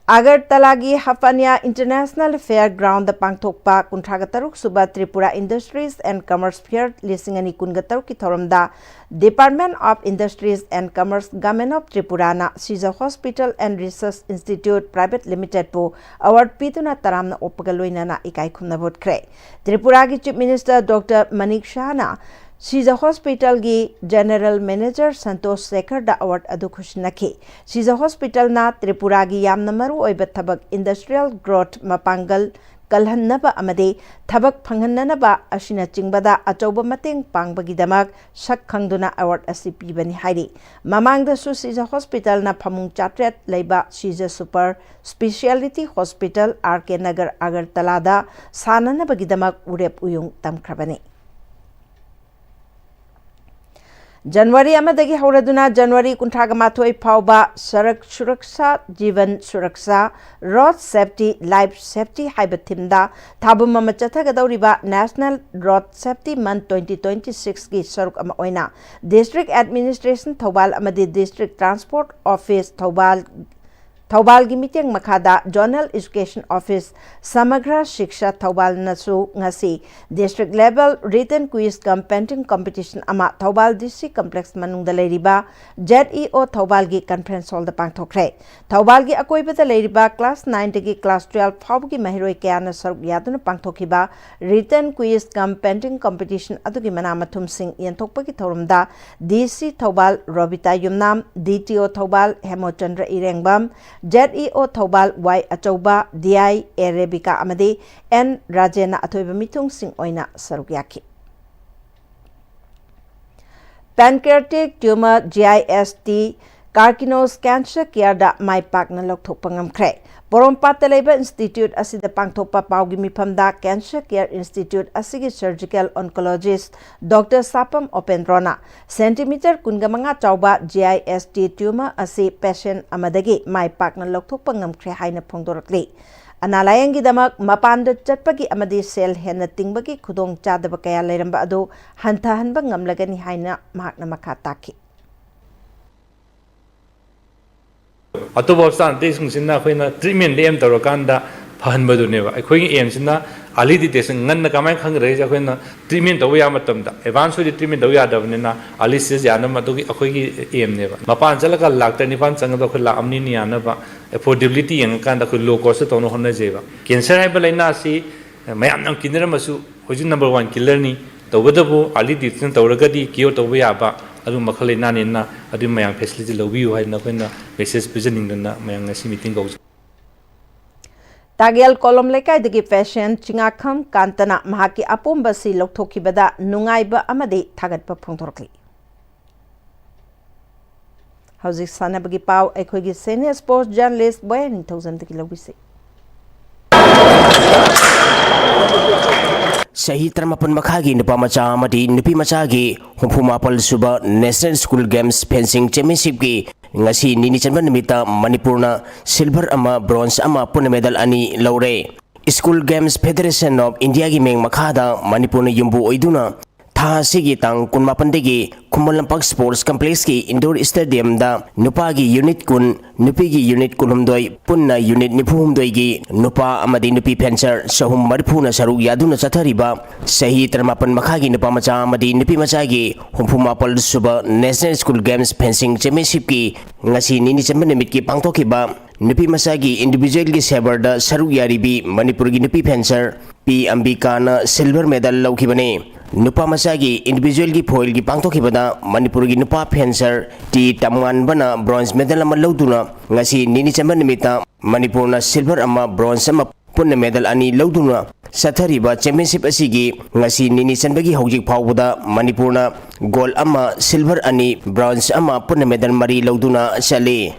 ꯑꯒꯔꯇꯂꯥꯒꯤ ꯍꯐꯥꯅꯤꯌꯥ International Fair Ground ꯗ ꯄꯥꯡꯊꯣꯛꯄ ꯀꯨꯟꯊ꯭ꯔꯥꯒ ꯇꯔꯨꯛ ꯁꯨꯕ Tripura Industries and Commerce Fair ꯂꯤꯁꯤꯡ ꯑꯅꯤ ꯀꯨꯟꯒ ꯇꯔꯨꯛꯀꯤ ꯊꯧꯔꯝꯗ Department of Industries and Commerce, Government of Tripura ꯅ Sija Hospital and Research Institute Private Limited ꯄꯨ award ꯄꯤꯗꯨꯅ ꯇꯔꯥꯝꯅ ꯑꯣꯛꯄꯒ ꯂꯣꯏꯅꯅ ꯏꯀꯥꯏ ꯈꯨꯝꯅꯕ ꯎꯠꯈ꯭ꯔꯦ꯫ ꯇ꯭ꯔꯤꯄꯨꯔꯥꯒꯤ Chief Minister Doctor ꯃꯅꯤꯛ ꯁꯍꯥꯅ ꯁꯤꯖ ꯍꯣꯁꯄꯤꯇꯥꯜꯒꯤ ꯖꯦꯅꯦꯔꯦꯜ ꯃꯦꯅꯦꯖꯔ ꯁꯟꯇꯣꯁ ꯁꯦꯈꯔꯗ ꯑꯦꯋꯥꯔꯗ ꯑꯗꯨ ꯈꯨꯠꯁꯤꯟꯅꯈꯤ꯫ ꯁꯤꯖ ꯍꯣꯁꯄꯤꯇꯥꯜꯅ ꯇ꯭ꯔꯤꯄꯨꯔꯥꯒꯤ ꯌꯥꯝꯅ ꯃꯔꯨ ꯑꯣꯏꯕ ꯊꯕꯛ, ꯏꯟꯗꯁꯇ꯭ꯔꯤꯌꯦꯜ ꯒ꯭ꯔꯣꯊ ꯃꯄꯥꯡꯒꯜ ꯀꯜꯍꯟꯅꯕ ꯑꯃꯗꯤ ꯊꯕꯛ ꯐꯪꯍꯟꯅꯅꯕ ꯑꯁꯤꯅꯆꯤꯡꯕꯗ ꯑꯆꯧꯕ ꯃꯇꯦꯡ ꯄꯥꯡꯕꯒꯤꯗꯃꯛ ꯁꯛ ꯈꯪꯗꯨꯅ ꯑꯦꯋꯥꯔꯗ ꯑꯁꯤ ꯄꯤꯕꯅꯤ ꯍꯥꯏꯔꯤ꯫ ꯃꯃꯥꯡꯗꯁꯨ ꯁꯤꯖ ꯍꯣꯁꯄꯤꯇꯥꯜꯅ ꯐꯃꯨꯡ ꯆꯥꯇ꯭ꯔꯦꯠ ꯂꯩꯕ ꯁꯤꯖ ꯁꯨꯄꯔ ꯁ꯭ꯄꯦꯁꯤꯌꯥꯂꯤꯇꯤ ꯍꯣꯁꯄꯤꯇꯥꯜ, ꯑꯥꯔ ꯀꯦ ꯅꯒꯔ, ꯑꯒꯔꯇꯂꯥꯗ ꯁꯥꯅꯅꯕꯒꯤꯗꯃꯛ ꯎꯔꯦꯞ ꯎꯌꯨꯡ ꯇꯝꯈ꯭ꯔꯕꯅꯤ꯫ ꯖꯅꯋꯥꯔꯤ ꯑꯃꯗꯒꯤ ꯍꯧꯔꯗꯨꯅ ꯖꯅꯋꯥꯔꯤ ꯀꯨꯟꯊ꯭ꯔꯥꯒ ꯃꯥꯊꯣꯏ ꯐꯥꯎꯕ ꯁꯔꯛ ꯁꯨꯔꯛꯁꯥ, ꯖꯤꯕꯟ Suraksha, road safety, life safety ꯍꯥꯏꯕ ꯊꯤꯝꯗ ꯊꯥꯕꯨꯝ ꯑꯃ ꯆꯠꯊꯒꯗꯧꯔꯤꯕ National Road Safety Month twenty twenty-six ꯀꯤ ꯁꯔꯨꯛ ꯑꯃ ꯑꯣꯏꯅ ꯗꯤꯁꯇ꯭ꯔꯤꯛ ꯑꯦꯗꯃꯤꯅꯤꯁꯇ꯭ꯔꯦꯁꯟ ꯊꯧꯕꯥꯜ ꯑꯃꯗꯤ ꯗꯤꯁꯇ꯭ꯔꯤꯛ ꯇ꯭ꯔꯥꯟꯁꯄꯣꯔꯠ ꯑꯣꯐꯤꯁ ꯊꯧꯕꯥꯜ, ꯊꯧꯕꯥꯜꯒꯤ ꯃꯤꯠꯌꯦꯡ ꯃꯈꯥꯗ ꯖꯣꯅꯦꯜ ꯑꯦꯖꯨꯀꯦꯁꯟ ꯑꯣꯐꯤꯁ ꯁꯃꯒ꯭ꯔ ꯁꯤꯛꯁꯥ ꯊꯧꯕꯥꯜꯅꯁꯨ ꯉꯁꯤ ꯗꯤꯁꯇ꯭ꯔꯤꯛ ꯂꯦꯚꯦꯜ ꯔꯤꯇꯟ ꯀ꯭ꯋꯤꯖ ꯀꯝ ꯄꯦꯟꯇꯤꯡ ꯀꯝꯄꯤꯇꯤꯁꯟ ꯑꯃ ꯊꯧꯕꯥꯜ ꯗꯤ ꯁꯤ ꯀꯝꯄ꯭ꯂꯦꯛꯁ ꯃꯅꯨꯡꯗ ꯂꯩꯔꯤꯕ ꯖꯦꯗ ꯏ ꯑꯣ ꯊꯧꯕꯥꯜꯒꯤ ꯀꯟꯐꯔꯦꯟꯁ ꯍꯣꯜꯗ ꯄꯥꯡꯊꯣꯛꯈ꯭ꯔꯦ꯫ ꯊꯧꯕꯥꯜꯒꯤ ꯑꯀꯣꯏꯕꯗ ꯂꯩꯔꯤꯕ ꯀ꯭ꯂꯥꯁ ꯅꯥꯏꯟꯗꯒꯤ ꯀ꯭ꯂꯥꯁ ꯇꯨꯋꯦꯜꯐ ꯐꯥꯎꯕꯒꯤ ꯃꯍꯩꯔꯣꯏ ꯀꯌꯥꯅ ꯁꯔꯨꯛ ꯌꯥꯗꯨꯅ ꯄꯥꯡꯊꯣꯛꯈꯤꯕ ꯔꯤꯇꯟ ꯀ꯭ꯋꯤꯖ ꯀꯝ ꯄꯦꯟꯇꯤꯡ ꯀꯝꯄꯤꯇꯤꯁꯟ ꯑꯗꯨꯒꯤ ꯃꯅꯥ ꯃꯊꯨꯝꯁꯤꯡ ꯌꯦꯟꯊꯣꯛꯄꯒꯤ ꯊꯧꯔꯝꯗ ꯗꯤ ꯁꯤ ꯊꯧꯕꯥꯜ ꯔꯣꯕꯤꯇꯥ ꯌꯨꯝꯅꯥꯝ, ꯗꯤ ꯇꯤ ꯑꯣ ꯊꯧꯕꯥꯜ ꯍꯦꯃꯣꯆꯟꯗ꯭ꯔ ꯏꯔꯦꯡꯕꯝ, ꯖꯦꯗ ꯏ ꯑꯣ ꯊꯧꯕꯥꯜ ꯋꯥꯏ ꯑꯆꯧꯕ, ꯗꯤ ꯑꯥꯏ ꯑꯦ ꯔꯦꯕꯤꯀꯥ ꯑꯃꯗꯤ ꯑꯦꯟ ꯔꯥꯖꯦꯟꯅ ꯑꯊꯣꯏꯕ ꯃꯤꯊꯨꯡꯁꯤꯡ ꯑꯣꯏꯅ ꯁꯔꯨꯛ ꯌꯥꯈꯤ꯫ Pancreatic Tumor, ꯖꯤ ꯑꯥꯏ ꯑꯦꯁ ꯇꯤ, Carcinoma Cancer Care ꯗ ꯃꯥꯏ ꯄꯥꯛꯅ ꯂꯧꯊꯣꯛꯄ ꯉꯝꯈ꯭ꯔꯦ꯫ ꯄꯣꯔꯣꯝꯄꯥꯠꯇ ꯂꯩꯕ ꯏꯟꯁꯇꯤꯇ꯭ꯌꯨꯠ ꯑꯁꯤꯗ ꯄꯥꯡꯊꯣꯛꯄ ꯄꯥꯎꯒꯤ ꯃꯤꯐꯝꯗ ꯀꯦꯟꯁꯔ ꯀꯦꯌꯔ ꯏꯟꯁꯇꯤꯇ꯭ꯌꯨꯠ ꯑꯁꯤꯒꯤ ꯁꯔꯖꯤꯀꯦꯜ ꯑꯣꯟꯀꯣꯂꯣꯖꯤꯁ ꯗꯣꯛꯇꯔ ꯁꯥꯄꯝ ꯑꯣꯄꯦꯟꯗ꯭ꯔꯣꯅ ꯁꯦꯟꯇꯤꯃꯤꯇꯔ ꯀꯨꯟꯒ ꯃꯉꯥ ꯆꯥꯎꯕ ꯖꯤ ꯑꯥꯏ ꯑꯦꯁ ꯇꯤ ꯇ꯭ꯌꯨꯃꯔ ꯑꯁꯤ ꯄꯦꯁꯦꯟ ꯑꯃꯗꯒꯤ ꯃꯥꯏ ꯄꯥꯛꯅ ꯂꯧꯊꯣꯛꯄ ꯉꯝꯈ꯭ꯔꯦ ꯍꯥꯏꯅ ꯐꯣꯡꯗꯣꯔꯛꯂꯤ꯫ ꯑꯅꯥ ꯂꯥꯌꯦꯡꯒꯤꯗꯃꯛ ꯃꯄꯥꯟꯗ ꯆꯠꯄꯒꯤ ꯑꯃꯗꯤ ꯁꯦꯜ ꯍꯦꯟꯅ ꯇꯤꯡꯕꯒꯤ ꯈꯨꯗꯣꯡꯆꯥꯗꯕ ꯀꯌꯥ ꯂꯩꯔꯝꯕ ꯑꯗꯨ ꯍꯟꯊꯍꯟꯕ ꯉꯝꯂꯒꯅꯤ ꯍꯥꯏꯅ ꯃꯍꯥꯛꯅ ꯃꯈꯥ ꯇꯥꯈꯤ꯫ ꯑꯇꯣꯞꯄ ꯍꯣꯁꯄꯤꯇꯥꯜ ꯑꯇꯩꯁꯤꯡꯁꯤꯅ ꯑꯩꯈꯣꯏꯅ ꯇ꯭ꯔꯤꯠꯃꯦꯟꯗ ꯑꯦꯝ ꯇꯧꯔꯀꯥꯟꯗ ꯐꯍꯟꯕꯗꯨꯅꯦꯕ꯫ ꯑꯩꯈꯣꯏꯒꯤ ꯑꯦꯝꯁꯤꯅ ꯑꯥꯔꯂꯤ ꯗꯤꯇꯦꯛꯁꯟ, ꯉꯟꯅ ꯀꯃꯥꯏꯅ ꯈꯪꯒꯗꯒꯦꯁꯦ? ꯑꯩꯈꯣꯏꯅ ꯇ꯭ꯔꯤꯠꯃꯦꯟ ꯇꯧꯕ ꯌꯥꯕ ꯃꯇꯝꯗ, ꯑꯦꯗꯚꯥꯟꯁ ꯑꯣꯏꯗꯤ ꯇ꯭ꯔꯤꯠꯃꯦꯟ ꯇꯧꯕ ꯌꯥꯗꯕꯅꯤꯅ, ꯑꯥꯔꯂꯤ ꯁ꯭ꯇꯦꯖ ꯌꯥꯅꯕ ꯑꯗꯨꯒꯤ ꯑꯩꯈꯣꯏꯒꯤ ꯑꯦꯝꯅꯦꯕ꯫ ꯃꯄꯥꯟ ꯆꯠꯂꯒ ꯂꯥꯛ ꯇꯔꯦꯠ ꯅꯤꯄꯥꯟ ꯆꯪꯒꯗꯕ ꯑꯩꯈꯣꯏ ꯂꯥꯛ ꯑꯃ ꯑꯅꯤ ꯌꯥꯅꯕ ꯑꯦꯐꯣꯔꯗꯦꯕꯤꯂꯤꯇꯤ ꯌꯦꯡꯉꯀꯥꯟꯗ ꯑꯩꯈꯣꯏ ꯂꯣ ꯀꯣꯁꯇ ꯇꯧꯅꯕ ꯍꯣꯠꯅꯖꯩꯕ꯫ ꯀꯦꯟꯁꯔ ꯍꯥꯏꯕ ꯂꯥꯏꯅꯥ ꯑꯁꯤ ꯃꯌꯥꯝꯅ ꯌꯥꯝ ꯀꯤꯅꯔꯝꯃꯁꯨ, ꯍꯧꯖꯤꯛ ꯅꯝꯕꯔ ꯋꯥꯟ ꯀꯤꯂꯔꯅꯤ꯫ ꯇꯧꯕꯇꯕꯨ early detection ꯇꯧꯔꯒꯗꯤ cure ꯇꯧꯕ ꯌꯥꯕ ꯑꯗꯨ ꯃꯈꯜ ꯂꯩꯅꯥꯅꯤꯅ, ꯑꯗꯨ ꯃꯌꯥꯝ facility ꯂꯧꯕꯤꯌꯨ ꯍꯥꯏꯗꯅ ꯑꯩꯈꯣꯏꯅ message ꯄꯤꯖꯅꯤꯡꯗꯅ ꯃꯌꯥꯝ ꯉꯁꯤ meeting ꯀꯧꯖꯩ꯫ ꯇꯥꯒꯦꯜ ꯀꯣꯂꯣꯝ ꯂꯩꯀꯥꯏꯗꯒꯤ ꯐꯦꯁꯟ ꯆꯤꯉꯥꯈꯝ ꯀꯥꯟꯇꯅ ꯃꯍꯥꯛꯀꯤ ꯑꯄꯣꯝꯕ ꯑꯁꯤ ꯂꯧꯊꯣꯛꯈꯤꯕꯗ ꯅꯨꯡꯉꯥꯏꯕ ꯑꯃꯗꯤ ꯊꯥꯒꯠꯄ ꯐꯣꯡꯗꯣꯔꯛꯂꯤ꯫ ꯍꯧꯖꯤꯛ ꯁꯥꯟꯅꯕꯒꯤ ꯄꯥꯎ ꯑꯩꯈꯣꯏꯒꯤ senior sports journalist ꯕꯣꯌꯥ ꯅꯤꯡꯊꯧꯖꯝꯗꯒꯤ ꯂꯧꯕꯤꯁꯤ꯫ ꯆꯍꯤ ꯇꯔꯥꯃꯥꯄꯟ ꯃꯈꯥꯒꯤ ꯅꯨꯄꯥ ꯃꯆꯥ ꯑꯃꯗꯤ ꯅꯨꯄꯤ ꯃꯆꯥꯒꯤ ꯍꯨꯝꯐꯨ ꯃꯥꯄꯜ ꯁꯨꯕ National School Games Fencing Championshipꯀꯤ ꯉꯁꯤ ꯅꯤꯅꯤ ꯆꯟꯕ ꯅꯨꯃꯤꯠꯇ ꯃꯅꯤꯄꯨꯔꯅ silver ꯑꯃ, bronze ꯑꯃ, ꯄꯨꯟꯅ medal ꯑꯅꯤ ꯂꯧꯔꯦ꯫ School Games Federation of Indiaꯒꯤ ꯃꯤꯡ ꯃꯈꯥꯗ ꯃꯅꯤꯄꯨꯔꯅ ꯌꯨꯝꯕꯨ ꯑꯣꯏꯗꯨꯅ ꯊꯥ ꯑꯁꯤꯒꯤ ꯇꯥꯡ ꯀꯨꯟꯃꯥꯄꯟꯗꯒꯤ ꯈꯨꯃꯟ ꯂꯝꯄꯥꯛ Sports Complexꯀꯤ indoor stadiumꯗ ꯅꯨꯄꯥꯒꯤ unit ꯀꯨꯟ, ꯅꯨꯄꯤꯒꯤ unit ꯀꯨꯟꯍꯨꯝꯗꯣꯏ, ꯄꯨꯟꯅ unit ꯅꯤꯐꯨꯍꯨꯝꯗꯣꯏꯒꯤ ꯅꯨꯄꯥ ꯑꯃꯗꯤ ꯅꯨꯄꯤ fencer ꯆꯍꯨꯝ ꯃꯔꯤꯐꯨꯅ ꯁꯔꯨꯛ ꯌꯥꯗꯨꯅ ꯆꯠꯊꯔꯤꯕ ꯆꯍꯤ ꯇꯔꯥꯃꯥꯄꯟ ꯃꯈꯥꯒꯤ ꯅꯨꯄꯥ ꯃꯆꯥ ꯑꯃꯗꯤ ꯅꯨꯄꯤ ꯃꯆꯥꯒꯤ ꯍꯨꯝꯐꯨ ꯃꯥꯄꯜ ꯁꯨꯕ National School Games Fencing Championshipꯀꯤ ꯉꯁꯤ ꯅꯤꯅꯤ ꯆꯟꯕ ꯅꯨꯃꯤꯠꯀꯤ ꯄꯥꯡꯊꯣꯛꯈꯤꯕ ꯅꯨꯄꯤ ꯃꯆꯥꯒꯤ individualꯒꯤ silverꯗ ꯁꯔꯨꯛ ꯌꯥꯔꯤꯕꯤ ꯃꯅꯤꯄꯨꯔꯒꯤ ꯅꯨꯄꯤ fencer ꯄꯤ ꯑꯝꯕꯤꯀꯥꯅ silver medal ꯂꯧꯈꯤꯕꯅꯤ꯫ ꯅꯨꯄꯥ ꯃꯆꯥꯒꯤ individualꯒꯤ foilꯒꯤ ꯄꯥꯡꯊꯣꯛꯈꯤꯕꯗ ꯃꯅꯤꯄꯨꯔꯒꯤ ꯅꯨꯄꯥ fencer ꯇꯤ ꯇꯝꯉꯥꯟꯕꯅ bronze medal ꯑꯃ ꯂꯧꯗꯨꯅ ꯉꯁꯤ ꯅꯤꯅꯤ ꯆꯟꯕ ꯅꯨꯃꯤꯠꯇ ꯃꯅꯤꯄꯨꯔꯅ silver ꯑꯃ, bronze ꯑꯃ, ꯄꯨꯟꯅ medal ꯑꯅꯤ ꯂꯧꯗꯨꯅ ꯆꯠꯊꯔꯤꯕ championship ꯑꯁꯤꯒꯤ ꯉꯁꯤ ꯅꯤꯅꯤ ꯆꯟꯕꯒꯤ ꯍꯧꯖꯤꯛ ꯐꯥꯎꯕꯗ ꯃꯅꯤꯄꯨꯔꯅ gold ꯑꯃ, silver ꯑꯅꯤ, bronze ꯑꯃ, ꯄꯨꯟꯅ medal ꯃꯔꯤ ꯂꯧꯗꯨꯅ ꯆꯠꯂꯤ꯫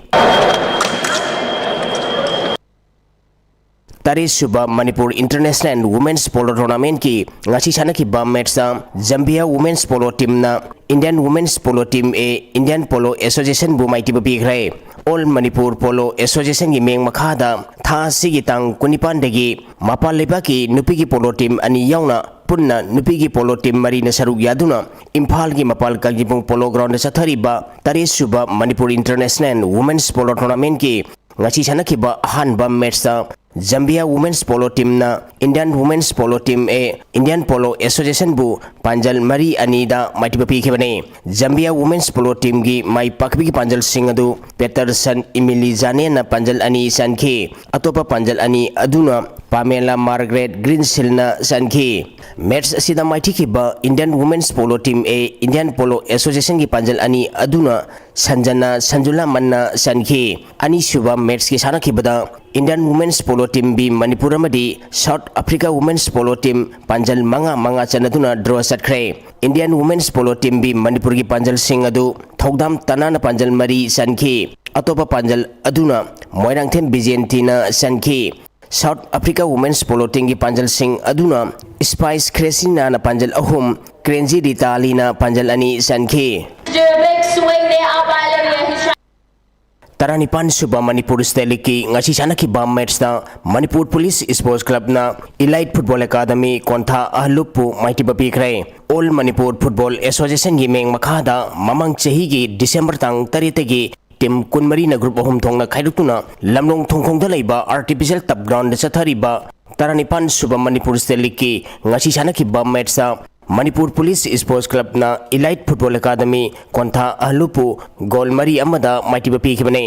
ꯇꯔꯦꯠ ꯁꯨꯕ ꯃꯅꯤꯄꯨꯔ International Women's Polo Tournamentꯀꯤ ꯉꯁꯤ ꯁꯥꯟꯅꯈꯤꯕ matchꯇ Zambia Women's Polo Teamꯅ Indian Women's Polo Team A, Indian Polo Associationꯕꯨ ꯃꯥꯏꯊꯤꯕ ꯄꯤꯈ꯭ꯔꯦ꯫ All Manipur Polo Associationꯒꯤ ꯃꯤꯡ ꯃꯈꯥꯗ ꯊꯥ ꯑꯁꯤꯒꯤ ꯇꯥꯡ ꯀꯨꯟꯅꯤꯄꯥꯟꯗꯒꯤ ꯃꯄꯥꯟ ꯂꯩꯕꯥꯛꯀꯤ ꯅꯨꯄꯤꯒꯤ polo team ꯑꯅꯤ ꯌꯥꯎꯅ ꯄꯨꯟꯅ ꯅꯨꯄꯤꯒꯤ polo team ꯃꯔꯤꯅ ꯁꯔꯨꯛ ꯌꯥꯗꯨꯅ ꯏꯝꯐꯥꯜꯒꯤ ꯃꯄꯥꯜ ꯀꯥꯡꯖꯤꯡꯕꯨꯡ Polo Groundꯗ ꯆꯠꯊꯔꯤꯕ ꯇꯔꯦꯠ ꯁꯨꯕ ꯃꯅꯤꯄꯨꯔ International Women's Polo Tournamentꯀꯤ ꯉꯁꯤ ꯁꯥꯟꯅꯈꯤꯕ ꯑꯍꯥꯟꯕ matchꯇ Zambia Women's Polo Teamꯅ Indian Women's Polo Team A, Indian Polo Associationꯕꯨ ꯄꯥꯟꯖꯜ ꯃꯔꯤ ꯑꯅꯤꯗ ꯃꯥꯏꯊꯤꯕ ꯄꯤꯈꯤꯕꯅꯤ꯫ Zambia Women's Polo Teamꯒꯤ ꯃꯥꯏ ꯄꯥꯛꯄꯒꯤ ꯄꯥꯟꯖꯜꯁꯤꯡ ꯑꯗꯨ Peterson Emily Janeꯅ ꯄꯥꯟꯖꯜ ꯑꯅꯤ ꯆꯟꯈꯤ꯫ ꯑꯇꯣꯞꯄ ꯄꯥꯟꯖꯜ ꯑꯅꯤ ꯑꯗꯨꯅ ꯄꯥꯃꯦꯂꯥ ꯃꯥꯔꯒꯔꯦꯠ ꯒ꯭ꯔꯤꯟꯁꯤꯜꯅ ꯆꯟꯈꯤ꯫ ꯃꯦꯠꯆ ꯑꯁꯤꯗ ꯃꯥꯏꯊꯤꯈꯤꯕ Indian women's polo team A Indian polo ꯑꯦꯁꯣꯁꯤꯌꯦꯁꯟꯒꯤ ꯄꯥꯟꯖꯜ ꯑꯅꯤ ꯑꯗꯨꯅ ꯁꯟꯖꯅꯥ ꯁꯟꯖꯨꯂꯥꯃꯟꯅ ꯆꯟꯈꯤ꯫ ꯑꯅꯤꯁꯨꯕ ꯃꯦꯠꯆꯀꯤ ꯁꯥꯟꯅꯈꯤꯕꯗ Indian women's polo team B Manipur ꯑꯃꯗꯤ South Africa women's polo team ꯄꯥꯟꯖꯜ ꯃꯉꯥ ꯃꯉꯥ ꯆꯟꯅꯗꯨꯅ ꯗ꯭ꯔꯣ ꯆꯠꯈ꯭ꯔꯦ꯫ Indian women's polo team B ꯃꯅꯤꯄꯨꯔꯒꯤ ꯄꯥꯟꯖꯜꯁꯤꯡ ꯑꯗꯨ ꯊꯧꯗꯥꯝ ꯇꯅꯥꯅ ꯄꯥꯟꯖꯜ ꯃꯔꯤ ꯆꯟꯈꯤ꯫ ꯑꯇꯣꯞꯄ ꯄꯥꯟꯖꯜ ꯑꯗꯨꯅ ꯃꯣꯏꯔꯥꯡꯊꯦꯝ ꯕꯤꯖꯦꯟꯇꯤꯅ ꯆꯟꯈꯤ꯫ ꯁꯥꯎꯠ ꯑꯐ꯭ꯔꯤꯀꯥ ꯋꯨꯃꯦꯟꯁ ꯄꯣꯂꯣ ꯇꯤꯝꯒꯤ ꯄꯥꯟꯖꯜꯁꯤꯡ ꯑꯗꯨꯅ ꯏꯁꯄꯥꯏꯁ ꯈ꯭ꯔꯦꯁꯤꯅꯥꯅ ꯄꯥꯟꯖꯜ ꯑꯍꯨꯝ, ꯀ꯭ꯔꯦꯟꯖꯤ ꯔꯤꯇꯥꯂꯤꯅ ꯄꯥꯟꯖꯜ ꯑꯅꯤ ꯆꯟꯈꯤ꯫ Big swing there, umpire looking at his shot. ꯇꯔꯥꯅꯤꯄꯥꯟ ꯁꯨꯕ ꯃꯅꯤꯄꯨꯔ ꯁ꯭ꯇꯦꯠ ꯂꯤꯒꯀꯤ ꯉꯁꯤ ꯁꯥꯟꯅꯈꯤꯕ ꯃꯦꯠꯆꯇ ꯃꯅꯤꯄꯨꯔ ꯄꯨꯂꯤꯁ ꯁ꯭ꯄꯣꯔꯠꯁ ꯀ꯭ꯂꯕꯅ ꯏꯂꯥꯏꯠ ꯐꯨꯠꯕꯣꯜ ꯑꯦꯀꯥꯗꯃꯤ ꯀꯣꯟꯊꯥ ꯑꯍꯜꯂꯨꯞꯄꯨ ꯃꯥꯏꯊꯤꯕ ꯄꯤꯈ꯭ꯔꯦ꯫ ꯑꯣꯜ ꯃꯅꯤꯄꯨꯔ ꯐꯨꯠꯕꯣꯜ ꯑꯦꯁꯣꯁꯤꯌꯦꯁꯟꯒꯤ ꯃꯤꯡ ꯃꯈꯥꯗ ꯃꯃꯥꯡ ꯆꯍꯤꯒꯤ ꯗꯤꯁꯦꯝꯕꯔ ꯇꯥꯡ ꯇꯔꯦꯠꯇꯒꯤ ꯇꯤꯝ ꯀꯨꯟꯃꯔꯤꯅ ꯒ꯭ꯔꯨꯞ ꯑꯍꯨꯝ ꯊꯣꯛꯅ ꯈꯥꯏꯗꯣꯛꯇꯨꯅ ꯂꯝꯂꯣꯡ ꯊꯣꯡꯈꯣꯡꯗ ꯂꯩꯕ ꯑꯥꯔꯇꯤꯐꯤꯁꯤꯌꯦꯜ ꯇꯞ ꯒ꯭ꯔꯥꯎꯟꯗ ꯆꯠꯊꯔꯤꯕ ꯇꯔꯥꯅꯤꯄꯥꯟ ꯁꯨꯕ ꯃꯅꯤꯄꯨꯔ ꯁ꯭ꯇꯦꯠ ꯂꯤꯒꯀꯤ ꯉꯁꯤ ꯁꯥꯟꯅꯈꯤꯕ ꯃꯦꯠꯆꯇ ꯃꯅꯤꯄꯨꯔ ꯄꯨꯂꯤꯁ ꯁ꯭ꯄꯣꯔꯠꯁ ꯀ꯭ꯂꯕꯅ ꯏꯂꯥꯏꯠ ꯐꯨꯠꯕꯣꯜ ꯑꯦꯀꯥꯗꯃꯤ ꯀꯣꯟꯊꯥ ꯑꯍꯜꯂꯨꯄꯨ ꯒꯣꯜ ꯃꯔꯤ ꯑꯃꯗ ꯃꯥꯏꯊꯤꯕ ꯄꯤꯈꯤꯕꯅꯤ꯫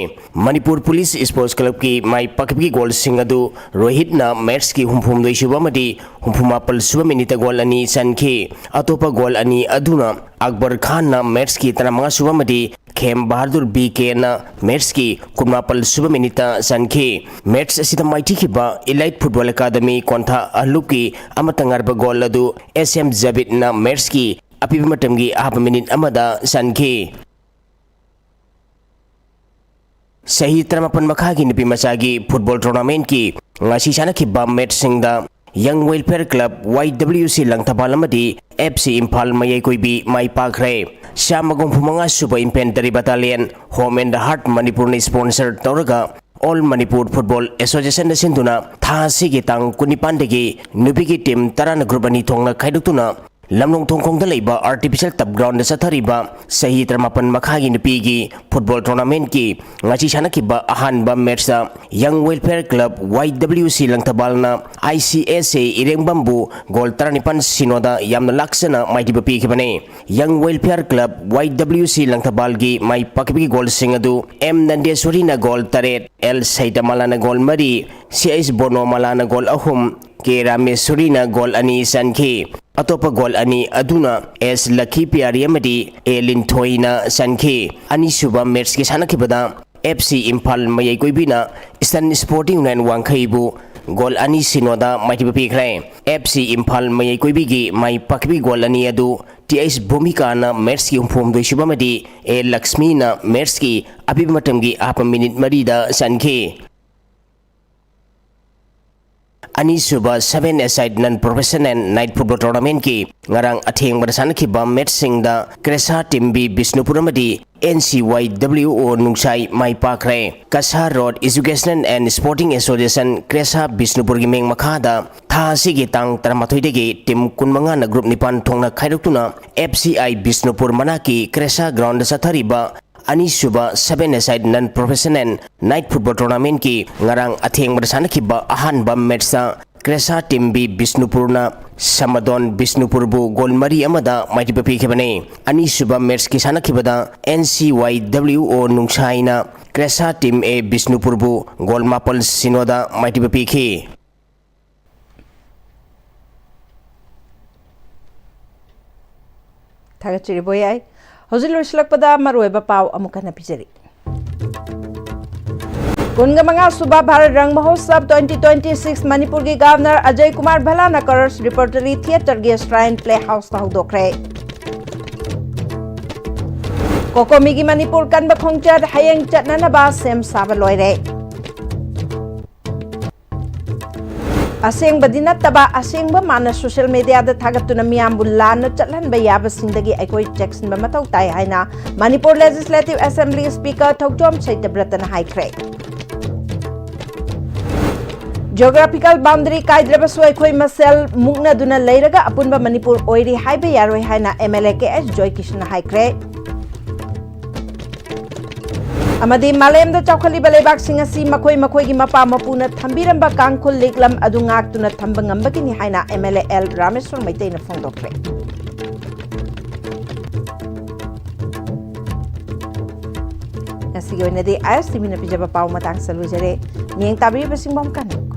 ꯃꯅꯤꯄꯨꯔ ꯄꯨꯂꯤꯁ ꯁ꯭ꯄꯣꯔꯠꯁ ꯀ꯭ꯂꯕꯀꯤ ꯃꯥꯏ ꯄꯥꯛꯈꯤꯕꯒꯤ ꯒꯣꯜꯁꯤꯡ ꯑꯗꯨ ꯔꯣꯍꯤꯠꯅ ꯃꯦꯠꯆꯀꯤ ꯍꯨꯝꯐꯨꯍꯨꯝꯗꯣꯏ ꯁꯨꯕ ꯑꯃꯗꯤ ꯍꯨꯝꯐꯨꯃꯥꯄꯜ ꯁꯨꯕ ꯃꯤꯅꯤꯠꯇ ꯒꯣꯜ ꯑꯅꯤ ꯆꯟꯈꯤ꯫ ꯑꯇꯣꯞꯄ ꯒꯣꯜ ꯑꯅꯤ ꯑꯗꯨꯅ ꯑꯛꯕꯔ ꯈꯥꯟꯅ ꯃꯦꯠꯆꯀꯤ ꯇꯔꯥꯃꯉꯥ ꯁꯨꯕ ꯑꯃꯗꯤ ꯈꯦꯝ ꯕꯍꯥꯗꯨꯔ ꯕꯤ ꯀꯦꯅ ꯃꯦꯠꯆꯀꯤ ꯀꯨꯟꯃꯥꯄꯜ ꯁꯨꯕ ꯃꯤꯅꯤꯠꯇ ꯆꯟꯈꯤ꯫ ꯃꯦꯠꯆ ꯑꯁꯤꯗ ꯃꯥꯏꯊꯤꯈꯤꯕ ꯏꯂꯥꯏꯠ ꯐꯨꯠꯕꯣꯜ ꯑꯦꯀꯥꯗꯃꯤ ꯀꯣꯟꯊꯥ ꯑꯍꯜꯂꯨꯞꯀꯤ ꯑꯃꯠꯇ ꯉꯥꯏꯔꯕ ꯒꯣꯜ ꯑꯗꯨ ꯑꯦꯁ ꯑꯦꯝ ꯖꯕꯤꯠꯅ ꯃꯦꯠꯆꯀꯤ ꯑꯄꯤꯕ ꯃꯇꯝꯒꯤ ꯑꯍꯥꯟꯕ ꯃꯤꯅꯤꯠ ꯑꯃꯗ ꯆꯟꯈꯤ꯫ ꯆꯍꯤ ꯇꯔꯥꯃꯥꯄꯟ ꯃꯈꯥꯒꯤ ꯅꯨꯄꯤ ꯃꯆꯥꯒꯤ ꯐꯨꯠꯕꯣꯜ ꯇꯣꯔꯅꯥꯃꯦꯟꯠꯀꯤ ꯉꯁꯤ ꯁꯥꯟꯅꯈꯤꯕ ꯃꯦꯠꯆꯁꯤꯡꯗ ꯌꯪ ꯋꯦꯜꯐꯤꯌꯔ ꯀ꯭ꯂꯕ, ꯋꯥꯏ ꯗꯕ꯭ꯂꯤꯎ ꯁꯤ ꯂꯪꯊꯕꯥꯜ ꯑꯃꯗꯤ ꯑꯦꯐ ꯁꯤ ꯏꯝꯐꯥꯜ ꯃꯌꯥꯏ ꯀꯣꯏꯕꯤ ꯃꯥꯏ ꯄꯥꯛꯈ꯭ꯔꯦ꯫ ꯆꯥꯝꯃꯒ ꯍꯨꯝꯐꯨ ꯃꯉꯥ ꯁꯨꯕ ꯏꯟꯐꯦꯟꯇꯔꯤ ꯕꯠꯇꯥꯂꯤꯌꯟ, ꯍꯣꯝ ꯑꯦꯟꯗ ꯍꯥꯔꯠ ꯃꯅꯤꯄꯨꯔꯅ ꯁ꯭ꯄꯣꯟꯁꯔ ꯇꯧꯔꯒ ꯑꯣꯜ ꯃꯅꯤꯄꯨꯔ ꯐꯨꯠꯕꯣꯜ ꯑꯦꯁꯣꯁꯤꯌꯦꯁꯟꯗ ꯁꯤꯟꯗꯨꯅ ꯊꯥ ꯑꯁꯤꯒꯤ ꯇꯥꯡ ꯀꯨꯟꯅꯤꯄꯥꯟꯗꯒꯤ ꯅꯨꯄꯤꯒꯤ ꯇꯤꯝ ꯇꯔꯥꯅ ꯒ꯭ꯔꯨꯞ ꯑꯅꯤ ꯊꯣꯛꯅ ꯈꯥꯏꯗꯣꯛꯇꯨꯅ ꯂꯝꯂꯣꯡ ꯊꯣꯡꯈꯣꯡꯗ ꯂꯩꯕ ꯑꯥꯔꯇꯤꯐꯤꯁꯤꯌꯦꯜ ꯇꯞ ꯒ꯭ꯔꯥꯎꯟꯗ ꯆꯠꯊꯔꯤꯕ ꯆꯍꯤ ꯇꯔꯥꯃꯥꯄꯟ ꯃꯈꯥꯒꯤ ꯅꯨꯄꯤꯒꯤ ꯐꯨꯠꯕꯣꯜ ꯇꯣꯔꯅꯥꯃꯦꯟꯠꯀꯤ ꯉꯁꯤ ꯁꯥꯟꯅꯈꯤꯕ ꯑꯍꯥꯟꯕ ꯃꯦꯠꯁꯇ ꯌꯪ ꯋꯦꯜꯐꯤꯌꯔ ꯀ꯭ꯂꯕ ꯋꯥꯏ ꯗꯕ꯭ꯂꯤꯌꯨ ꯁꯤ ꯂꯪꯊꯕꯥꯜꯅ I C S A ꯏꯔꯦꯡꯕꯝꯕꯨ goal ꯇꯔꯥꯅꯤꯄꯥꯟ ꯁꯤꯅꯣꯗ ꯌꯥꯝꯅ ꯂꯥꯛꯆꯅ ꯃꯥꯏꯊꯤꯕ ꯄꯤꯈꯤꯕꯅꯤ꯫ ꯌꯪ ꯋꯦꯜꯐꯤꯌꯔ ꯀ꯭ꯂꯕ ꯋꯥꯏ ꯗꯕ꯭ꯂꯤꯌꯨ ꯁꯤ ꯂꯪꯊꯕꯥꯜꯒꯤ ꯃꯥꯏ ꯄꯥꯛꯈꯤꯕꯒꯤ ꯒꯣꯜꯁꯤꯡ ꯑꯗꯨ ꯑꯦꯝ ꯅꯟꯗꯦꯁꯣꯔꯤꯅ ꯒꯣꯜ ꯇꯔꯦꯠ, ꯑꯦꯜ ꯁꯩꯇꯃꯥꯂꯥꯅ ꯒꯣꯜ ꯃꯔꯤ, ꯁꯤ ꯑꯩꯆ ꯕꯣꯅꯣꯃꯥꯂꯥꯅ ꯒꯣꯜ ꯑꯍꯨꯝ, ꯀꯦ ꯔꯥꯃꯦꯁꯣꯔꯤꯅ ꯒꯣꯜ ꯑꯅꯤ ꯆꯟꯈꯤ꯫ ꯑꯇꯣꯞꯄ ꯒꯣꯜ ꯑꯅꯤ ꯑꯗꯨꯅ ꯑꯦꯁ ꯂꯈꯤ ꯄꯤꯌꯥꯔꯤ ꯑꯃꯗꯤ ꯑꯦ ꯂꯤꯟꯊꯣꯏꯅ ꯆꯟꯈꯤ꯫ ꯑꯅꯤꯁꯨꯕ ꯃꯦꯠꯁꯀꯤ ꯁꯥꯟꯅꯈꯤꯕꯗ ꯑꯦꯐ ꯁꯤ ꯏꯝꯐꯥꯜ ꯃꯌꯥꯏ ꯀꯣꯏꯕꯤꯅ ꯏꯁꯇꯔꯟ ꯁ꯭ꯄꯣꯔꯇꯤꯡ ꯌꯨꯅꯤꯌꯟ ꯋꯥꯡꯈꯩꯕꯨ ꯒꯣꯜ ꯑꯅꯤ ꯁꯤꯅꯣꯗ ꯃꯥꯏꯊꯤꯕ ꯄꯤꯈ꯭ꯔꯦ꯫ ꯑꯦꯐ ꯁꯤ ꯏꯝꯐꯥꯜ ꯃꯌꯥꯏ ꯀꯣꯏꯕꯤꯒꯤ ꯃꯥꯏ ꯄꯥꯛꯈꯤꯕꯒꯤ ꯒꯣꯜ ꯑꯅꯤ ꯑꯗꯨ ꯇꯤ ꯑꯩꯆ ꯚꯨꯃꯤꯀꯥꯅ ꯃꯦꯠꯁꯀꯤ ꯍꯨꯝꯐꯨ ꯍꯨꯝꯗꯣꯏ ꯁꯨꯕ ꯑꯃꯗꯤ ꯑꯦ ꯂꯛꯁꯃꯤꯅ ꯃꯦꯠꯁꯀꯤ ꯑꯄꯤꯕ ꯃꯇꯝꯒꯤ ꯑꯍꯥꯞꯄ ꯃꯤꯅꯤꯠ ꯃꯔꯤꯗ ꯆꯟꯈꯤ꯫ ꯑꯅꯤꯁꯨꯕ seven-a-side non-professional night football tournamentꯀꯤ ꯉꯔꯥꯡ ꯑꯊꯦꯡꯕꯗ ꯁꯥꯟꯅꯈꯤꯕ ꯃꯦꯠꯁꯁꯤꯡꯗ ꯀ꯭ꯔꯦꯁꯥ ꯇꯤꯝ ꯕꯤ ꯕꯤꯁꯅꯨꯄꯨꯔ ꯑꯃꯗꯤ ꯑꯦꯟ ꯁꯤ ꯋꯥꯏ ꯗꯕ꯭ꯂꯤꯌꯨ ꯑꯣ ꯅꯨꯡꯁꯥꯏ ꯃꯥꯏ ꯄꯥꯛꯈ꯭ꯔꯦ꯫ ꯀꯁꯥ road educational and supporting association ꯀ꯭ꯔꯦꯁꯥ ꯕꯤꯁꯅꯨꯄꯨꯔꯒꯤ ꯃꯤꯡ ꯃꯈꯥꯗ ꯊꯥ ꯑꯁꯤꯒꯤ ꯇꯥꯡ ꯇꯔꯥꯃꯥꯊꯣꯏꯗꯒꯤ ꯇꯤꯝ ꯀꯨꯟꯃꯉꯥꯅ ꯒ꯭ꯔꯨꯞ ꯅꯤꯄꯥꯟ ꯊꯣꯛꯅ ꯈꯥꯏꯗꯣꯛꯇꯨꯅ F C I Bishnupur ꯃꯅꯥꯛꯀꯤ ꯀ꯭ꯔꯦꯁꯥ ground ꯆꯠꯊꯔꯤꯕ ꯑꯅꯤꯁꯨꯕ seven-a-side non-professional night football tournamentꯀꯤ ꯉꯔꯥꯡ ꯑꯊꯦꯡꯕꯗ ꯁꯥꯟꯅꯈꯤꯕ ꯑꯍꯥꯟꯕ ꯃꯦꯠꯁꯇ ꯀ꯭ꯔꯦꯁꯥ ꯇꯤꯝ ꯕꯤ ꯕꯤꯁꯅꯨꯄꯨꯔꯅ ꯁꯃꯗꯣꯟ ꯕꯤꯁꯅꯨꯄꯨꯔꯕꯨ ꯒꯣꯜ ꯃꯔꯤ ꯑꯃꯗ ꯃꯥꯏꯊꯤꯕ ꯄꯤꯈꯤꯕꯅꯤ꯫ ꯑꯅꯤꯁꯨꯕ ꯃꯦꯠꯁꯀꯤ ꯁꯥꯟꯅꯈꯤꯕꯗ ꯑꯦꯟ ꯁꯤ ꯋꯥꯏ ꯗꯕ꯭ꯂꯤꯌꯨ ꯑꯣ ꯅꯨꯡꯁꯥꯏꯅ ꯀ꯭ꯔꯦꯁꯥ ꯇꯤꯝ ꯑꯦ ꯕꯤꯁꯅꯨꯄꯨꯔꯕꯨ ꯒꯣꯜ ꯃꯥꯄꯜ ꯁꯤꯅꯣꯗ ꯃꯥꯏꯊꯤꯕ ꯄꯤꯈꯤ꯫ ꯊꯥꯒꯠꯆꯔꯤ ꯕꯣꯌꯥꯏ꯫ ꯍꯧꯖꯤꯛ ꯂꯣꯏꯁꯤꯜꯂꯛꯄꯗ ꯃꯔꯨꯑꯣꯏꯕ ꯄꯥꯎ ꯑꯃꯨꯛ ꯍꯟꯅ ꯄꯤꯖꯔꯤ꯫ ꯀꯨꯟꯒ ꯃꯉꯥ ꯁꯨꯕ ꯚꯥꯔꯠ ꯔꯪ ꯃꯍꯣꯠꯁꯕ twenty twenty six ꯃꯅꯤꯄꯨꯔꯒꯤ ꯒꯚꯔꯅꯔ ꯑꯖꯌ ꯀꯨꯃꯥꯔ ꯚꯜꯂꯥꯅ ꯀꯂꯔꯁ ꯔꯤꯄꯔꯇꯔꯤ ꯊꯤꯌꯦꯇꯔꯒꯤ ꯁ꯭ꯔꯥꯏꯟ ꯄ꯭ꯂꯦ ꯍꯥꯎꯁꯇ ꯍꯧꯗꯣꯛꯈ꯭ꯔꯦ꯫ ꯀꯣꯀꯣꯃꯤꯒꯤ ꯃꯅꯤꯄꯨꯔ ꯀꯟꯕ ꯈꯣꯡꯆꯠ ꯍꯌꯦꯡ ꯆꯠꯅꯅꯕ ꯁꯦꯝ ꯁꯥꯕ ꯂꯣꯏꯔꯦ꯫ ꯑꯁꯦꯡꯕꯗꯤ ꯅꯠꯇꯕ ꯑꯁꯦꯡꯕ ꯃꯥꯟꯅ ꯁꯣꯁꯤꯌꯦꯜ ꯃꯤꯗꯤꯌꯥꯗ ꯊꯥꯒꯠꯇꯨꯅ ꯃꯤꯌꯥꯝꯕꯨ ꯂꯥꯟꯅ ꯆꯠꯍꯟꯕ ꯌꯥꯕꯁꯤꯡꯗꯒꯤ ꯑꯩꯈꯣꯏ ꯆꯦꯛꯁꯤꯟꯕ ꯃꯊꯧ ꯇꯥꯏ ꯍꯥꯏꯅ ꯃꯅꯤꯄꯨꯔ ꯂꯦꯖꯤꯁꯂꯦꯇꯤꯚ ꯑꯦꯁꯦꯝꯕ꯭ꯂꯤ ꯁ꯭ꯄꯤꯀꯔ ꯊꯧꯖꯣꯝ ꯁꯩꯇꯕ꯭ꯔꯇꯅ ꯍꯥꯏꯈ꯭ꯔꯦ꯫ Geographical boundary ꯀꯥꯏꯗ꯭ꯔꯕꯁꯨ ꯑꯩꯈꯣꯏ ꯃꯁꯦꯜ ꯃꯨꯛꯅꯗꯨꯅ ꯂꯩꯔꯒ ꯑꯄꯨꯟꯕ ꯃꯅꯤꯄꯨꯔ ꯑꯣꯏꯔꯤ ꯍꯥꯏꯕ ꯌꯥꯔꯣꯏ ꯍꯥꯏꯅ M L A K H ꯖꯣꯏꯀꯤꯁꯟꯅ ꯍꯥꯏꯈ꯭ꯔꯦ꯫ ꯑꯃꯗꯤ ꯃꯥꯂꯦꯝꯗ ꯆꯥꯎꯈꯠꯂꯤꯕ ꯂꯩꯕꯥꯛꯁꯤꯡ ꯑꯁꯤ ꯃꯈꯣꯏ ꯃꯈꯣꯏꯒꯤ ꯃꯄꯥ ꯃꯄꯨꯅ ꯊꯝꯕꯤꯔꯝꯕ ꯀꯥꯡꯈꯨꯜ ꯂꯤꯛꯂꯝ ꯑꯗꯨ ꯉꯥꯛꯇꯨꯅ ꯊꯝꯕ ꯉꯝꯕꯒꯤꯅꯤ ꯍꯥꯏꯅ M L A L ꯔꯥꯃꯦꯁ꯭ꯋꯔ ꯃꯩꯇꯩꯅ ꯐꯣꯡꯗꯣꯛꯈ꯭ꯔꯦ꯫ ꯉꯁꯤꯒꯤ ꯑꯣꯏꯅꯗꯤ I S T Vꯅ ꯄꯤꯖꯕ ꯄꯥꯎ ꯃꯇꯥꯡꯁꯤꯗ ꯂꯣꯏꯖꯔꯦ꯫ ꯃꯤꯠꯌꯦꯡ ꯇꯥꯕꯤꯔꯤꯕꯁꯤꯡꯕꯨ ꯑꯃꯨꯛꯀ ꯍꯟꯅ